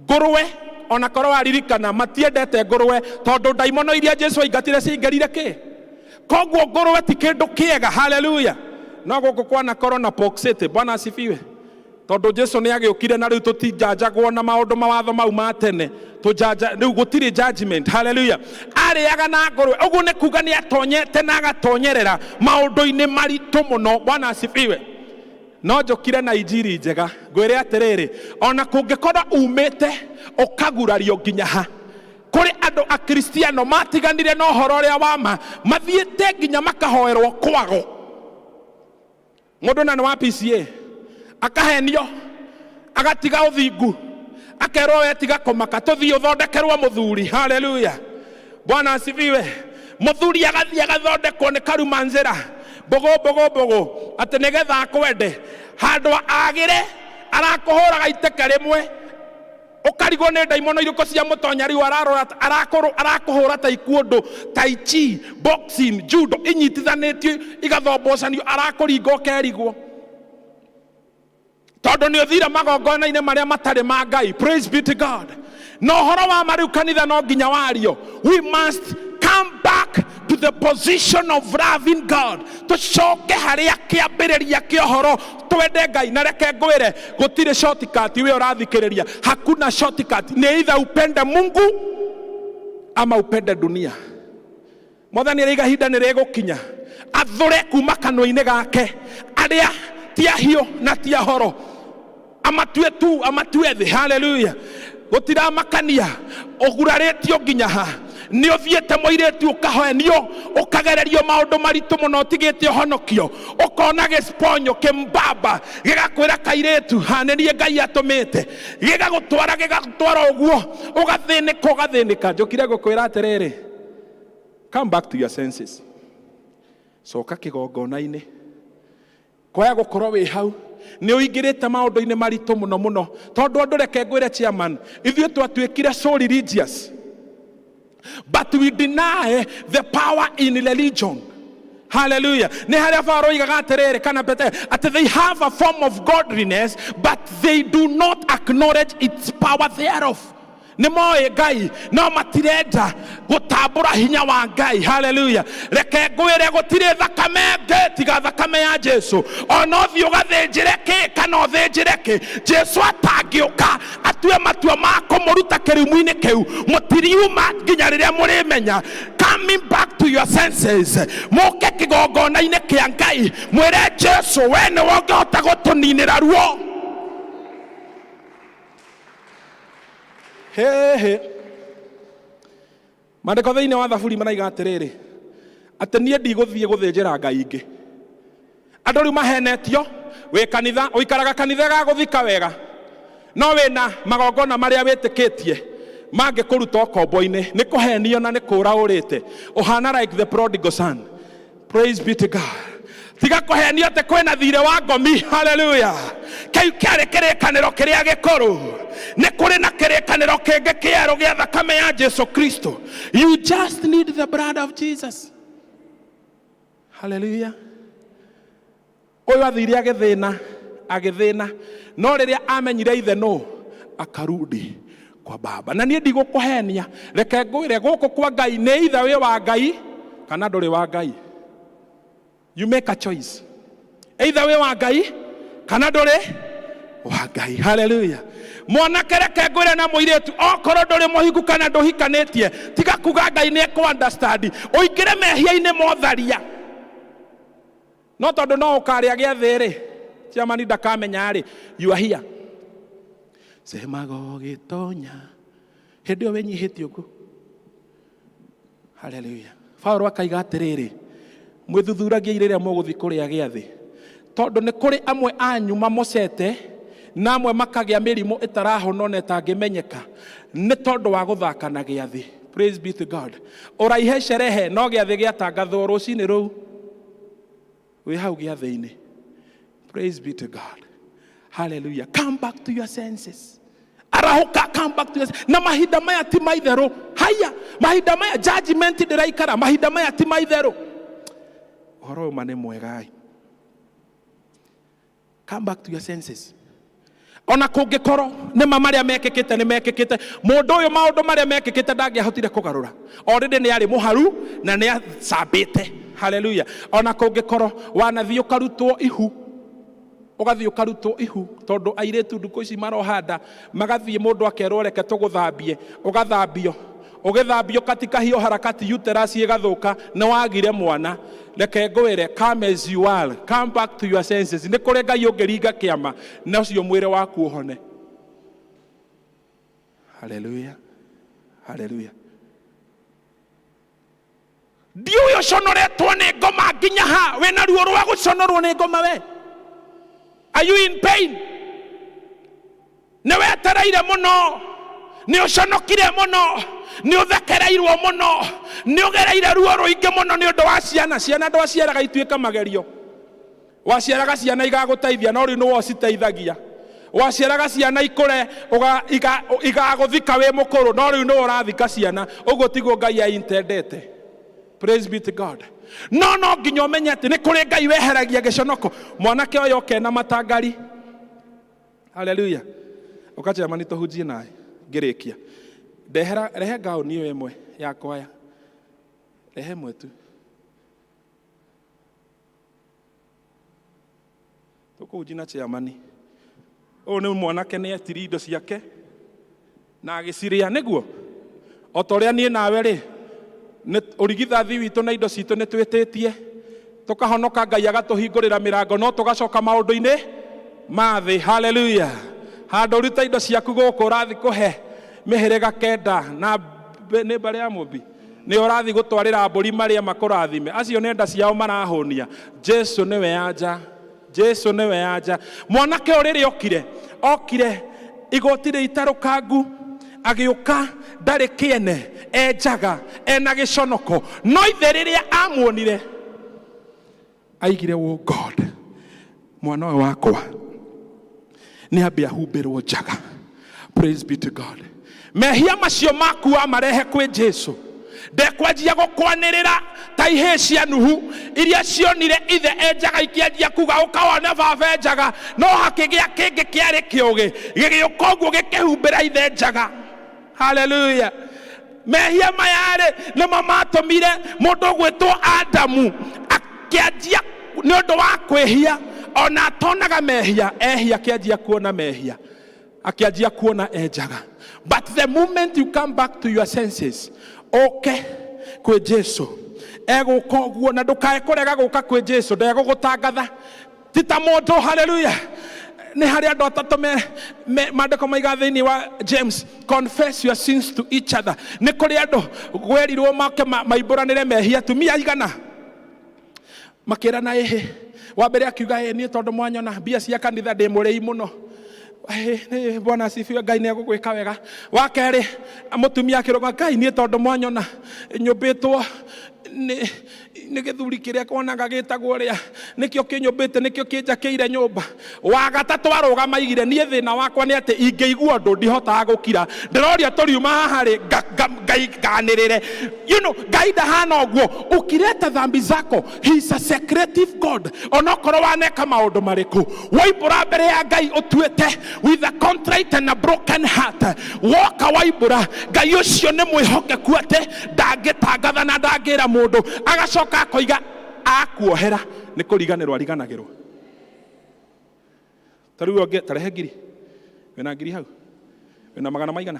ngũrwe, ona korwo waririkana, matiendete ngũrwe tondũ ndaimono iria Jesu aingatire ciaingĩrire kĩ, koguo ngũrwe ti kĩndũ kĩega. Haleluya. No gũkũ kwanakorwo na Pork City, Bwana asifiwe, tondũ Jesu nĩ agĩũkire na rĩu tũtinjanjagwo na maũndũ mawatho mau ma tene, tũjanja rĩu gũtirĩ judgment. Haleluya. Arĩaga na ngũrwe, ũguo nĩ kuga nĩ atonyete na agatonyerera maũndũ-inĩ maritũ mũno. Bwana asifiwe. No njũkire na injiri njega ngwĩre atĩrĩrĩ, ona kũngĩkorwo umĩte ũkagurario nginya ha, kũrĩ andũ akristiano matiganire na ũhoro ũrĩa wa ma, mathiĩte nginya makahoerwo kwago mũndũ na nĩ wa PCA, akahenio agatiga ũthingu, akerwo we tiga kũmaka, tũthiĩ ũthondekerwo mũthuri. Haleluya, Bwana asifiwe. Mũthuri agathiĩ agathondekwo nĩ karuma nzĩra mbũgũ mbũgũ mbũgũ atĩ nĩgetha akwende, handũ agĩre arakũhũraga iteke rĩmwe. Ũkarigwo nĩ ndaimono irĩkũ cia mũtonya rĩu ararora arakũrũ arakũhũra taekwondo, tai chi, boxing, judo inyitithanĩtio igathombocanio arakũringa ũkerigwo. Tondũ nĩ ũthire magongona-inĩ marĩa matarĩ ma Ngai. Praise be to God. Na ũhoro wa ma rĩu kanitha no nginya wario. We must come back to the position of loving God. Tũcoke harĩa kĩambĩrĩria kĩa ũhoro twende Ngai. Na reke ngwĩre gũtirĩ shortcut we ũrathikĩrĩria. Hakuna shortcut. Nĩ either upende Mungu ama upende dunia. Mwathani araiga ihinda nĩ rĩgũkinya athũre kuma kanua-inĩ gake arĩa ti ahiũ na ti ahoro, amatue tu, amatue thĩ. Haleluya. Gũtiramakania ũgurarĩtio nginya ha, nĩ ũthiĩte mũirĩtu ũkahenio, ũkagererio maũndũ maritũ mũno, ũtigĩte ũhonokio, ũkona gĩciponyo kĩmbamba gĩgakwĩra kairĩtu ha nĩ niĩ Ngai atũmĩte, gĩgagũtwara gĩgagũtwara ũguo, ũgathĩnĩka ũgathĩnĩka. Njũkire gũkwĩra atĩrĩrĩ, come back to your senses. Coka kĩgongona-inĩ. Kwaya gũkorwo wĩ hau nĩ ũingĩrĩte maũndũ-inĩ maritũ mũno mũno, tondũ andũ reke ngwĩre chairman, ithuĩ twatuĩkire so religious but we deny the power in religion. Hallelujah. Nĩ harĩa Paulo oigaga atĩrĩrĩ kana Petero atĩ they have a form of godliness but they do not acknowledge its power thereof. Nĩ moĩ Ngai no matirenda gũtambũra hinya wa Ngai. Haleluya. Reke ngwĩre gũtirĩ thakame ĩngĩ tiga thakame ya Jesu. Ona ũthiĩ ũgathĩnjĩre kĩ kana ũthĩnjĩre kĩ, Jesu atangĩũka atue matua ma kũmũruta kĩrumu-inĩ kĩu, mũtiriuma nginya rĩrĩa mũrĩmenya. Coming back to your senses, mũke kĩgongona-inĩ kĩa Ngai mwĩre Jesu, we nĩwe ũngĩhota gũtũninĩra ruo. Hehe. Maandĩko thĩinĩ wa Thaburi maraiga atĩrĩrĩ, atĩ niĩ ndigũthiĩ gũthĩnjĩra ngai ingĩ. Andũ rĩu mahenetio, wĩ kanitha, ũikaraga kanitha ĩgagũthika wega, no wĩna magongona marĩa wĩtĩkĩtie mangĩkũruta ũkombo-inĩ, nĩ kũhenio na nĩ kũra ũrĩte. Ũhana like the prodigal son. Praise be to God. Tiga kũhenio atĩ kwĩna thirĩ wa ngomi. Haleluya. Kĩu kĩarĩ kĩrĩkanĩro kĩrĩa gĩkũrũ. Nĩ kũrĩ na kĩrĩkanĩro kĩngĩ kĩerũ gĩa thakame ya Jesu Kristo. You just need the blood of Jesus. Haleluya. Ũyũ athire agĩthĩna, agĩthĩna, no rĩrĩa amenyire ithe nũ, akarudi kwa baba. Na niĩ ndigũkũhenia, reke ngwĩre gũkũ kwa Ngai nĩ ithe wĩ wa Ngai kana ndũrĩ wa Ngai. You make a choice. Either wĩ wa Ngai kana ndũrĩ wa Ngai. Haleluya. Mwanake reke ngwĩre na mũirĩtu, okorwo ndũrĩ mũhiku kana ndũhikanĩtie, tiga kuga Ngai nĩ ekũ understand. Ũingĩre mehia-inĩ motharia. No tondũ no ũkarĩa gĩathĩ-rĩ, chairman ndakamenya-rĩ, you are here. Semaga ũgĩtonya. Hĩndĩ ĩyo wĩnyihĩtie ũguo. Haleluya. Paulo akaiga atĩrĩrĩ, mwĩthuthuragiei rĩrĩa mũgũthiĩ kũrĩa gĩathĩ, tondũ nĩ kũrĩ amwe anyu mamocete na amwe makagĩa mĩrimũ ĩtarahonwo na ĩtangĩmenyeka nĩ tondũ wa gũthaka na gĩathĩ. Praise be to God. Ũraihe sherehe no gĩathĩ gĩatangathwo rũcinĩ rũu wĩ hau gĩathĩ-inĩ. Praise be to God. Hallelujah. Come back to your senses. Arahũka, come back to your senses. Na mahinda maya ti maitherũ. Haya, mahinda maya judgment ndĩraikara, mahinda maya ti maitherũ. Ũhoro ũyũ ma nĩ mwega. Come back to your senses. Ona kũngĩkorwo nĩ ma marĩa mekĩkĩte nĩ mekĩkĩte, mũndũ ũyũ maũndũ marĩa mekĩkĩte ndangĩahotire kũgarũra. Already nĩ arĩ mũharu na nĩ acambĩte. Haleluya. Ona kũngĩkorwo wanathiĩ ũkarutwo ihu, ũgathiĩ ũkarutwo ihu, tondũ airĩtu ndukũ ici maroha nda, magathiĩ mũndũ akerwo reke tũgũthambie, ũgathambio. Ũgĩthambio katika hiyo harakati uterus ĩgathũka, nĩ wagire mwana. Reke ngwĩre, come as you are, come back to your senses. Nĩ kũrĩ Ngai ũngĩringa kĩama na ũcio mwĩrĩ waku ũhone. Haleluya, haleluya. Ndiũĩ ũconoretwo nĩ ngoma nginya ha, wĩna ruo rwa gũconorwo nĩ ngoma we. Are you in pain? Nĩ wetereire mũno, nĩ ũconokire mũno, nĩ ũthekereirwo mũno, nĩ ũgereire ruo rũingĩ mũno nĩ ũndũ wa ciana. Ciana ndwaciaraga ituĩke magerio, waciaraga ciana igagũteithia, no rĩu nĩwe ũciteithagia. Waciaraga ciana ikũre igagũthika wĩ mũkũrũ, no rĩu nĩwe ũrathika ciana. Ũguo tiguo Ngai aintendete. Praise be to God. No no nginya ũmenye atĩ nĩ kũrĩ Ngai weheragia gĩconoko. Mwanake ũyũ oke na matangari. Haleluya. Ũka chairman tũhunjie nawe ngĩrĩkia. Ndehera rehe ngaũni ĩyo ĩmwe ya kwaya. Rehe ĩmwe tu. Tũkũhunjia na chairman. Ũyũ nĩ mwanake nĩ etirie indo ciake na agĩcirĩa nĩguo o ta ũrĩa niĩ nawe rĩ ũrigithathi witũ na indo citũ nĩ twĩtĩtie tũkahonoka Ngai agatũhingũrĩra mĩrango no tũgacoka maũndũ-inĩ ma thĩ. Haleluya. Handũ ũrute indo ciaku gũkũ ũrathiĩ kũhe mĩhĩrĩga kenda na nĩ mbarĩ ya Mũmbi nĩ ũrathiĩ gũtwarĩra mbũri marĩa makũrathime. Acio nĩ nda ciao marahũnia. Jesu nĩwe anja. Jesu nĩwe anja. Mwanake ũyũ rĩrĩa okire, okire igoti rĩitarũkangu, agĩũka ndarĩ kĩene, enjaga, ena gĩconoko. No ithe rĩrĩa amuonire, aigire, oh God, mwana ũyũ wakwa nĩ ambe ahumbĩrwo njaga. Praise be to God. Mehia macio maku wamarehe kwĩ Jesu, ndekwanjia gũkwanĩrĩra ta ihĩĩ cia Nuhu iria cionire ithe enjaga ikĩanjia kuga ũka wone baba enjaga, no hakĩgĩa kĩngĩ kĩarĩ kĩũgĩ gĩgĩũka ũguo gĩkĩhumbĩra ithe njaga. Haleluya. Mehia maya-rĩ nĩmo matũmire mũndũ ũgwĩtwo Adamu akĩanjia nĩ ũndũ wa kwĩhia, ona atonaga mehia, ehia akĩanjia kuona mehia, akĩanjia kuona enjaga. But the moment you come back to your senses, ũke kwĩ Jesu, egũka ũguo, na ndũkae kũrega gũka kwĩ Jesu, ndegũgũtangatha ti ta mũndũ. Haleluya. Nĩ harĩ andũ atatũ maandĩko maiga thĩinĩ wa James, confess your sins to each other. Nĩ kũrĩ andũ gwerirwo make maimbũranĩre mehia, atumia aigana makĩrana ĩhĩ. Wa mbere akiuga, ĩ niĩ tondũ mwanyona mbia cia kanitha ndĩ mũrĩi mũno. Ĩ, Bwana asifiwe, Ngai nĩ egũgwĩka wega. Wa kerĩ mũtumia akĩrũga, Ngai niĩ tondũ mwanyona nyũmbĩtwo nĩ gĩthuri kĩrĩa wonaga gĩtagwo ũrĩa, nĩkĩo kĩnyũmbĩte, nĩkĩo kĩnjakĩire nyũmba. Wa gatatũ arũgama aigire, niĩ thĩna wakwa nĩ atĩ ingĩigua ũndũ ndihotaga gũkira, ndĩroria tũriuma haha rĩ nganĩrĩre. You know, Ngai ndahana ũguo. Ukileta dhambi zako, he is a secretive God. Onokorwo waneka maũndũ marĩkũ, waimbũra mbere ya Ngai ũtuĩte with a contrite and a broken heart, woka waimbũra, Ngai ũcio nĩ mwĩhokeku atĩ ndangĩtangatha na ndangĩra mũndũ. Agacoka akoiga akuohera, nĩ kũriganĩrwo ariganagĩrwo. Ta rĩu ũngĩ, ta rehe ngiri. Wĩna ngiri hau? Wĩna magana maigana?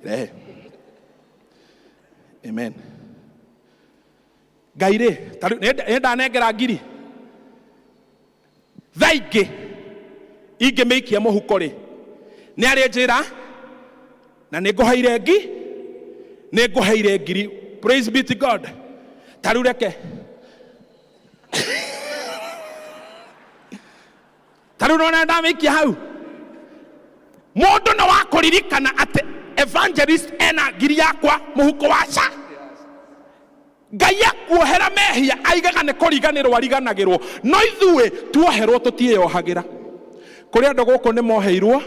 Rehe. Amen. Ngai rĩ, ta rĩu nĩ ndanengera ngiri. Thaa ingĩ ingĩmĩikia mũhuko rĩ, nĩ arĩ njĩra na nĩ ngũheire ngi, nĩ ngũheire ngiri. Praise be to God. Ta rĩu reke ta rĩu nona ndamĩikia hau, mũndũ nĩ wa kũririkana atĩ evangelist ena ngiri yakwa mũhuko wa ca. Ngai akuohera mehia aigaga nĩ kũriganĩrwo ariganagĩrwo, no ithuĩ tuoherwo tũtiĩyohagĩra. Kũrĩ andũ gũkũ nĩ moheirwo,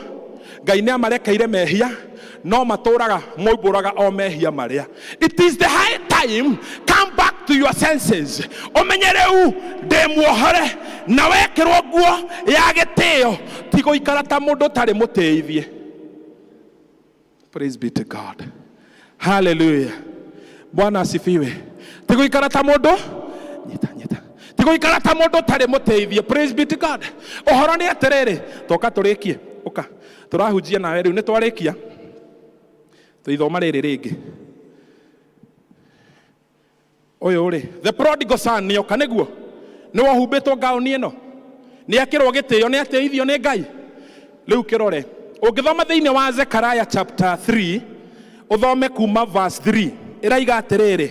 Ngai nĩ amarekeire mehia, no matũraga moimbũraga o mehia marĩa. It is the high time, come back to your senses. Ũmenye rĩu ndĩ muohore na wekĩrwo nguo ya gĩtĩo, ti gũikara ta mũndũ ũtarĩ mũtĩithie. Praise be to God. Hallelujah. Bwana asifiwe. Ti gũikara ta mũndũ nyita nyita, ti gũikara ta mũndũ ũtarĩ mũtĩithie. Praise be to God. Ũhoro nĩ atĩrĩrĩ, toka tũrĩkie, ũka tũrahunjia nawe rĩu, nĩ twarĩkia tũithoma rĩrĩ rĩngĩ. Ũyũ rĩ, the prodigal son nĩoka, nĩguo nĩ wohumbĩtwo ngaũni ĩno, nĩ ekĩrwo gĩtĩo, nĩ atĩithio nĩ Ngai. Rĩu kĩrore, ũngĩthoma thĩinĩ wa Zechariah chapter 3, ũthome kuma verse 3, ĩraiga atĩrĩrĩ,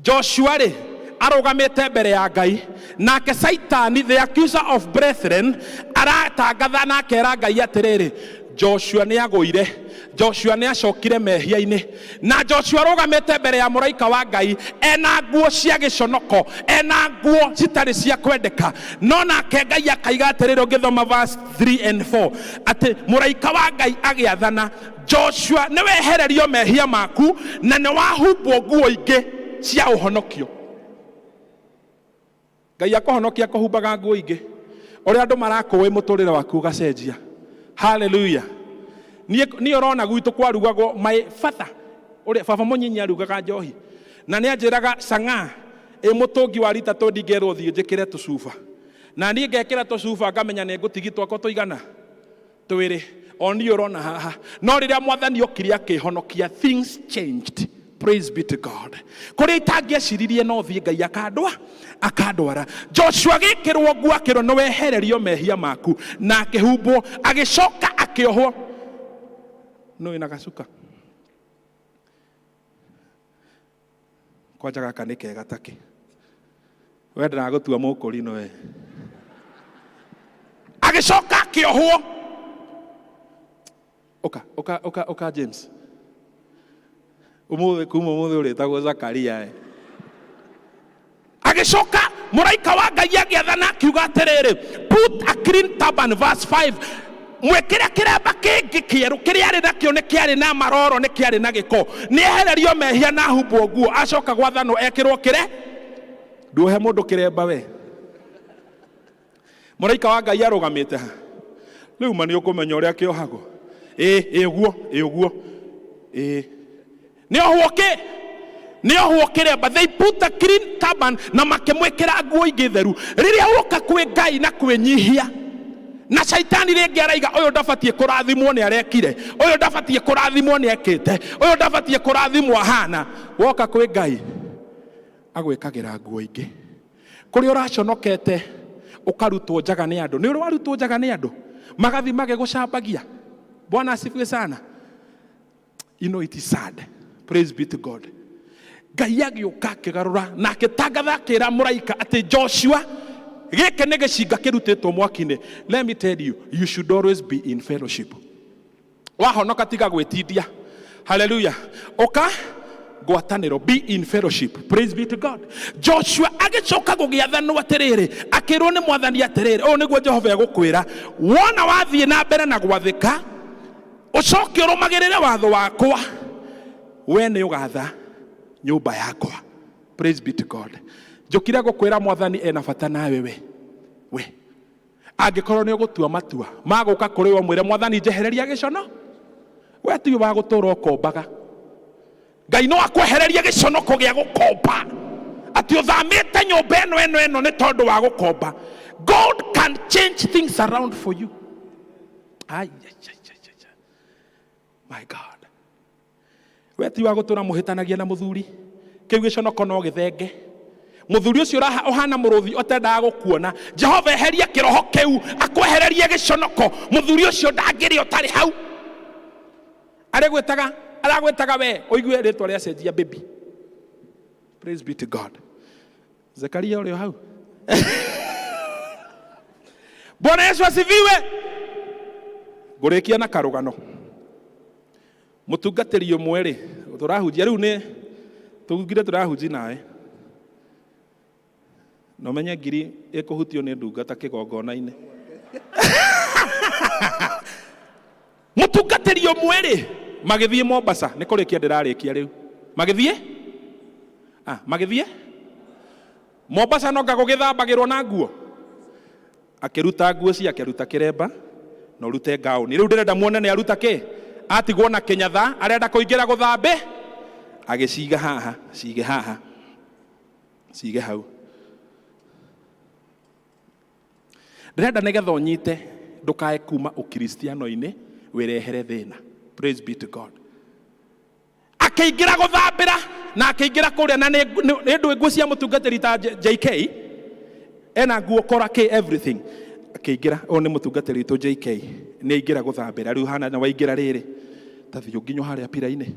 Joshua rĩ arũgamĩte mbere ya Ngai, nake Saitani the accuser of brethren aratangatha na akera Ngai atĩrĩrĩ, Joshua nĩ agũire. Joshua nĩ acokire mehia-inĩ na Joshua arũgamĩte mbere ya mũraika wa Ngai ena nguo cia gĩconoko, ena nguo citarĩ cia kwendeka, no nake Ngai akaiga atĩrĩrĩ, ũngĩthoma verse 3 and 4 atĩ mũraika wa Ngai agĩathana, Joshua nĩ wehererio mehia maku na nĩ wahumbwo nguo ingĩ cia ũhonokio. Ngai akũhonokia akũhumbaga nguo ingĩ. Ũrĩa andũ marakũĩ mũtũrĩre waku ũgacenjia. Haleluya. Niĩ niĩ ũrona gwitũ kwarugagwo my father ũrĩa baba mũnyinyi arugaga njohi na nĩ anjĩraga cang'aa ĩ mũtũngi wa rita twendi ngerwo thiĩ njĩkĩre tũcuba na niĩ ngekĩra tũcuba ngamenya nĩ ngũtigi twakwa tũigana twĩrĩ o niĩ ũrona haha. No rĩrĩa mwathani okire akĩhonokia, things changed. Praise be to God. Kũrĩa itangĩeciririe no thiĩ, Ngai akandwa akandwara. Joshua agĩkĩrwo nguo akĩrwo nĩ wehererio mehia maku, na akĩhumbwo, agĩcoka akĩohwo. Nũ wĩna gacuka? Kwanja gaka nĩ kega takĩ. We ndĩragũtua mũkũrinũ we. Agĩcoka akĩohwo. Ũka, ũka, ũka, ũka James. Ũmũthĩ kuma ũmũthĩ ũrĩtagwo Zakaria eh. Agĩcoka mũraika wa Ngai agĩathana akiuga atĩrĩrĩ, put a clean turban, verse 5, mwĩkĩre kĩremba kĩngĩ kĩerũ, kĩrĩa arĩ nakĩo nĩ kĩarĩ na maroro, nĩ kĩarĩ na gĩko, nĩ ehererio mehia na ahumbwo nguo. Acoka gwathanwo ekĩrwo kĩre, nduohe mũndũ kĩremba we. Mũraika wa Ngai arũgamĩte ha? Rĩu ma nĩ ũkũmenya ũrĩa kĩohagwo. Ĩ, ĩ ũguo, ĩ ũguo. Ĩ. Nĩ ohwo kĩ? Nĩ ohwo kĩremba. They put a clean turban na makĩmwĩkĩra nguo ingĩ theru. Rĩrĩa woka kwĩ Ngai na kwĩnyihia, na caitani rĩngĩ araiga ũyũ ndabatiĩ kũrathimwo nĩ arekire, ũyũ ndabatiĩ kũrathimwo nĩ ekĩte, ũyũ ndabatiĩ kũrathimwo ahana. Woka kwĩ Ngai agwĩkagĩra nguo ingĩ. Kũrĩa ũraconokete ũkarutwo njaga nĩ andũ. Nĩ ũrĩ warutwo njaga nĩ andũ? Magathiĩ magĩgũcambagia. Bwana asifiwe sana. You know it is sad. Praise be to God. Ngai agĩũka akĩgarũra na akĩtangatha akĩra mũraika atĩ Joshua, gĩkĩ nĩ gĩcinga kĩrutĩtwo mwaki-inĩ. Let me tell you, you should always be in fellowship. Wahonoka tiga gwĩtindia. Hallelujah. Ũka ngwatanĩro, be in fellowship. Praise be to God. Joshua agĩcoka gũgĩathanwo atĩrĩrĩ, akĩrwo nĩ mwathani atĩrĩrĩ, ũũ nĩguo Jehova egũkwĩra, wona wathiĩ na mbere na gwathĩka, ũcoke ũrũmagĩrĩre watho wakwa, we nĩ ũgatha nyũmba yakwa. Praise be to God. Njũkire gũkwĩra mwathani ena bata nawe we we angĩkorwo nĩ ũgũtua matua ma gũka kũrĩ we ũmwĩre mwathani njehereria gĩcono, we tiwe wa gũtũra ũkombaga. Ngai no akwehererie gĩconoko gĩa gũkomba, atĩ ũthamĩte nyũmba ĩno ĩno ĩno nĩ tondũ wa gũkomba. God can change things around for you. Ai, ai, ai, ai, ai, ai. My God. We ti wa gũtũra mũhĩtanagia na mũthuri, kĩu gĩconoko no gĩthenge. Mũthuri ũcio ũhana mũrũthi ũtendaga gũkuona, Jehova eherie kĩroho kĩu, akwehererie gĩconoko. Mũthuri ũcio ndangĩrĩa ũtarĩ hau. Arĩgwĩtaga, aragwĩtaga we, ũigue rĩtwa rĩacenjia baby. Praise be to God. Zekaria ũrĩ o hau. Bwana Yesu asifiwe. Ngũrĩkia na karũgano. Mũtungatĩri ũmwe rĩ, tũrahunjia rĩu nĩ tugire tũrahunjia nawe. Na ũmenye ngiri ĩkũhutio nĩ ndungata kĩgongona-inĩ. Mũtungatĩri ũmwe rĩ, magĩthiĩ Mombasa, nĩ kũrĩkia ndĩrarĩkia rĩu. Magĩthiĩ? Ah, magĩthiĩ? Mombasa no nga gũgĩthambagĩrwo na nguo. Akĩruta nguo ciake, aruta kĩremba na ũrute ngaũni. Rĩu ndĩrenda muone nĩ aruta kĩ? Atigwo na kĩnyatha, arenda kũingĩra gũthambe, agĩciga haha, cige haha, cige hau. Ndĩrenda nĩgetha ũnyite ndũkae kuma ũkristiano-inĩ wĩrehere thĩna. Praise be to God. Akĩingĩra gũthambĩra na akĩingĩra kũrĩa na nĩ ndũĩ nguo cia mũtungatĩri ta JK ena nguo kora k everything. Akĩingĩra, ũyũ nĩ mũtungatĩri witũ JK, nĩ aingĩra gũthambĩra rĩu hana na waingĩra rĩrĩ ta thiĩ ũnginywo harĩa pira-inĩ.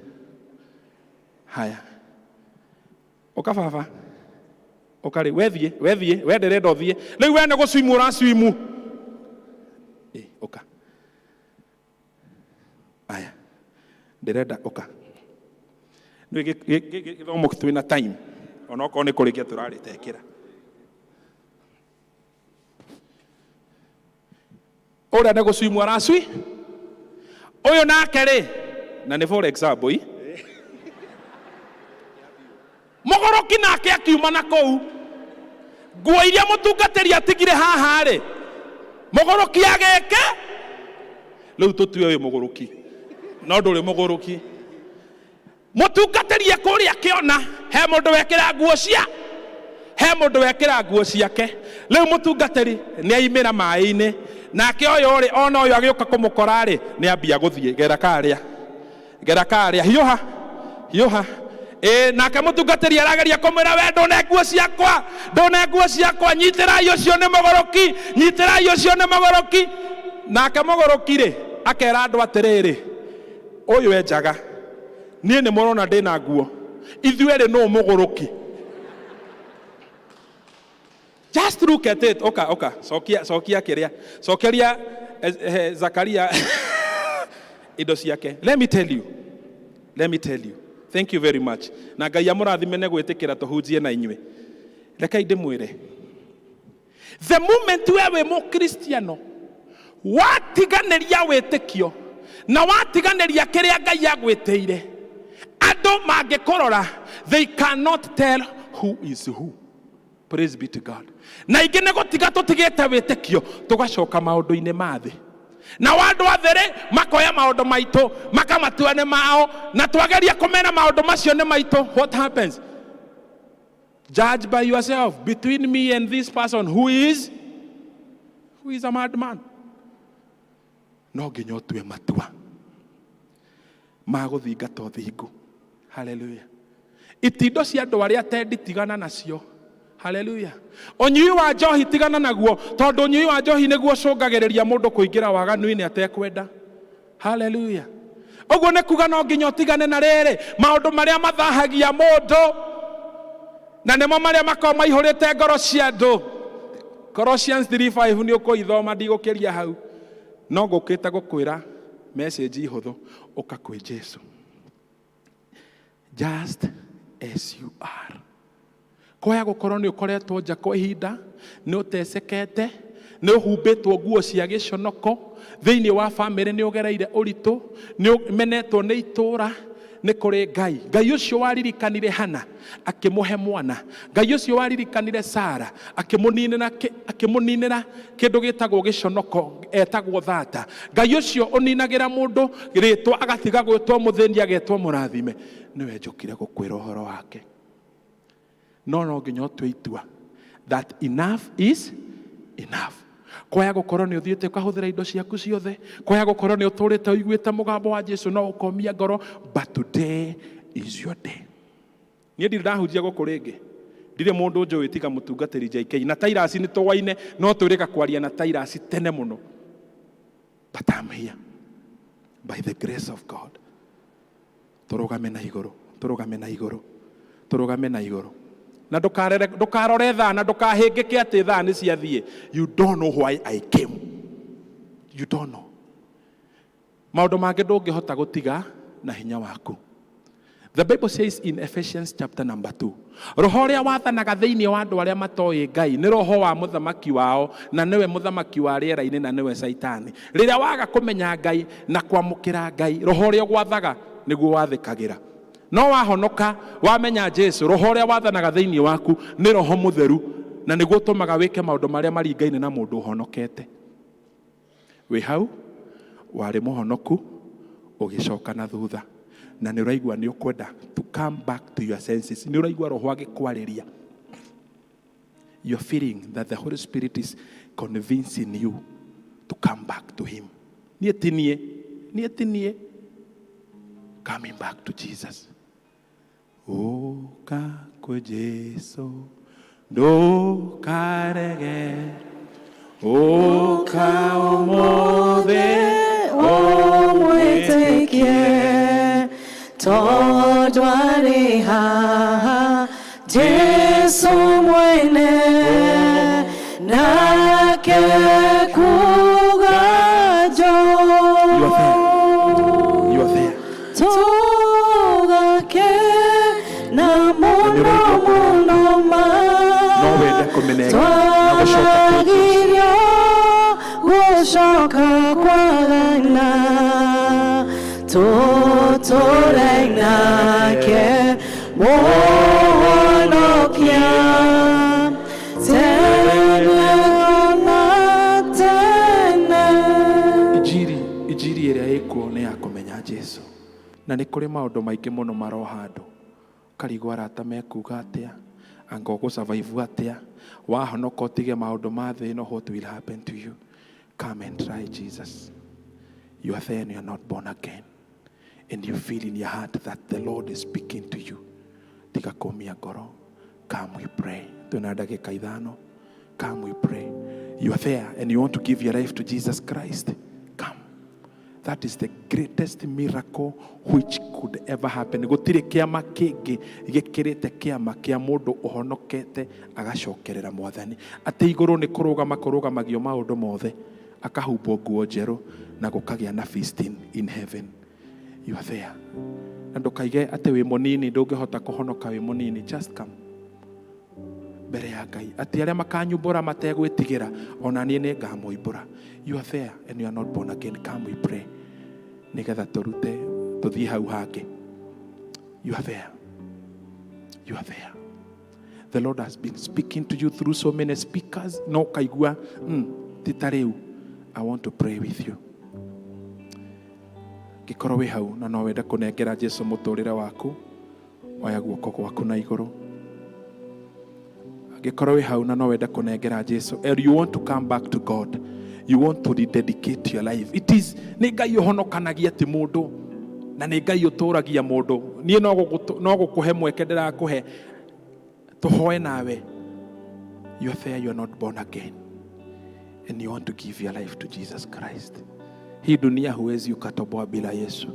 Haya, ũka baba, ũka rĩu, wethiĩ, wethiĩ, we ndĩrenda ũthiĩ rĩu, we nĩ gũcwimu ũracwimu. Ũka. Aya. Ndĩrenda ũka. Nĩ gĩthomo twĩna time onokorwo nĩ kũrĩkia tũrarĩtekĩra. Ũrĩa nĩ gũcuimwo aracui ũyũ nake rĩ, na nĩ for example i mũgũrũki nake akiuma na kũu nguo iria mũtungatĩri atigire haha rĩ, mũgũrũki agĩke rĩu tũtue wĩ mũgũrũki no ndũrĩ mũgũrũki. Mũtungatĩri kũrĩa akĩona he mũndũ wekĩra nguo cia he mũndũ wekĩra nguo ciake. Rĩu mũtungatĩri nĩ aimĩra maĩ-inĩ, nake ũyũ rĩ, ona ũyũ agĩũka kũmũkora rĩ, nĩ ambia gũthiĩ gera karĩa, gera karĩa, hiũha hiũha. Ĩ nake mũtungatĩri arageria kũmwĩra, we ndũne nguo ciakwa, ndũne nguo ciakwa, nyitĩrai ũcio nĩ mũgũrũki, nyitĩrai ũcio nĩ mũgũrũki. Nake mũgũrũki rĩ, akera andũ atĩrĩrĩ, ũyũ enjaga, niĩ nĩ mũrona ndĩna nguo, ithuĩ rĩ nũ mũgũrũki? Just look at it. Oka, oka. Cokia, cokia kĩrĩa. Cokeria Zakaria indo ciake. Let me tell you. Let me tell you. Thank you very much. Na Ngai amũrathime nĩ gwĩtĩkĩra tũhunjie na inyuĩ. Rekei ndĩmwĩre. The moment we wĩ mũkristiano watiganĩria wĩtĩkio na watiganĩria kĩrĩa Ngai agwĩtĩire, andũ mangĩkũrora, they cannot tell who is who. Praise be to God. Na ingĩ nĩ gũtiga tũtigĩte wĩtĩkio tũgacoka maũndũ-inĩ ma thĩ, nao andũ a thĩ rĩ makoya maũndũ maitũ makamatua nĩ mao, na twageria kũmera maũndũ macio nĩ maitũ, what happens? Judge by yourself between me and this person who is a madman. No nginya ũtue matua ma gũthingata ũthingu. Hallelujah. Itindo cia andũ arĩa tendi tigana nacio. Hallelujah. Ũnyui wa njohi tigana naguo, tondũ ũnyui wa njohi nĩguo ũcũngagĩrĩria mũndũ kũingĩra waganu-inĩ atekwenda. Hallelujah. Ũguo nĩ kuga no nginya ũtigane na rĩrĩ maũndũ marĩa mathahagia mũndũ, na nĩmo marĩa makoragwo maihũrĩte ngoro cia andũ. Colossians 3:5 nĩ ũkũithoma, ndigũkĩria hau, no ngũkĩte gũkwĩra message hũthũ, ũka kwĩ Jesu just as you are. Kwaya gũkorwo nĩ ũkoretwo nja kwa ihinda, nĩ ũtecekete, nĩ ũhumbĩtwo nguo cia gĩconoko, thĩinĩ wa bamĩrĩ nĩ ũgereire ũritũ, nĩ ũmenetwo nĩ itũũra, nĩ kũrĩ Ngai. Ngai ũcio waririkanire Hana akĩmũhe mwana, Ngai ũcio waririkanire Sara akĩmũninĩra kĩndũ gĩtagwo gĩconoko, etagwo thata. Ngai ũcio ũninagĩra mũndũ rĩtwa agatiga gwĩtwo mũthĩni agetwo mũrathime, nĩwe njũkire gũkwĩra ũhoro wake. No no nginya ũtue itua that enough is enough. Kwaya gũkorwo nĩ ũthiĩte ũkahũthĩra indo ciaku ciothe, kwaya gũkorwo nĩ ũtũrĩte ũiguĩte mũgambo wa Jesu no ũkomia ngoro, but today is your day. Niĩ ndirĩ ndahunjia gũkũ rĩngĩ, ndirĩ mũndũ njũĩ tiga mũtungatĩri JK na Tirasi nĩ tũwaine, no twĩrĩga kwaria na Tirasi tene mũno, but I'm here by the grace of God. Tũrũgame na igũrũ, tũrũgame na igũrũ, tũrũgame na igũrũ, na ndũkarore thaa na ndũkahĩngĩke atĩ thaa nĩ ciathiĩ. You don't know why I came. You don't know. Maũndũ mangĩ ndũngĩhota gũtiga na hinya waku. The Bible says in Ephesians chapter number 2, roho ũrĩa wathanaga thĩinĩ wa andũ arĩa matoĩ Ngai nĩ roho wa mũthamaki wao, na nĩwe mũthamaki wa rĩera-inĩ, na nĩwe Caitani. Rĩrĩa waga kũmenya Ngai na kwamũkĩra Ngai, roho ũrĩa ũgwathaga nĩguo wathĩkagĩra. No wahonoka, wamenya Jesu, roho ũrĩa wathanaga thĩinĩ waku nĩ roho mũtheru, na nĩguo ũtũmaga wĩke maũndũ marĩa maringaine na mũndũ ũhonokete. Wĩ hau warĩ mũhonoku ũgĩcoka na thutha, na nĩ ũraigua nĩ ũkwenda to come back to your senses, nĩ ũraigua roho agĩkwarĩria. You're feeling that the Holy Spirit is convincing you to come back to him. Niĩ ti niĩ, niĩ ti niĩ, coming back to Jesus. Ũka kwĩ Jesu, ndũkarege, ũka ũmũthĩ ũmwĩtĩkie, tondũ arĩ haha Jesu mwene, nake kuga You are there. You are there. njoo. Na mũno mũno ma No wende kũmĩnengera na gũcoka kwĩ Jesũ. Twagirio gũcoka kwagana tũtũre nake Mũhonokia tene na tene. Injiri, injiri ĩrĩa ĩkuo nĩ ya kũmenya Jesu, na nĩ kũrĩ maũndũ maingĩ mũno maroha andũ, ũkarigwo arata mekuga atĩa, anga ũgũ survive atĩa, wahonoka ũtige maũndũ ma thĩ ĩno, what will happen to you? Come and try Jesus. You are there and you are not born again, and you feel in your heart that the Lord is speaking to you, tiga kũmia ngoro. Come, we pray. Twĩna ndagĩka 5. Come, we pray. You are there and you want to give your life to Jesus Christ, come. That is the greatest miracle which could ever happen. Gũtirĩ kĩama kĩngĩ gĩkĩrĩte kĩama kĩa mũndũ ũhonokete agacokerera Mwathani, atĩ igũrũ nĩ kũrũgama kũrũgamagio maũndũ mothe, akahumbwo nguo njerũ na gũkagĩa na feasting in heaven. You are there na ndũkaige atĩ wĩ mũnini, ndũngĩhota kũhonoka wĩ mũnini. Just come mbere ya Ngai, atĩ arĩa makanyumbũra mategwĩtigĩra, ona niĩ nĩ ngamoimbũra. You are there and you are not born again, come, we pray, nĩgetha tũrute tũthiĩ hau hangĩ. You are there, you are there, the Lord has been speaking to you through so many speakers, no ũkaigua ti ta rĩu. I want to pray with you. Ngĩkorwo wĩ hau na no wende kũnengera Jesu mũtũrĩre waku, oya guoko gwaku na igũrũ. Angĩkorwo wĩ hau na no wende kũnengera Jesu, and you want to come back to God, you want to rededicate your life, it is nĩ Ngai ũhonokanagia, ti mũndũ, na nĩ Ngai ũtũragia mũndũ. Niĩ no gũkũhe mweke ndĩrakũhe tũhoe nawe. You are there, you are not born again and you want to give your life to Jesus Christ. Hii dunia huwezi ukatoboa bila Yesu.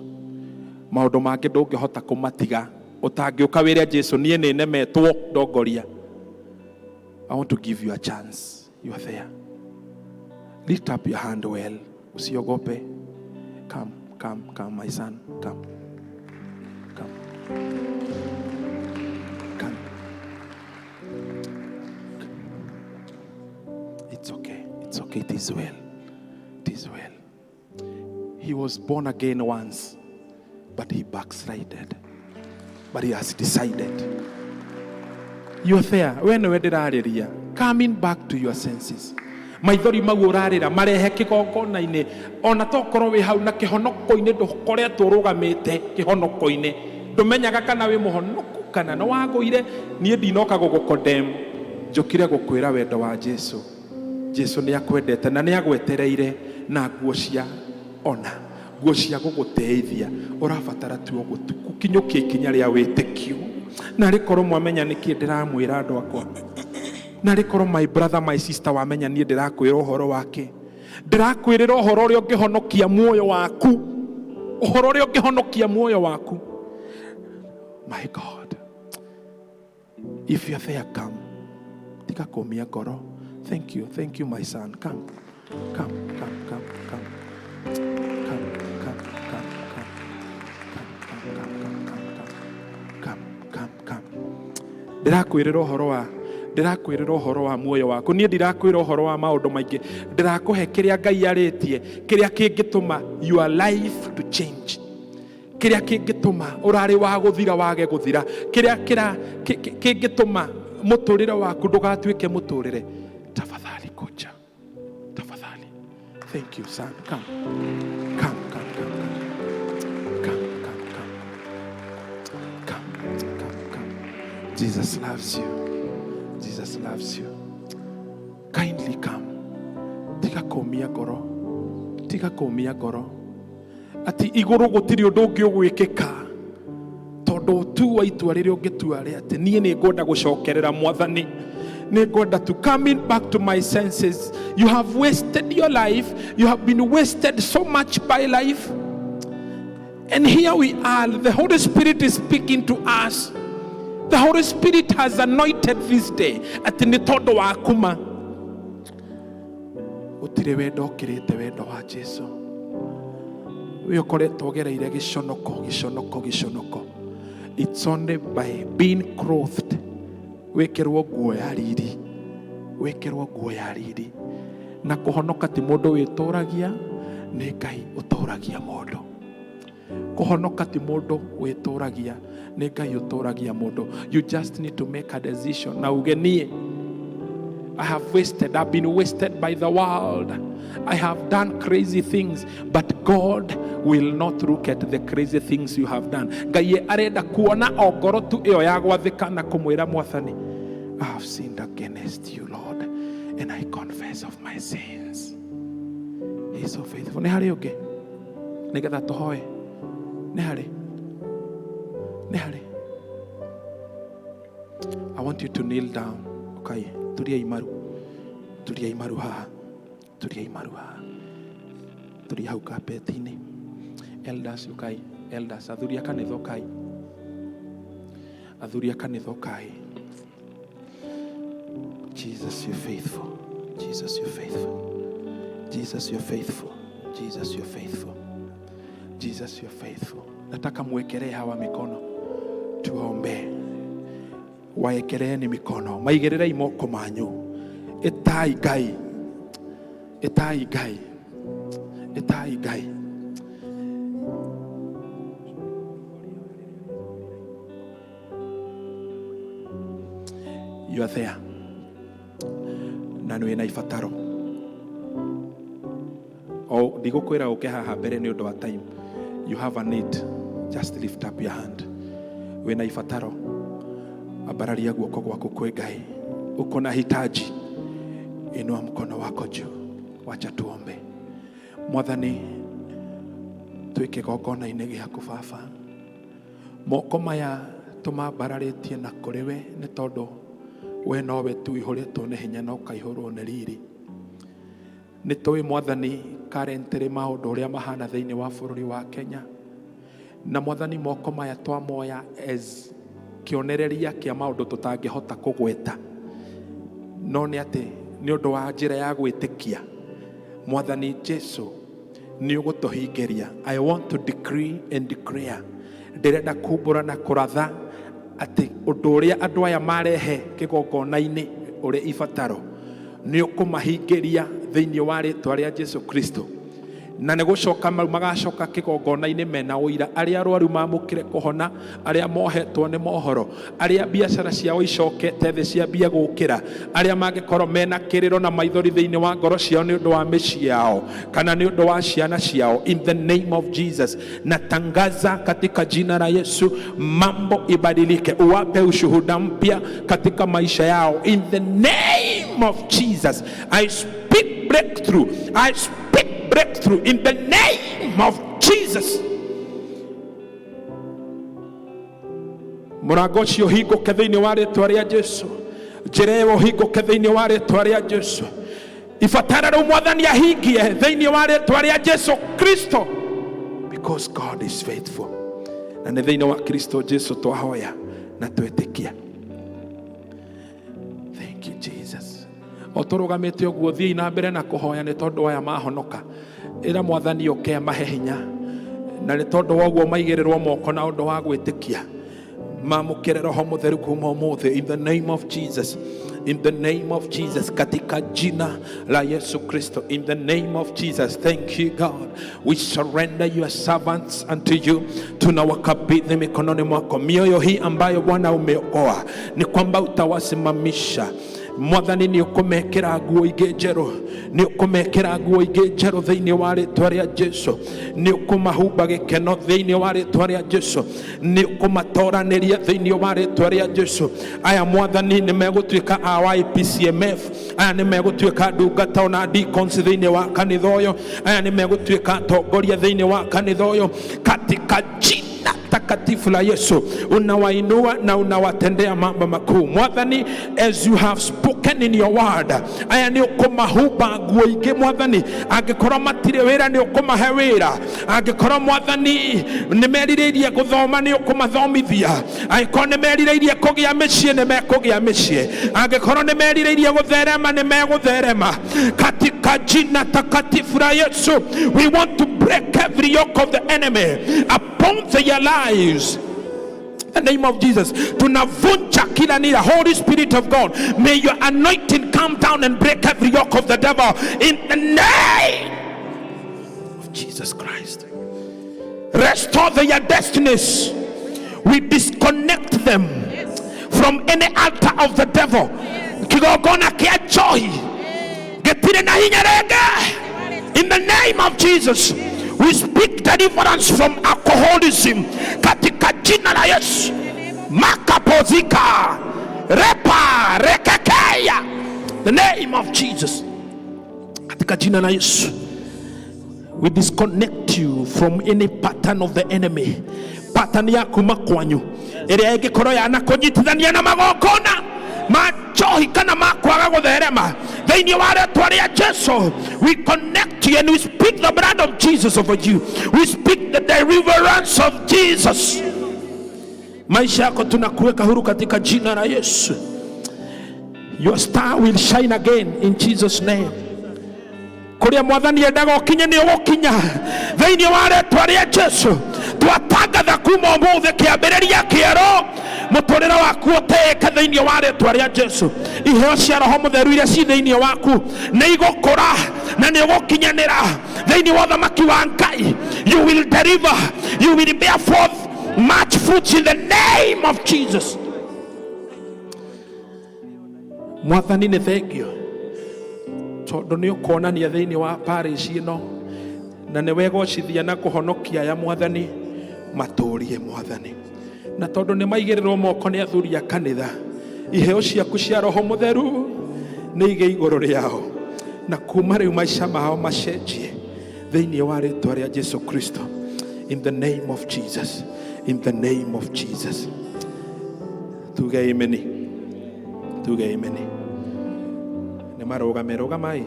Maũndũ mangĩ ndũngĩhota kũmatiga ũtangĩũka wĩre Jesu, niĩ nĩ nemetwo, ndongoria. I want to give you a chance. You are there, lift up your hand well, usiogope. Come, come, come, my son, come, come, come. It's okay, it's okay. It is well, it is well. He was born again once, but he backslided, but he has decided. You're there, we nĩwe ndĩrarĩria, coming back to your senses. Maithori mau ũrarĩra marehe kĩgongona-inĩ, ona tokorwo wĩ hau na kĩhonoko-inĩ, ndũkoretwo ũrũgamĩte kĩhonoko-inĩ, ndũmenyaga kana wĩ mũhonoku kana nĩ wagũire. Niĩ ndinoka gũgũkondem, njũkire gũkwĩra wendo wa Jesu. Jesu nĩ akwendete na nĩ agwetereire na nguo cia ona nguo cia gũgũteithia. Ũrabatara tu o gũkinyũkia ikinya rĩa wĩtĩkio. Na rĩkorwo mwamenya nĩkĩ ndĩramwĩra, andũ akwa, na rĩkorwo my brother, my sister, wamenya niĩ ndĩrakwĩra ũhoro wake, ndĩrakwĩrĩra ũhoro ũrĩa ũngĩhonokia muoyo waku, ũhoro ũrĩa ũngĩhonokia muoyo waku. My God, if you're there, come. Tiga kũmia ngoro. Thank you, thank you, my son. Come, come, come, come, come, come, come, come, come, come, come, come, come, come, come, come, come. Ndĩrakwĩrĩra ũhoro wa, ndĩrakwĩrĩra ũhoro wa muoyo waku. Niĩ ndirakwĩra ũhoro wa maũndũ maingĩ, ndĩrakũhe kĩrĩa Ngai arĩtie, kĩrĩa kĩngĩtũma your life to change, kĩrĩa kĩngĩtũma ũrarĩ wa gũthira wage gũthira, kĩrĩa kĩngĩtũma mũtũrĩre waku ndũgatuĩke mũtũrĩre. Tafadhali kuja, tafadhali. Thank you, son. Come, come, come, come, come, come, come, come, come, come. Jesus loves you, Jesus loves you. Kindly come. Tiga kũmia ngoro, tiga kũmia ngoro, atĩ igũrũ gũtirĩ ũndũ ũngĩ ũgwĩkĩka, tondũ tua itua rĩrĩa ũngĩtua rĩ atĩ niĩ nĩ ngwenda gũcokerera Mwathani, nĩ ngwenda to coming back to my senses. You have wasted your life. You have been wasted so much by life, and here we are. The Holy Spirit is speaking to us. The Holy Spirit has anointed this day atĩ nĩ tondũ wa kuma. Gũtirĩ wendo ũkĩrĩte wendo wa Jesu. Wĩ ũkoretwo ũgereire gĩconoko, gĩconoko, gĩconoko. It's only by being clothed, wĩkĩrwo nguo ya riri, wĩkĩrwo nguo ya riri. Na kũhonoka ti mũndũ wĩtũragia, nĩ Ngai ũtũragia mũndũ. Kũhonoka ti mũndũ wĩtũragia, nĩ Ngai ũtũragia mũndũ. You just need to make a decision na uge niĩ, I have wasted, I've been wasted by the world. I have done crazy things, but God will not look at the crazy things you have done. Ngai arenda kuona o ngoro tu ĩyo ya gwathĩka na kũmwĩra Mwathani, I have sinned against you, Lord, and I confess of my sins. He is so faithful. Nĩ harĩ ũngĩ? Nĩgetha tũhoe. Nĩ harĩ? Nĩ harĩ? I want you to kneel down. Okay, turia imaru. Turia imaru haha. Turia imaru haha. Turia hau kapeti-inĩ. Elders ukai. Elders, athuri a kanitha ukai. Athuri a kanitha ukai. Jesus, you're faithful. Jesus, you're faithful. Jesus, you're faithful. Jesus, you're faithful. Jesus, you're faithful. Nataka mwekelee hawa mikono, tuombe. Waekeleeni mikono, maigĩrĩrei moko manyu. Ĩtai Ngai, ĩtai Ngai, ĩtai Ngai. You are there na nĩ wĩna ibataro. O ndigũkwĩra ũke haha mbere nĩ ũndũ wa time. You have a need, just lift up your hand. Wĩna ibataro, ambararia guoko gwaku kwĩ Ngai. Uko na hitaji, inua mkono wako juu. Wacha tuombe. Mwathani, twĩ kĩgongona-inĩ gĩaku Baba. Moko maya tũmambararĩtie na kũrĩ we nĩ tondũ we nowe tu ihũrĩtwo nĩ hinya na ũkaihũrwo nĩ riri. Nĩ tũĩ Mwathani currently maũndũ ũrĩa mahana thĩinĩ wa bũrũri wa Kenya. Na Mwathani, moko maya twamoya as kĩonereria kĩa maũndũ tũtangĩhota kũgweta, no nĩ atĩ nĩ ũndũ wa njĩra ya gwĩtĩkia, Mwathani Jesu, nĩ ũgũtũhingĩria. I want to decree and declare, ndĩrenda kumbũra na kũratha atĩ ũndũ ũrĩa andũ aya marehe kĩgongona-inĩ ũrĩa ibataro, nĩ ũkũmahingĩria thĩinĩ wa rĩtwa rĩa Jesu Kristo. Na nĩ gũcoka mau magacoka kĩgongona-inĩ mena ũira, arĩa arwaru mamũkĩre kũhona, arĩa mohetwo nĩ mohoro, arĩa biacara ciao icokete thĩ ciambia gũkĩra, arĩa mangĩkorwo mena kĩrĩro na maithori thĩinĩ wa ngoro ciao nĩ ũndũ wa mĩciĩ yao kana nĩ ũndũ wa ciana ciao. In the name of Jesus, natangaza katika jina la Yesu, mambo ibadilike, uwape ushuhuda mpya katika maisha yao. In the name of Jesus, I speak breakthrough. I speak breakthrough in the name of Jesus. Mũrango ũcio ũhingũke thĩinĩ wa rĩtwa rĩa Jesu. Njĩra ĩyo ũhingũke thĩinĩ wa rĩtwa rĩa Jesu. Ibatara rĩu Mwathani ahingie thĩinĩ wa rĩtwa rĩa Jesu Kristo, because God is faithful. Na nĩ thĩinĩ wa Kristo Jesu twahoya na twĩtĩkia. Thank you, Jesus. O tũrũgamĩte ũguo, thiĩi na mbere na kũhoya nĩ tondũ aya mahonoka. Ĩra Mwathani ũke mahe hinya, na nĩ tondũ wa ũguo maigĩrĩrwo moko na ũndũ wa gwĩtĩkia, mamũkĩre Roho Mũtheru kuma ũmũthĩ. In the name of Jesus, in the name of Jesus, katika jina la Yesu Kristo, in the name of Jesus. Thank you, God. We surrender your servants unto you. Tunawakabidhi mikononi mwako mioyo hii ambayo Bwana umeokoa, ni kwamba utawasimamisha. Mwathani, nĩ ũkũmekĩra nguo ingĩ njerũ, nĩ ũkũmekĩra nguo ingĩ njerũ thĩinĩ wa rĩtwa rĩa Jesu. Nĩ ũkũmahumba gĩkeno thĩinĩ wa rĩtwa rĩa Jesu. Nĩ ũkũmatoranĩria thĩinĩ wa rĩtwa rĩa Jesu. Aya Mwathani nĩ megũtuĩka a YPCMF, aya nĩ megũtuĩka ndungata ona deacons thĩinĩ wa kanitha ũyũ, aya nĩ megũtuĩka atongoria thĩinĩ wa kanitha ũyũ. Katika jina takatifu la Yesu, unawainua na unawatendea mambo makuu. Mwathani, as you have spoken in your word, aya nĩ ũkũmahumba nguo ingĩ. Mwathani, angĩkorwo matirĩ wĩra, nĩ ũkũmahe wĩra. Angĩkorwo Mwathani nĩ merirĩirie gũthoma, nĩ ũkũmathomithia. Angĩkorwo nĩ merirĩirie kũgĩa mĩciĩ, nĩ mekũgĩa mĩciĩ. Angĩkorwo nĩ merirĩirie gũtherema, nĩ megũtherema. Katika jina takatifu la Yesu, we want to break every yoke of the enemy upon their lives. In the name of Jesus, tunavunja kila nira. Holy Spirit of God, may your anointing come down and break every yoke of the devil in the name of Jesus Christ. Restore their destinies. We disconnect them from any altar of the devil. Kigongona kia njohi gĩtirĩ na hinya rĩngĩ. In the name of Jesus, we speak deliverance from alcoholism katika jina la Yesu. Makapozika repa rekekeya, the name of Jesus, katika jina la Yesu. We disconnect you from any pattern of the enemy, pattern ya kuma kwanyu ĩrĩa ĩngĩkorwo yanakũnyitithania na magongona ma njohi kana ma kwaga gũtherema. Thĩinĩ wa rĩtwa rĩa Jesu, we connect you and we speak the blood of Jesus over you. We speak the deliverance of Jesus. Maisha yako tunakuweka huru katika jina la Yesu. Your star will shine again in Jesus' name. Kuria mwathani endaga ũkinye nĩ ũgũkinya thĩinĩ wa rĩtwa rĩa Jesu. Twatangatha kuma ũmũthĩ kĩambĩrĩria kĩerũ, mũtũrĩre waku ũtĩĩke thĩinĩ wa rĩtwa rĩa Jesu. Iheo cia Roho Mũtheru iria ci thĩinĩ waku nĩ igũkũra na nĩ ũgũkinyanĩra thĩinĩ wa ũthamaki wa Ngai. You will deliver, you will bear forth much fruits in the name of Jesus. Mwathani nĩ thengio tondũ nĩ ũkuonania thĩinĩ wa parish ĩno na nĩ wegocithia na kũhonokia aya mwathani matũrie mwathani, na tondũ nĩ maigĩrĩrwo moko nĩ athuri a kanitha, iheo ciaku cia Roho Mũtheru nĩ igĩ igũrũ rĩao, na kuma rĩu maica mao macenjie thĩinĩ wa rĩtwa rĩa Jesu Kristo. In the name of Jesus, in the name of Jesus, tuge ameni, tuge ameni. Nĩ marũgame, rũgamai,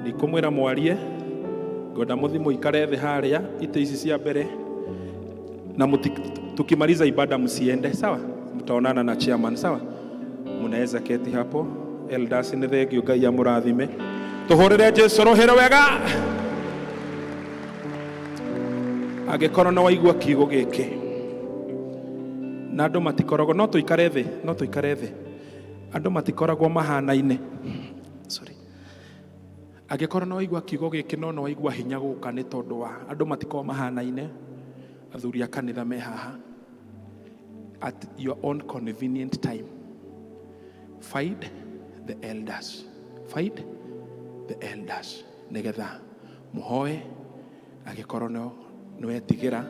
ndikũmwĩra mwarie, ngwenda mũthi mũikare thĩ harĩa itĩ ici cia mbere, na tukimaliza ibada msiende, sawa? Mtaonana na chairman, sawa? Mnaweza keti hapo. Elders nĩ thengio, Ngai amũrathime. Tũhũrĩre Jesu rũhĩro wega. Angĩkorwo nĩ waigua kiugo gĩkĩ na andũ matikoragwo, no tũikare thĩ, no tũikare thĩ, andũ matikoragwo mahanaine. Sorry. Angĩkorwo nĩ waigua kiugo gĩkĩ no nĩ waigua hinya gũka nĩ tondũ wa andũ matikoragwo mahanaine, athuri a kanitha me haha, at your own convenient time, find the elders, find the elders nĩgetha mũhoe. Angĩkorwo no nĩ wetigĩra,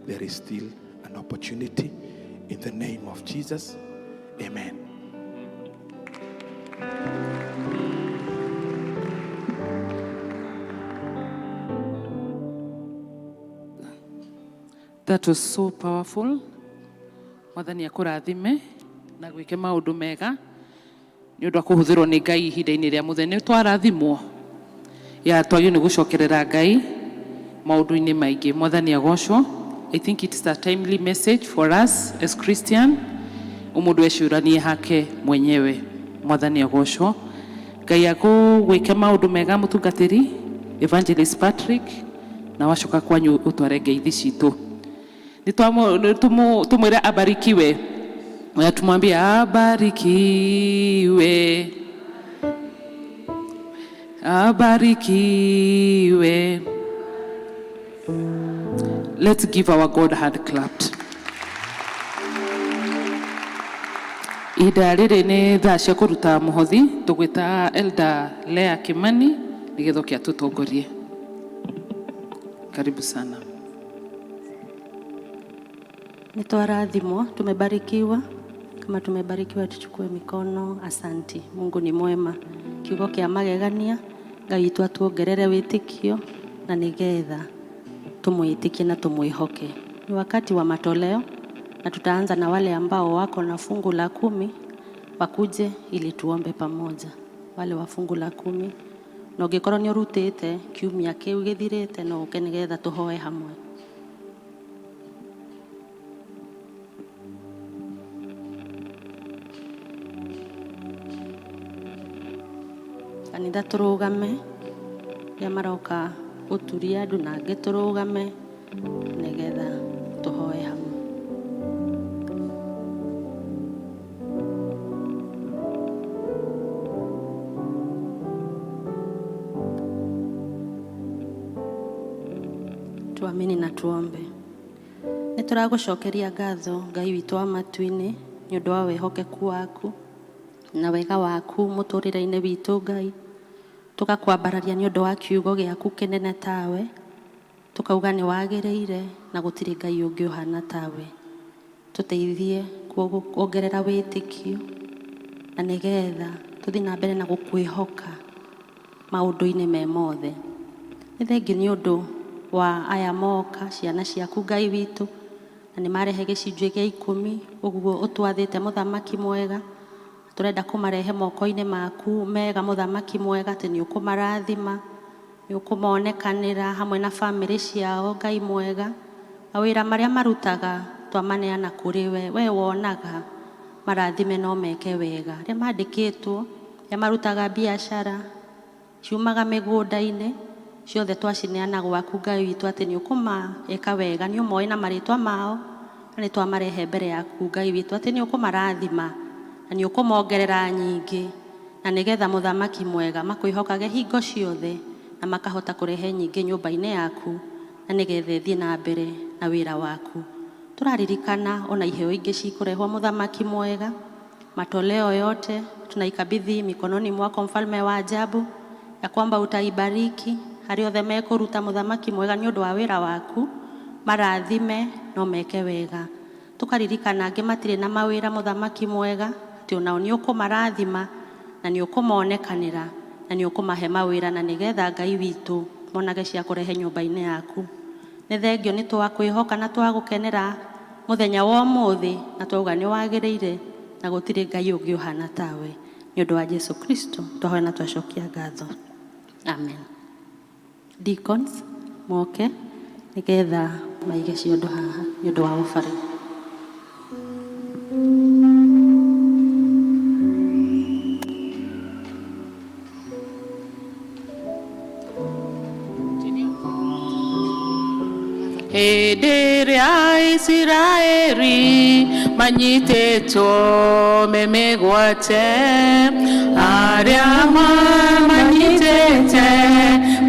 there is still an opportunity in the name of Jesus. Amen. That was so powerful. Mwathani akũrathime na gwĩke maũndũ mega nĩ ũndũ wa kũhũthĩrwo nĩ Ngai ihinda-inĩ rĩa mũthenya. Nĩ twarathimwo ya twagĩrĩirwo nĩ gũcokerera Ngai maũndũ-inĩ maingĩ. Mwathani agocwo. I think it's a timely message for us as Christian. Ũmũndũ ecũranie hake mwenyewe. Mwathani agocwo. Ngai akũgwĩke maũndũ mega mũtungatĩri Evangelist Patrick, na wacoka kwanyu ũtware ngeithi citũ. Tumwire abarikiwe, na tumwambie abarikiwe, abarikiwe. Let's give our God hand clapped. Ihinda rĩrĩ nĩ thaa cia kũruta mũhothi, tũgwĩta Elder Lea Kimani nĩgetha oke atũtongorie. Karibu sana. Nĩ twarathimwo, tumebarikiwa. Kama tumebarikiwa tuchukue mikono. Asanti. Mungu ni mwema. Kiugo kĩa magegania, Ngai witũ atuongerere wĩtĩkio na nĩgetha tumwĩtĩkie na tumwĩhoke. Ni wakati wa matoleo na tutaanza na wale ambao wako na fungu la 10 wakuje ili tuombe pamoja. Wale wa fungu la 10, na ũngĩkorwo nĩ ũrutĩte kiumia kĩu gĩthirĩte, no ũke nĩgetha tũhoe hamwe. Kanitha tũrũgame, arĩa maroka gũturia andũ na angĩ tũrũgame. nĩgetha tũhoe hamwe. Tuamini na tuombe. Nĩ tũragũcokeria ngatho Ngai witũ wa matu-inĩ nĩ ũndũ wa wĩhokeku waku na wega waku mũtũrĩre-inĩ witũ Ngai. Tũgakwambararia nĩ ũndũ wa kiugo gĩaku kĩnene tawe, tũkauga nĩ wagĩrĩire na gũtirĩ Ngai ũngĩ ũhana tawe. Tũteithie kuongerera wĩtĩkio na nĩgetha tũthiĩ na mbere na gũkwĩhoka maũndũ-inĩ me mothe. Nĩ thengiũ nĩ ũndũ wa aya moka, ciana ciaku Ngai witũ, na nĩ marehe gĩcunjĩ gĩa 10 ũguo ũtwathĩte mũthamaki mwega. Tũrenda kũmarehe moko-inĩ maku mega mũthamaki mwega, atĩ nĩ ũkũmarathima, nĩ ũkũmonekanĩra hamwe na bamĩrĩ ciao Ngai mwega. Mawĩra marĩa marutaga twamaneana kũrĩ we, we wonaga marathime no meke wega. Arĩa mandĩkĩtwo, arĩa marutaga biacara ciumaga mĩgũnda-inĩ, ciothe twacineana gwaku Ngai witũ atĩ nĩ ũkũmeka wega, nĩ ũmoĩ na marĩtwa mao, na nĩ twamarehe mbere yaku Ngai witũ atĩ nĩ ũkũmarathima na nĩ ũkũmongerera nyingĩ, na nĩgetha mũthamaki mwega makwĩhokage hingo ciothe na makahota kũrehe nyingĩ nyũmba-inĩ yaku, na nĩgetha ĩthiĩ na mbere na wĩra waku. Tũraririkana ona iheo ingĩ cikũrehwo mũthamaki mwega, matoleo yote tunaikabidhi mikononi mwako mfalme wa ajabu, ya kwamba utaibariki harĩa othe mekũruta mũthamaki mwega nĩ ũndũ wa wĩra waku, marathime no meke wega. Tũkaririkana angĩ matirĩ na mawĩra mũthamaki mwega, atĩ onao nĩ ũkũmarathima na nĩ ũkũmonekanĩra na nĩ ũkũmahe mawĩra, na nĩgetha Ngai witũ monage cia kũrehe nyũmba-inĩ yaku. Nĩ thengio nĩ twakwĩhoka na twagũkenera mũthenya wa ũmũthĩ, na twauga nĩ wagĩrĩire na gũtirĩ Ngai ũngĩ ũhana tawe. Nĩ ũndũ wa Jesu Kristo twahoya na twacokia ngatho. Amen. Deacons moke nĩgetha maige ciondo haha nĩ ũndũ wa offering. Hĩndĩ ĩrĩa Isiraeli manyitĩtwo me mĩgwate, arĩa mamanyitĩte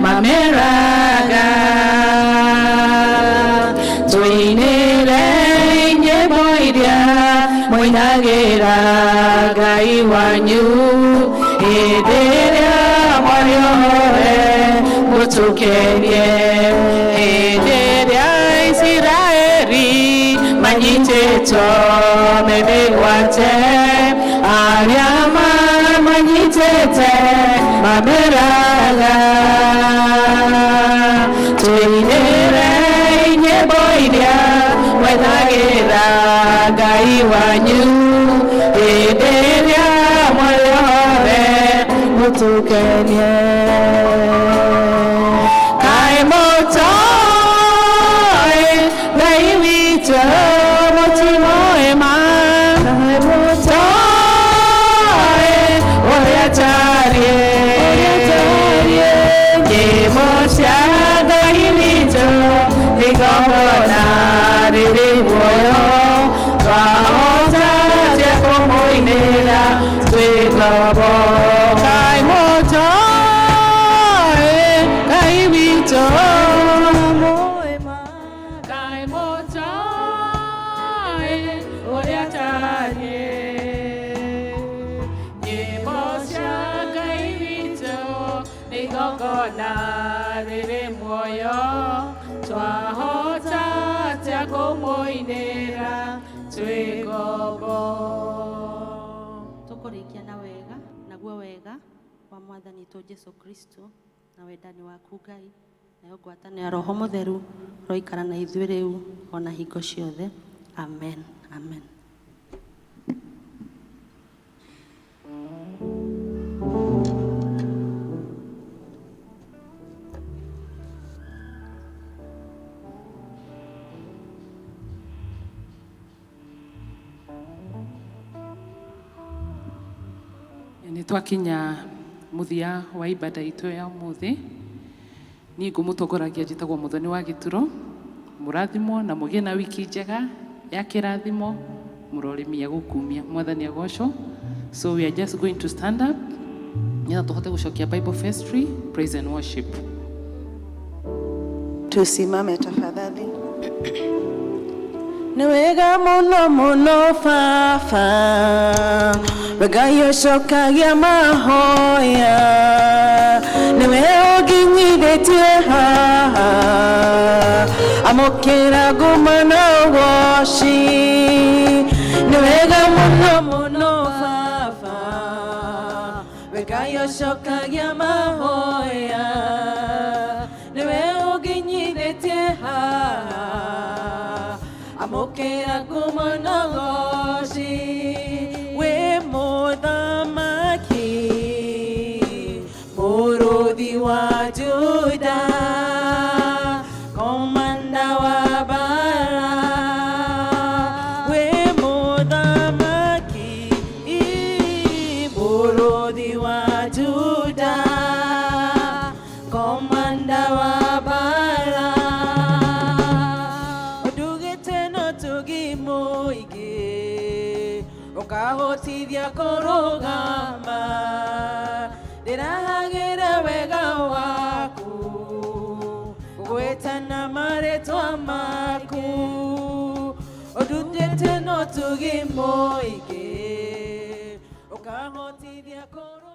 mameraga, tũinĩre nyĩmbo iria mũinagĩra Ngai wanyu, hĩndĩ ĩrĩa mwarĩ ohe mũtũkenie. Hĩndĩ ĩrĩa Isiraeli manyitĩtwo me mĩgwate, arĩa mamanyitĩte mameraga, tũinĩre nyĩmbo iria mwetagĩra Ngai wanyu, hĩndĩ ĩrĩa mwarĩ ohe mũtũkenie. Kaĩ mũtoĩ Ngai witũ mũtimoĩ ma, kaĩ mũtoĩ ũrĩa atariĩ, nyĩmbo cia Ngai witũ igongona rĩrĩ muoyo, twahota atĩa kũmũinĩra twĩ ngombo. Kaĩ mũtoĩ Ngai witũ, kaĩ mũtoĩ ũrĩa atariĩ, nyĩmbo cia Ngai witũ nĩ igongona rĩrĩ muoyo, twahota atĩa kũmũinĩra twĩ ngombo. Tũkũrĩkia na wega, naguo wega wa Mwathani witũ Jesu Kristo na wendani waku Ngai, nayo ngwatanĩro ya Roho Mũtheru roikara na ithuĩ rĩu ona hingo ciothe. Amen. Amen. Nĩ twakinya mũthia wa ibada itũ ya ũmũthĩ. Niĩ ngũmũtongoragia njĩtagwo Mũthoni wa Gĩturo. Mũrathimwo na mũgĩe na wiki njega ya kĩrathimo, mũrorĩmia gũkumia. Mwathani agocwo. So we are just going to stand up nĩgetha tũhote gũcokia Bible vestry praise and worship. Tusimame tafadhali. Nĩ wega mũno mũno baba, we Ngai ũcokagia mahoya, nĩwe ũnginyithĩtie haha, amũkĩra nguma na ũgoci. Nĩ wega mũno mũno baba, we Ngai ũcokagia mahoya, nĩwe ũnginyithĩtie haha, amũkĩra ngumo na ũgoci. Wĩ mũthamaki, mũrũthi wa Juda, komanda wa bara. Wĩ mũthamaki, mũrũthi wa Juda, komanda wa bara. Ũndugĩte no tũgi mũingĩ, ũkahotithia kũrũgama, ndĩrahagĩra wega waku, gwĩtana marĩtwa maku. Ũndutĩte no tũgi mũingĩ, ũkahotithia kũrũgama.